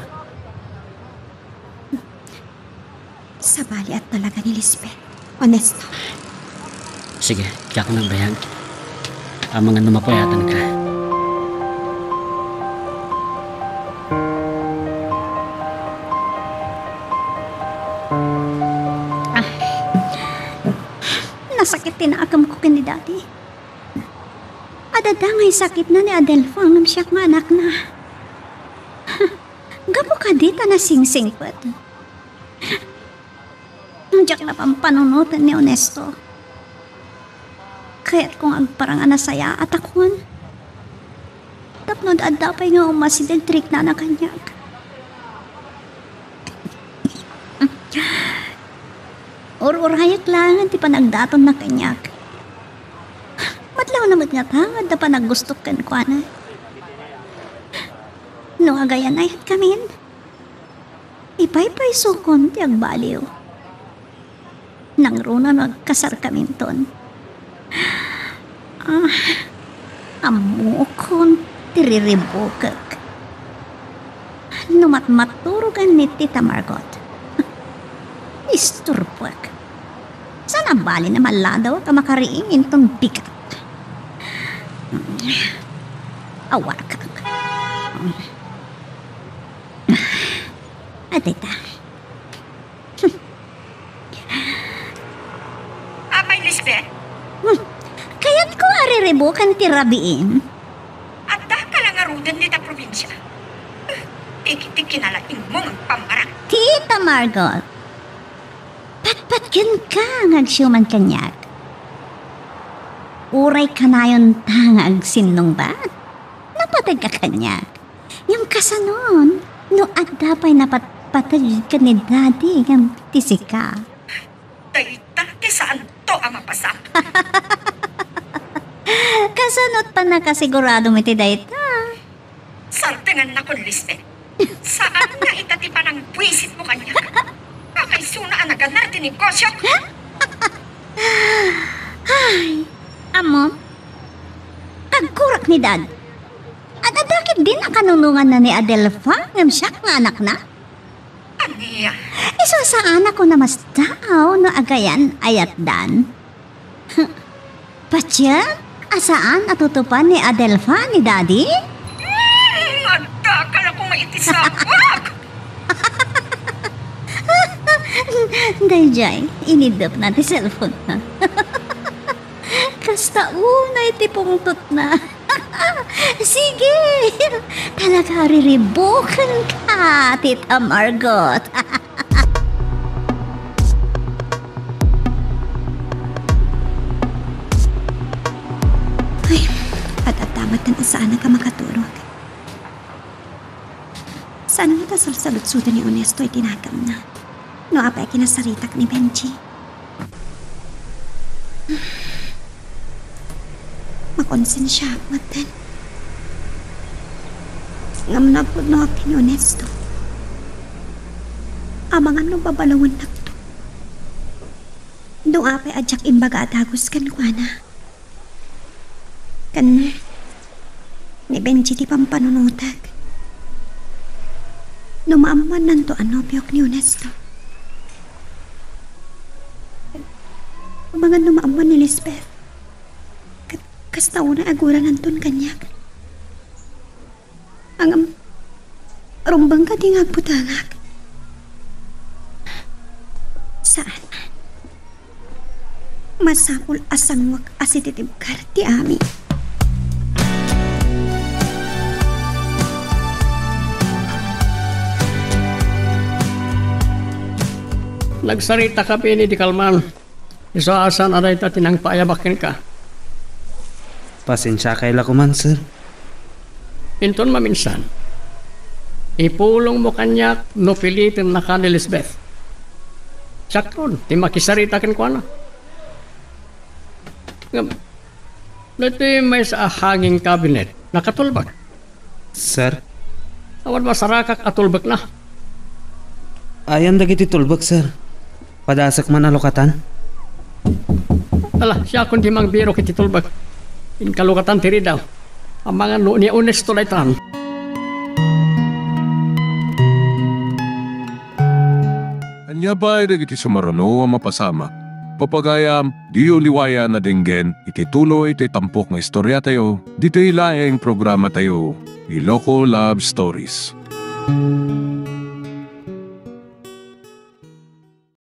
Sabali a talaga ni Lisbeth. Onesto. Sige, diak nagbayag. Amangan no mapuyatanka. Ah. Nasakit ti naakemko ken ni Daddy. Adda dayta nga isakitna ni Adelfa ngem siak nga anakna. Gapu kadi ta nasingsingpet. No diak la pampanunoten ni Onesto, kayatko nga agparang a nasayaat a kuan. Tapno adda pay nga umasideg ti riknana kaniak. Ur-urayek laengen ti panagdatonna kaniak. Madlawna met ngata nga adda panaggustok kenkuana. No agayan-ayatkamin, Ipaypaysokon ti agbaliw. Nangruna no agkasarkaminton. Ah, ammokon ti riribukek. No matmaturogan ni Tita Margot, isturbuek. Saan a bali a malladawek a makariing inton bigat. Awarkak. Adita. Apay, Lisbeth? Hmm. Kayatko a riribukan ti rabiim. Adda ka la ngaruden dita probinsia. Dagiti kinalaingmo nga pammarang. Tita Margot, patpatgenka nga agsiuman kaniak. Uray kanayonta nga agsinnungbat, napateg a kaniak. Ngem kasanon, no adda pay napatpateg ken ni Daddy ngem ti sika? Dayta ti saanto a mapasam. Kasano't pannakasigurado met ti dayta? Sardengannak, Lisbeth. Saan nga ita ti panangbuisitmo kaniak? Kakaisuna a naganar ti negosiok. Ay, ammom, agkurak ni Dad. Adda ketdin a kanunonganna ni Adelfa ngem siak nga anakna? Ania? Isu a saanak a namastaaw no agayan a yatdan. Patien a saan a tutupan ni Adelfa ni Daddy? Hmm, adda ka la koma iti sabak! Daydiay, inidepna ti cellphone-na. Kasta unay ti pungtotna. Sige! Talaga, riribukenka, Tita Margot. Ay, adda met a saanak a makaturog. Saan met a salsaludsoden ni Ernesto iti naganna? No apay a kinasaritak ni Benji? Makonsensiaak metten. Ngem napudnoak ken ni Ernesto. Amangan no babalawennakto. No apay a diak imbaga a dagus kenkuana. Ken ni Benji ti pampanunotek. No maammuannanto a nobiok ni Ernesto. Amangan no maammuan ni Lisbeth. Ket kasta unay a gurananton kaniak. Ngem, rumbeng kadi nga agbutengak? Saan. Masapul a sangoek a sititibker ti amin. Nagsaritakami idi kalman. Isu a saan a dayta ti nangpaayabak kenka. Pasensiakay la koman, sir. Inton maminsan, ipulongmo kaniak no pilitennaka ni Lisbeth. Siakon ti makisarita kenkuana. Ngem, no iti maysa a hanging cabinet, nakatulbek. Sir? Awan masarakak a tulbekna. Ayan dagiti tulbek, sir. Padasek man a lukatan. Ala, siakon ti mangbirok iti tulbek. Inkalukatan ti ridaw. Amangan no ni Ernesto daytan. Ania pay dagiti sumaruno a mapasamak? Pagayam, diyo liwayan a denggen iti tuloy ti tampok nga istoriatayo, ditoy laeng programatayo, Iloko Love Stories.